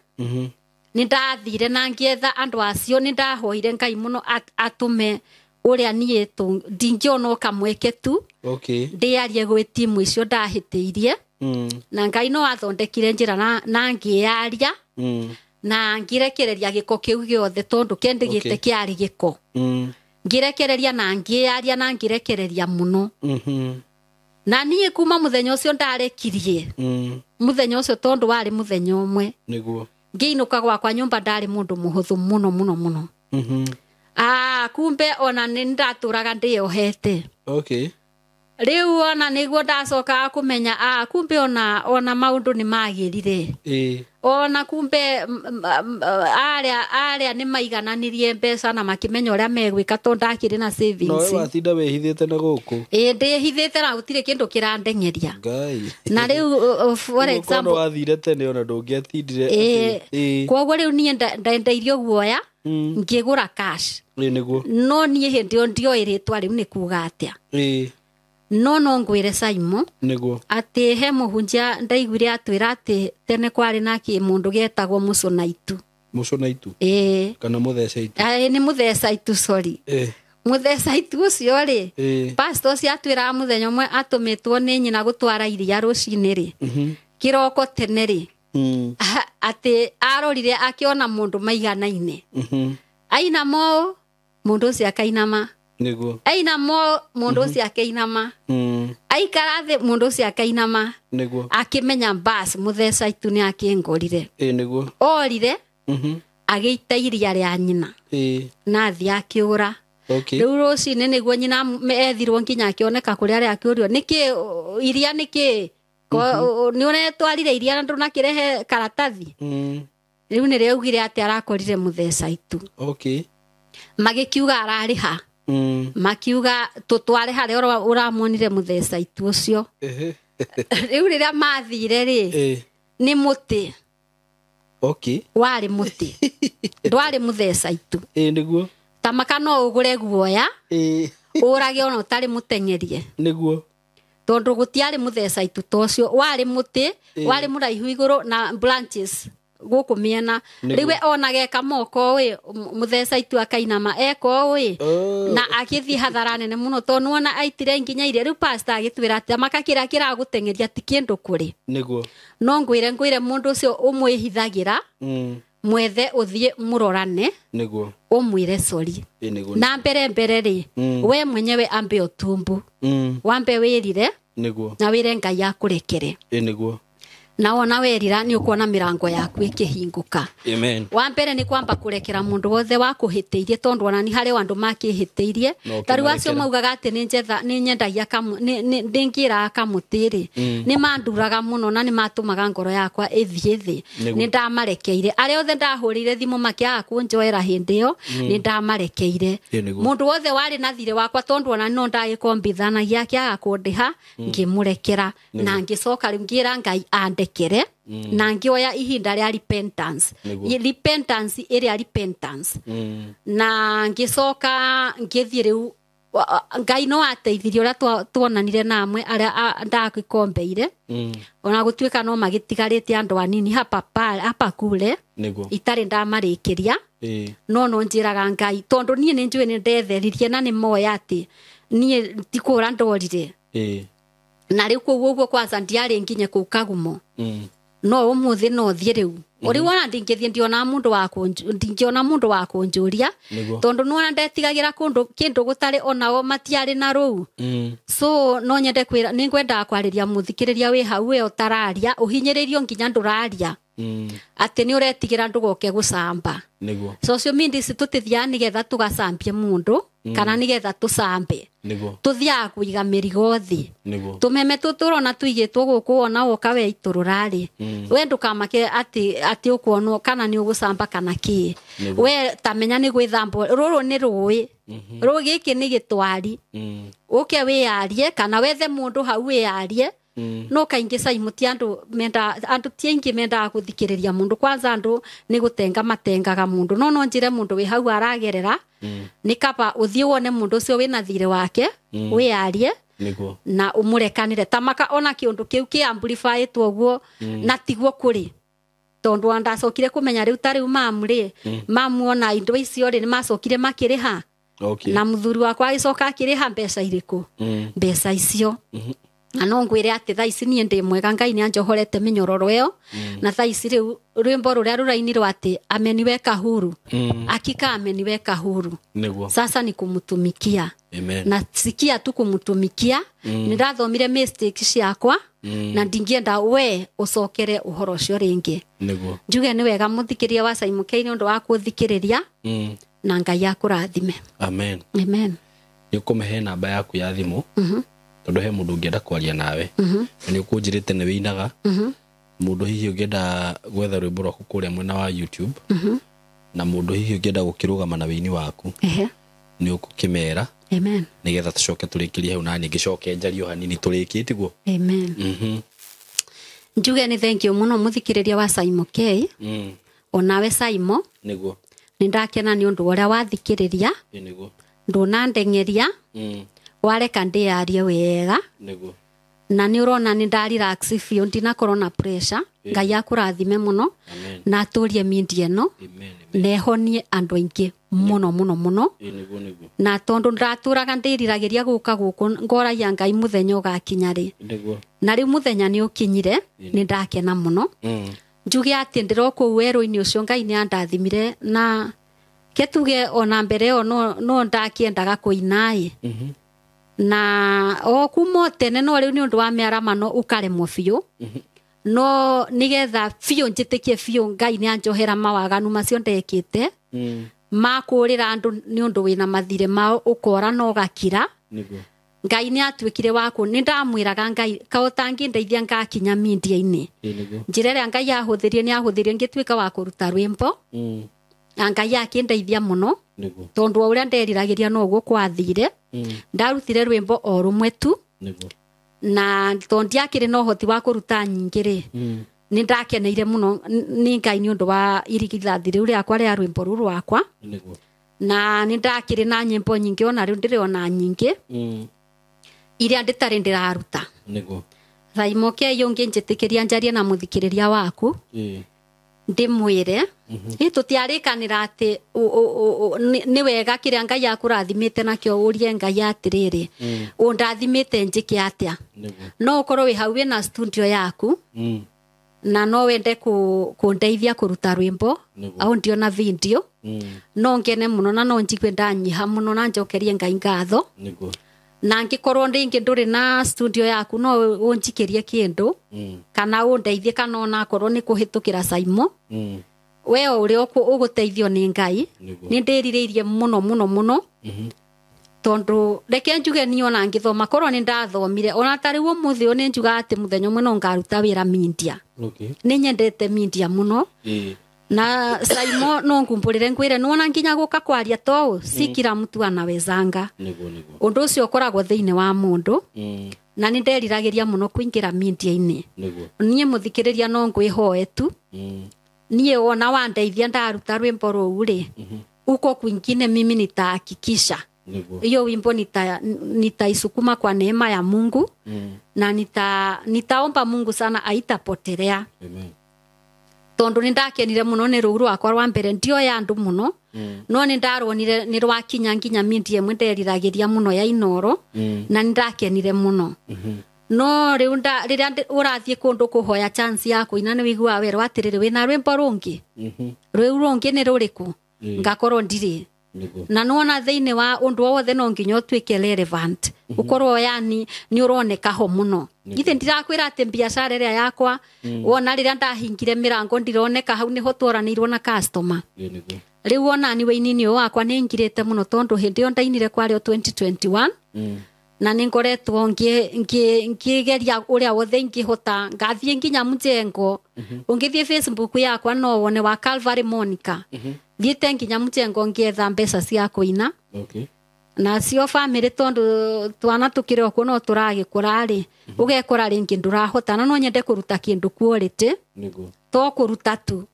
nĩ ndathire na ngĩetha andũ acio, nĩ ndahoire Ngai mũno atũme ũrĩa niĩ ndingĩona o kamweke tu ndĩarie gwĩ timu icio ndahĩtĩirie. Na Ngai no athondekire njĩra na ngĩaria, na ngĩrekereria gĩko kĩu gĩothe tondũ kĩndĩgĩte kĩarĩ gĩko. Ngĩrekereria na ngĩaria na ngĩrekereria mũno. Na niĩ kuma mũthenya ũcio ndarekirie, mũthenya ũcio tondũ warĩ mũthenya ũmwe. Nĩguo. Ngĩinũka gwakwa nyũmba ndarĩ mũndũ mũhũthũ mũno mũno mũno. Kumbe ona nĩ ndatũraga ndĩyohete. Rĩu ona nĩguo ndacokaga kũmenya kumbe ona maũndũ nĩ magĩrire. Ona kumbe arĩa nĩ maigananirie mbeca na makĩmenya ũrĩa megwĩka tondũ ndakĩrĩ na savings. No we watinda wĩhithĩte na gũkũ. Ĩ ndĩhithĩte na gũtirĩ kĩndũ kĩrandeng'eria. Ngai. Na rĩu for example wathire tene ona ndũngĩatindire. Koguo rĩu niĩ ndendeirio guoya, ngĩgũra cash. Ĩ nĩguo. No niĩ hĩndĩ ĩyo ndioĩ rĩtwa rĩu nĩ kuga atĩa. No ngwĩre Simon nĩguo atĩ he mũhunjia ndaiguire atwĩra atĩ tene kwarĩ na kĩmũndũ gĩetagwo mũcũnaitu. Mũcũnaitu? Ĩĩ. Kana mũthecaitu? Nĩ mũthecaitu, sorry. Mũthecaitu ũcio rĩ, pastor ũcio atwĩraga mũthenya ũmwe atũmĩtwo nĩ nyina gũtwara iria rũcinĩ rĩ, kĩroko tene rĩ, atĩ arorire akĩona mũndũ maiganaine. Ainama ũũ, mũndũ ũcio akainama. Nĩguo. Ainama mũndũ ũcio akĩinama. Aikara thĩ mũndũ ũcio akainama. Nĩguo. Akĩmenya bas mũthecaitu nĩ akĩngorire. Ĩ nĩguo. Orire, agĩita iria rĩa nyina. Na athiĩ akĩũra. Rĩu rũcinĩ nĩguo nyina ethirwo nginya akĩoneka kũrĩa arĩa akĩũrio nĩkĩ iria nĩkĩ nĩ ũretwarire iria na ndũnakĩrehe karatathi. Rĩu nĩrĩo augire atĩ arakorire mũthecaitu. Magĩkiuga ararĩha. Makiuga tũtware harĩa ũramuonire mũthecaitu ũcio. Rĩu rĩrĩa mathire rĩ, nĩ mũtĩ. Warĩ mũtĩ. Ndwarĩ mũthecaitu. Ĩ nĩguo. Tamaka no ũgũre guoya, ũrage ona ũtarĩ mũteng'erie. Nĩguo. Tondũ gũtiarĩ mũthecaitu ta ũcio, warĩ mũtĩ, warĩ mũraihu igũrũ na branches gũkũ mĩena. Rĩu we ona geka moko ĩ, mũthecaitu akainama eka ũũ ĩ, na agĩthiĩ hathara nene mũno tondũ nĩwona aitire nginya iria. Rĩu pastor agĩtwĩra atĩ amaka kĩrĩa kĩragũteng'eria ti kĩndũ kũrĩ. Nĩguo. No ngwĩre mũndũ ũcio ũmwĩhithagĩra, mwethe ũthiĩ mũrorane, Nĩguo. ũmwĩre sorry. Nĩguo. Na mbere mbere rĩ, we mwenyewe ambe ũtumbu. Wambe wĩrire, Nĩguo. na wĩre Ngai akũrekere. Nĩguo. Na wona werira nĩ ũkuona mĩrango yaku ĩkĩhingũka. Amen. Wa mbere nĩ kwamba kũrekera mũndũ wothe wakũhĩtĩirie tondũ ona nĩ harĩ andũ makĩhĩtĩirie. Ta rĩu acio maugaga atĩ nĩ njetha, nĩ nyendagia nĩ ngĩraga kamũtĩ rĩ, nĩ manduraga mũno na nĩ matũmaga ngoro yakwa ĩthiĩ thĩ. Nĩ ndamarekeire. Arĩa othe ndahũrĩire thimũ makĩaga kũnjoera hĩndĩ ĩyo, nĩ ndamarekeire. Mũndũ wothe warĩ na thirĩ wakwa tondũ ona no ndagĩkombithanagia akĩaga kũndĩha, ngĩmũrekera. Na ngĩcoka rĩu ngĩra Ngai andekere, na ngĩoya ihinda rĩa repentance. Repentance ĩrĩa repentance. Na ngĩcoka ngĩthiĩ rĩu Ngai no ateithirie ũrĩa tuonanire na amwe arĩa ndagĩkombeire. Ona gũtuĩka no magĩtigarĩte andũ anini hapa hapa kule, itarĩ ndamarĩkĩria. No no njĩraga Ngai tondũ niĩ nĩ njũĩ nĩ ndetheririe na nĩ moĩ atĩ niĩ ti kũra ndorire. Na rĩu koguo ũguo kwanza ndiarĩ nginye kũu Kagumo. No ũmũthĩ no thiĩ rĩu. Ũrĩ wona ndingĩthiĩ ndiona mũndũ wa ndingĩona mũndũ wa kũnjũria, tondũ nĩwona ndetigagĩra kũndũ kĩndũ gũtarĩ onao matiarĩ na rũu. So no nyende kwĩra, nĩ ngwendaga kwarĩria mũthikĩrĩria wĩ hau we ũtararia, ũhinyĩrĩirio nginya ndũraria. Atĩ nĩ ũretigĩra ndũgoke gũcamba. Nĩguo. Social media ici tũtithiaga nĩgetha tũgacambie mũndũ. kana nĩgetha tũcambe Nĩguo. Tũthiaga kũiga mĩrigo thĩ. Nĩguo. Tũmeme tũtũrona tũigĩtwo gũkũ wona woka weitũrũra rĩ, we ndũkamake atĩ ũkuonwo kana nĩ ũgũcamba kana kĩ. Nĩguo. We tamenya nĩ gwĩthamba, rũrũ nĩ rũĩ, rũĩ gĩkĩ nĩ gĩtwari. Ũke wĩyarie kana wethe mũndũ hau wĩyarie. No kaingĩ Saimu ti andũ menda, andũ ti aingĩ mendaga gũthikĩrĩria mũndũ. Kwanza andũ nĩ gũtenga matengaga mũndũ, no no njĩre mũndũ wĩ hau aragerera nĩ kaba ũthiĩ wone mũndũ ũcio wĩna thirĩ wake, wĩyarie Nĩguo. na ũmũrekanĩre tamaka ona kĩũndũ kĩu kĩ amplifyĩtwo ũguo na tiguo kũrĩ, tondũ ona ndacokire kũmenya rĩu ta rĩu mamu rĩ, mamu ona indo icio rĩ nĩ macokire makĩrĩha. Okay. Na mũthuri wakwa agĩcoka akĩrĩha mbeca irĩkũ, mbeca icio. Na no ngwĩre atĩ thaa ici niĩ ndĩ mwega, Ngai nĩ anjohorete mĩnyororo ĩyo. Na thaa ici rĩu rwĩmbo rũrĩa rũrainirwo atĩ ameniweka huru, akika ameniweka huru. Nĩguo. Sasa ni kumutumikia. Amen. Na sikia tu kumutumikia. Nĩ ndathomire mistake ciakwa na ndingĩenda we ũcokere ũhoro ũcio rĩngĩ. Nĩguo. Njuge nĩ wega mũthikĩria wa Saimu K nĩ ũndũ wa kũthikĩrĩria, na Ngai akũrathime. Amen. Amen. Nĩ ũkũmĩhe namba yaku ya thimũ, tondũ he mũndũ ũngĩenda kwaria nawe, na nĩ ũkũnjĩrĩte nĩ wĩinaga. Mũndũ hihi ũngĩenda gwetha rwĩmbo rwaku kũrĩa mwena wa YouTube, na mũndũ hihi ũngĩenda gũkĩrũgama na wĩini waku, Ehe. nĩ ũkũkĩmera Amen. nĩgetha tũcoke tũrĩkĩrie hau, na niĩ ngĩcoke njarie o hanini tũrĩkie, tiguo? Amen. Njuge nĩ thank you mũno mũthikĩrĩria wa Saimo K, onawe Saimo. Nĩguo. Nĩ ndakena nĩ ũndũ wa ũrĩa wathikĩrĩria. Ĩ, nĩguo. Ndũnandeng'eria, wareka ndĩyarie wega. Nĩguo. Na nĩ ũrona nĩ ndarelax biũ, ndinakorwo na pressure. Ngai akũrathime mũno. Amen. Na atũrie mindia ĩno. Amen. Amen. Na ehonie andũ aingĩ mũno mũno mũno. Ĩ, nĩguo nĩguo. Na tondũ ndatũraga ndĩriragĩria gũka gũkũ, ngoragia Ngai mũthenya ũgakinya rĩ. Nĩguo. Na rĩu mũthenya nĩ ũkinyire, nĩ ndakena mũno. Njuge atĩ ndĩro kũu werũ-inĩ ũcio Ngai nĩ andathimire, na ketuge ona mbere ĩyo no ndakĩendaga kũina-ĩ, na o kuma o tene, no rĩu nĩ ũndũ wa mĩaramano ũkaremwo biũ. No nĩgetha biũ njĩtĩkie biũ Ngai nĩ anjohera mawaganu macio ndekĩte makũrĩra andũ nĩ ũndũ wĩna mathirĩ mao, ũkora na ũgakira. Nĩguo. Ngai nĩ atuĩkire waku, nĩ ndamwĩraga Ngai ka ũtangĩndeithia ngakinya mindia-inĩ. Ĩ, nĩguo. Njĩra ĩrĩa Ngai ahũthĩrie nĩ ahũthĩrie ngĩtuĩka wa kũruta rwĩmbo, na Ngai akĩndeithia mũno. Nĩguo. Tondũ o ũrĩa nderiragĩria noguo kwathire. Ndarutire rwĩmbo o rũmwe tu. Nĩguo. Na tondũ ndiakĩrĩ na ũhoti wa kũruta nyingĩ rĩ, nĩ ndakeneire mũno nĩ Ngai nĩ ũndũ wa irigithathi rĩu rĩakwa rĩa rwĩmbo rũu rwakwa. Nĩguo. Na nĩ ndakĩrĩ na nyĩmbo nyingĩ, ona rĩu ndĩrĩ ona nyingĩ iria ndĩtarĩ ndĩraruta. Nĩguo. Thaimo K ũngĩnjĩtĩkĩria njarie na mũthikĩrĩria waku, Ĩ. ndĩmwĩre ĩ tũtiarĩkanĩra atĩ nĩ wega kĩrĩa Ngai akũrathimĩte nakĩo ũrie Ngai atĩrĩrĩ, ũndathimĩte njĩke atĩa. Nĩguo. No ũkorwo wĩ hau wĩna studio yaku, na no wende kũndeithia kũruta rwĩmbo Nĩguo. au ndiona video, no ngene mũno na no njigue ndanyiha mũno na njokerie Ngai ngatho. Nĩguo. Na angĩkorwo rĩngĩ ndũrĩ na studio yaku, no ũnjikĩrie kĩndũ kana ũndeithie, kana onakorwo nĩ kũhĩtũkĩra Saimo, we o ũrĩa ũgũteithio nĩ Ngai. Nĩguo. Nĩ ndĩrirĩirie mũno mũno mũno, tondũ reke njuge niĩ ona ngĩthoma korwo nĩ ndathomire, ona ta rĩu ũmũthĩ ũyũ nĩ njugaga atĩ mũthenya ũmwe no ngaruta wĩra mindia. Okay. Nĩ nyendete mindia mũno. Ĩ. Na Saimo no ngumbũrĩre ngwĩre nĩwona nginya gũka kwaria toũ si kila mtu anawezanga. Nĩguo nĩguo. Ũndũ ũcio ũkoragwo thĩinĩ wa mũndũ. Na nĩ nderiragĩria mũno kũingĩra mindia-inĩ. Nĩguo. Niĩ mũthikĩrĩria no ngwĩhoe tu, niĩ wona wandeithia ndaruta rwĩmbo rũu rĩ, uko kwingine mimi nitahakikisha Nĩguo. hiyo wimbo nitaisukuma kwa neema ya Mungu, na nitaomba Mungu sana aitapotelea. Amen. Tondũ nĩ ndakenire mũno nĩ rũu rwakwa rwa mbere, ndioya andũ mũno, no nĩ ndaruonire nĩ rwakinya nginya mindia ĩmwe nderiragĩria mũno ya Inoro, na nĩ ndakenire mũno. No rĩu rĩrĩa ũrathiĩ kũndũ kũhoya chance ya kũina, nĩ wĩiguaga werwo atĩrĩrĩ, wĩna rwĩmbo rũngĩ, rũu rũngĩ nĩ rũrĩkũ? Ngakorwo ndirĩ. Nĩguo. Na nĩwona thĩinĩ wa ũndũ o wothe no nginya ũtuĩke relevant, ũkorwo yani nĩ ũroneka ho mũno. Githĩ ndirakwĩra atĩ biacara ĩrĩa yakwa, wona rĩrĩa ndahingire mĩrango ndironeka hau, nĩho twaranĩirwo na customer. Ĩ, nĩguo. Rĩu onani wĩini-inĩ ũyũ wakwa nĩ ngirĩte mũno tondũ hĩndĩ ĩyo ndainire kwarĩ o 2021 na nĩ ngoretwo ngĩgeria ũrĩa wothe ingĩhota, ngathiĩ nginya mjengo. Ũngĩthiĩ Facebook yakwa no wone wa Calvary Monica. Thiĩte nginya mjengo ngĩetha mbeca cia kũina. Nacio bamĩrĩ tondũ twana tũkĩrĩ o kuo no tũragĩkũra rĩ, ũgekora rĩngĩ ndũrahota, na no nyende kũruta kĩndũ quality, to kũruta tu,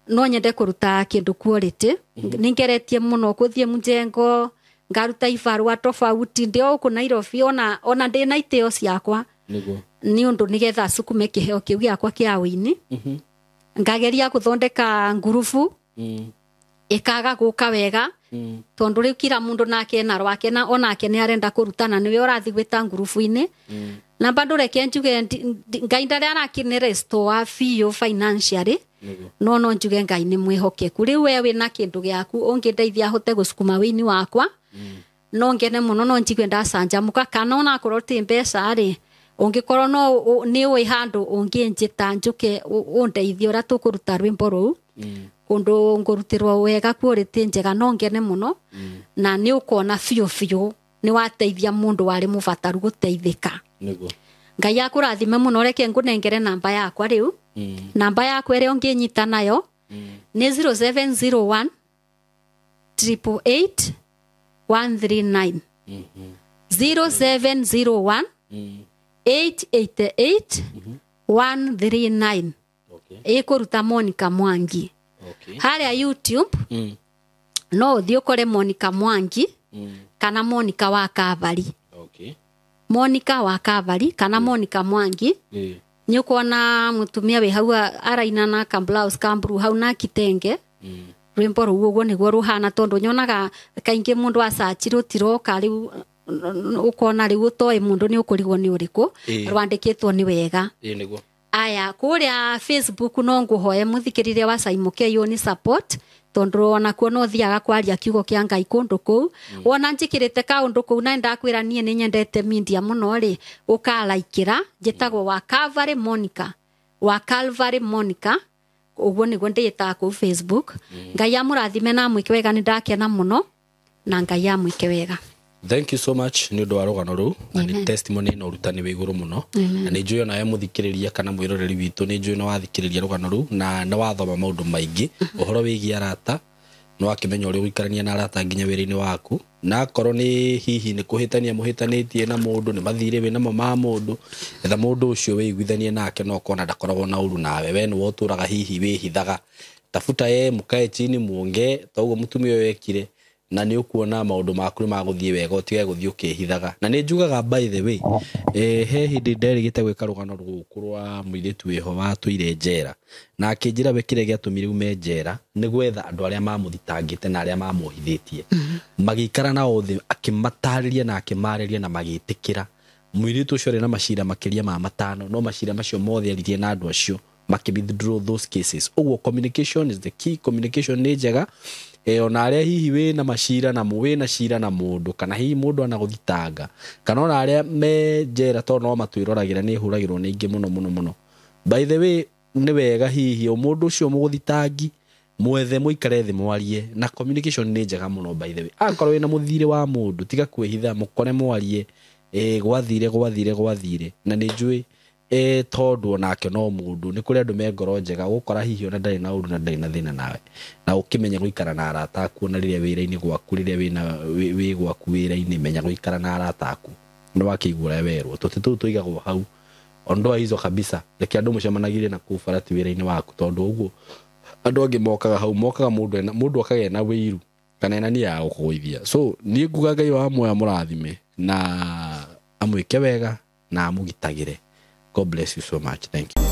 no nyende kũruta kĩndũ quality. Nĩ ngeretie mũno gũthiĩ mjengo, ngaruta ibarũa tofauti ndĩ o gũkũ Nairobi, ona ndĩ na itĩo ciakwa nĩ ũndũ nĩgetha cukume kĩheo kĩu gĩakwa kĩa ũini. Ngageria gũthondeka ngurubu ĩkaga gũka wega, tondũ rĩu kila mũndũ nake ena rwake na onake nĩ arenda kũrutana, nĩwe ũrathiĩ gwĩta ngurubu-inĩ. Na bado reke njuge Ngai ndarĩ arakĩnĩ restore biũ financially, no njuge Ngai nĩ mwĩhokeku. Rĩu we wĩna kĩndũ gĩaku ũngĩndeithia hote gũcukuma wĩini wakwa, no ngene mũno, no njigue ndacanjamũka. Kana onakorwo ti mbeca rĩ, ũngĩkorwo no nĩ ũĩ handũ ũngĩnjĩta njũke ũndeithie ũrĩa tũkũruta rwĩmbo rũu, kũndũ ngũrutĩrwo wega quality njega, no ngene mũno. Na nĩ ũkona biũ biũ nĩ wateithia mũndũ warĩ mũbataru gũteithĩka. Ngai akũrathime mũno. Reke ngũnengere namba yakwa rĩu. Namba yakwa ĩrĩa ũngĩnyita nayo nĩ 0701 888 139. 0701 888 139. Ĩkũruta Monica Mwangi. Harĩa YouTube no ũthiĩ ũkore Monica Mwangi kana Monica wa Calvary. Monica wa Calvary kana Monica Mwangi. Nĩ ũkuona mũtumia wĩ hau araina na ka blouse ka blue hau na kitenge. Rwĩmbo rũu ũguo nĩguo rũhana, tondũ nyonaga kaingĩ mũndũ acaci rũtiroka rĩu, ũkona rĩu ũtoĩ mũndũ nĩ ũkũrigwo nĩ ũrĩkũ. Rwandĩkĩtwo nĩ wega. Aya, kũrĩa Facebook no ngũhoe mũthikĩrĩria wa Simon K ni support, tondũ onakuo no thiaga kwaria kiugo kĩa Ngai kũndũ kũu. Wona njĩkĩrĩte kaũndũ kũu na ndakwĩra niĩ nĩ nyendete media mũno rĩ, ũkalaikĩra. Njĩtagwo wa Calvary Monica, wa Calvary Monica, ũguo nĩguo ndĩĩtaga kũu Facebook. Ngai amũrathime na amwĩke wega. Nĩ ndakena mũno na Ngai amwĩke wega. Thank you so much nĩ ũndũ wa rũgano rũu, na nĩ testimony na ũrutani wĩ igũrũ mũno. Na nĩ njũĩ onawe mũthikĩrĩria kana mwĩroreri witũ, nĩ njũĩ nĩ wathikĩrĩria rũgano rũu na nĩ wathoma maũndũ maingĩ ũhoro wĩgiĩ arata, nĩ wakĩmenya ũrĩa ũgũikarania na arata nginya wĩra-inĩ waku. Na akorwo nĩ hihi nĩ kũhĩtania mũhĩtanĩtie na mũndũ, nĩ mathirĩ wĩ namo ma mũndũ, etha mũndũ ũcio wĩiguithanie nake, no ũkona ndakoragwo na ũru nawe, we nĩwe ũtũraga hihi wĩhithaga. Tafuta ye, mũkae chini muongee, ta ũguo mũtumia ũyũ ekire, na nĩ ũkuona maũndũ maku nĩ magũthiĩ wega, ũtige gũthiĩ ũkĩhithaga. Na nĩ njugaga, by the way, he hĩndĩ nderĩgĩte gwĩka rũgano rũkũ rwa mũirĩtu wĩho watũire njera, na akĩnjĩra we kĩrĩa gĩatũmire ume njera nĩ gwetha andũ arĩa mamũthitangĩte na arĩa mamuohithĩtie, magĩikara nao thĩ, akĩmatarĩria na akĩmarĩria na magĩtĩkĩra. Mũirĩtu ũcio arĩ na macira makĩria ma 5, no macira macio mothe aririe na andũ acio makĩ withdraw those cases. Ũguo communication is the key. Communication nĩ njega. Ona arĩa hihi wĩna macira na wĩna cira na mũndũ, kana hihi mũndũ anagũthitanga, kana ona arĩa me njera, tondũ no matwĩroragĩra, nĩ hũragĩrwo nĩ ingĩ mũno mũno mũno. By the way, nĩ wega hihi o mũndũ ũcio mũgũthitangi mwethe, mũikare thĩ mwarie, na communication nĩ njega mũno. By the way, akorwo wĩna mũthirĩ wa mũndũ, tiga kwĩhitha, mũkore mwarie, gwathire gwathire gwathire. Na nĩ njũĩ, tondũ onake no mũndũ, nĩ kũrĩ andũ me ngoro njega, ũgũkora hihi ona ndarĩ na ũru na ndarĩ na thĩna nawe. Na ũkĩmenye gũikara na arata aku, ona rĩrĩa wĩra-inĩ gwaku, rĩrĩa wĩ gwaku wĩra-inĩ, menya gũikara na arata aku. Nĩ wakĩigua ũrĩa werwo, tũtĩ tũu tũigagwo hau, ondoa hizo kabisa. Reke andũ mũcemanagĩrie na kũu bara, ti wĩra-inĩ waku, tondũ ũguo andũ angĩ mokaga hau, mokaga mũndũ ena mũndũ akaga ena wĩiru kana ena nia ya gũkũgũithia. So niĩ nguga Ngai wa muoya mũrathime na amwĩke wega na amũgitagĩre. God bless you so much. Thank you.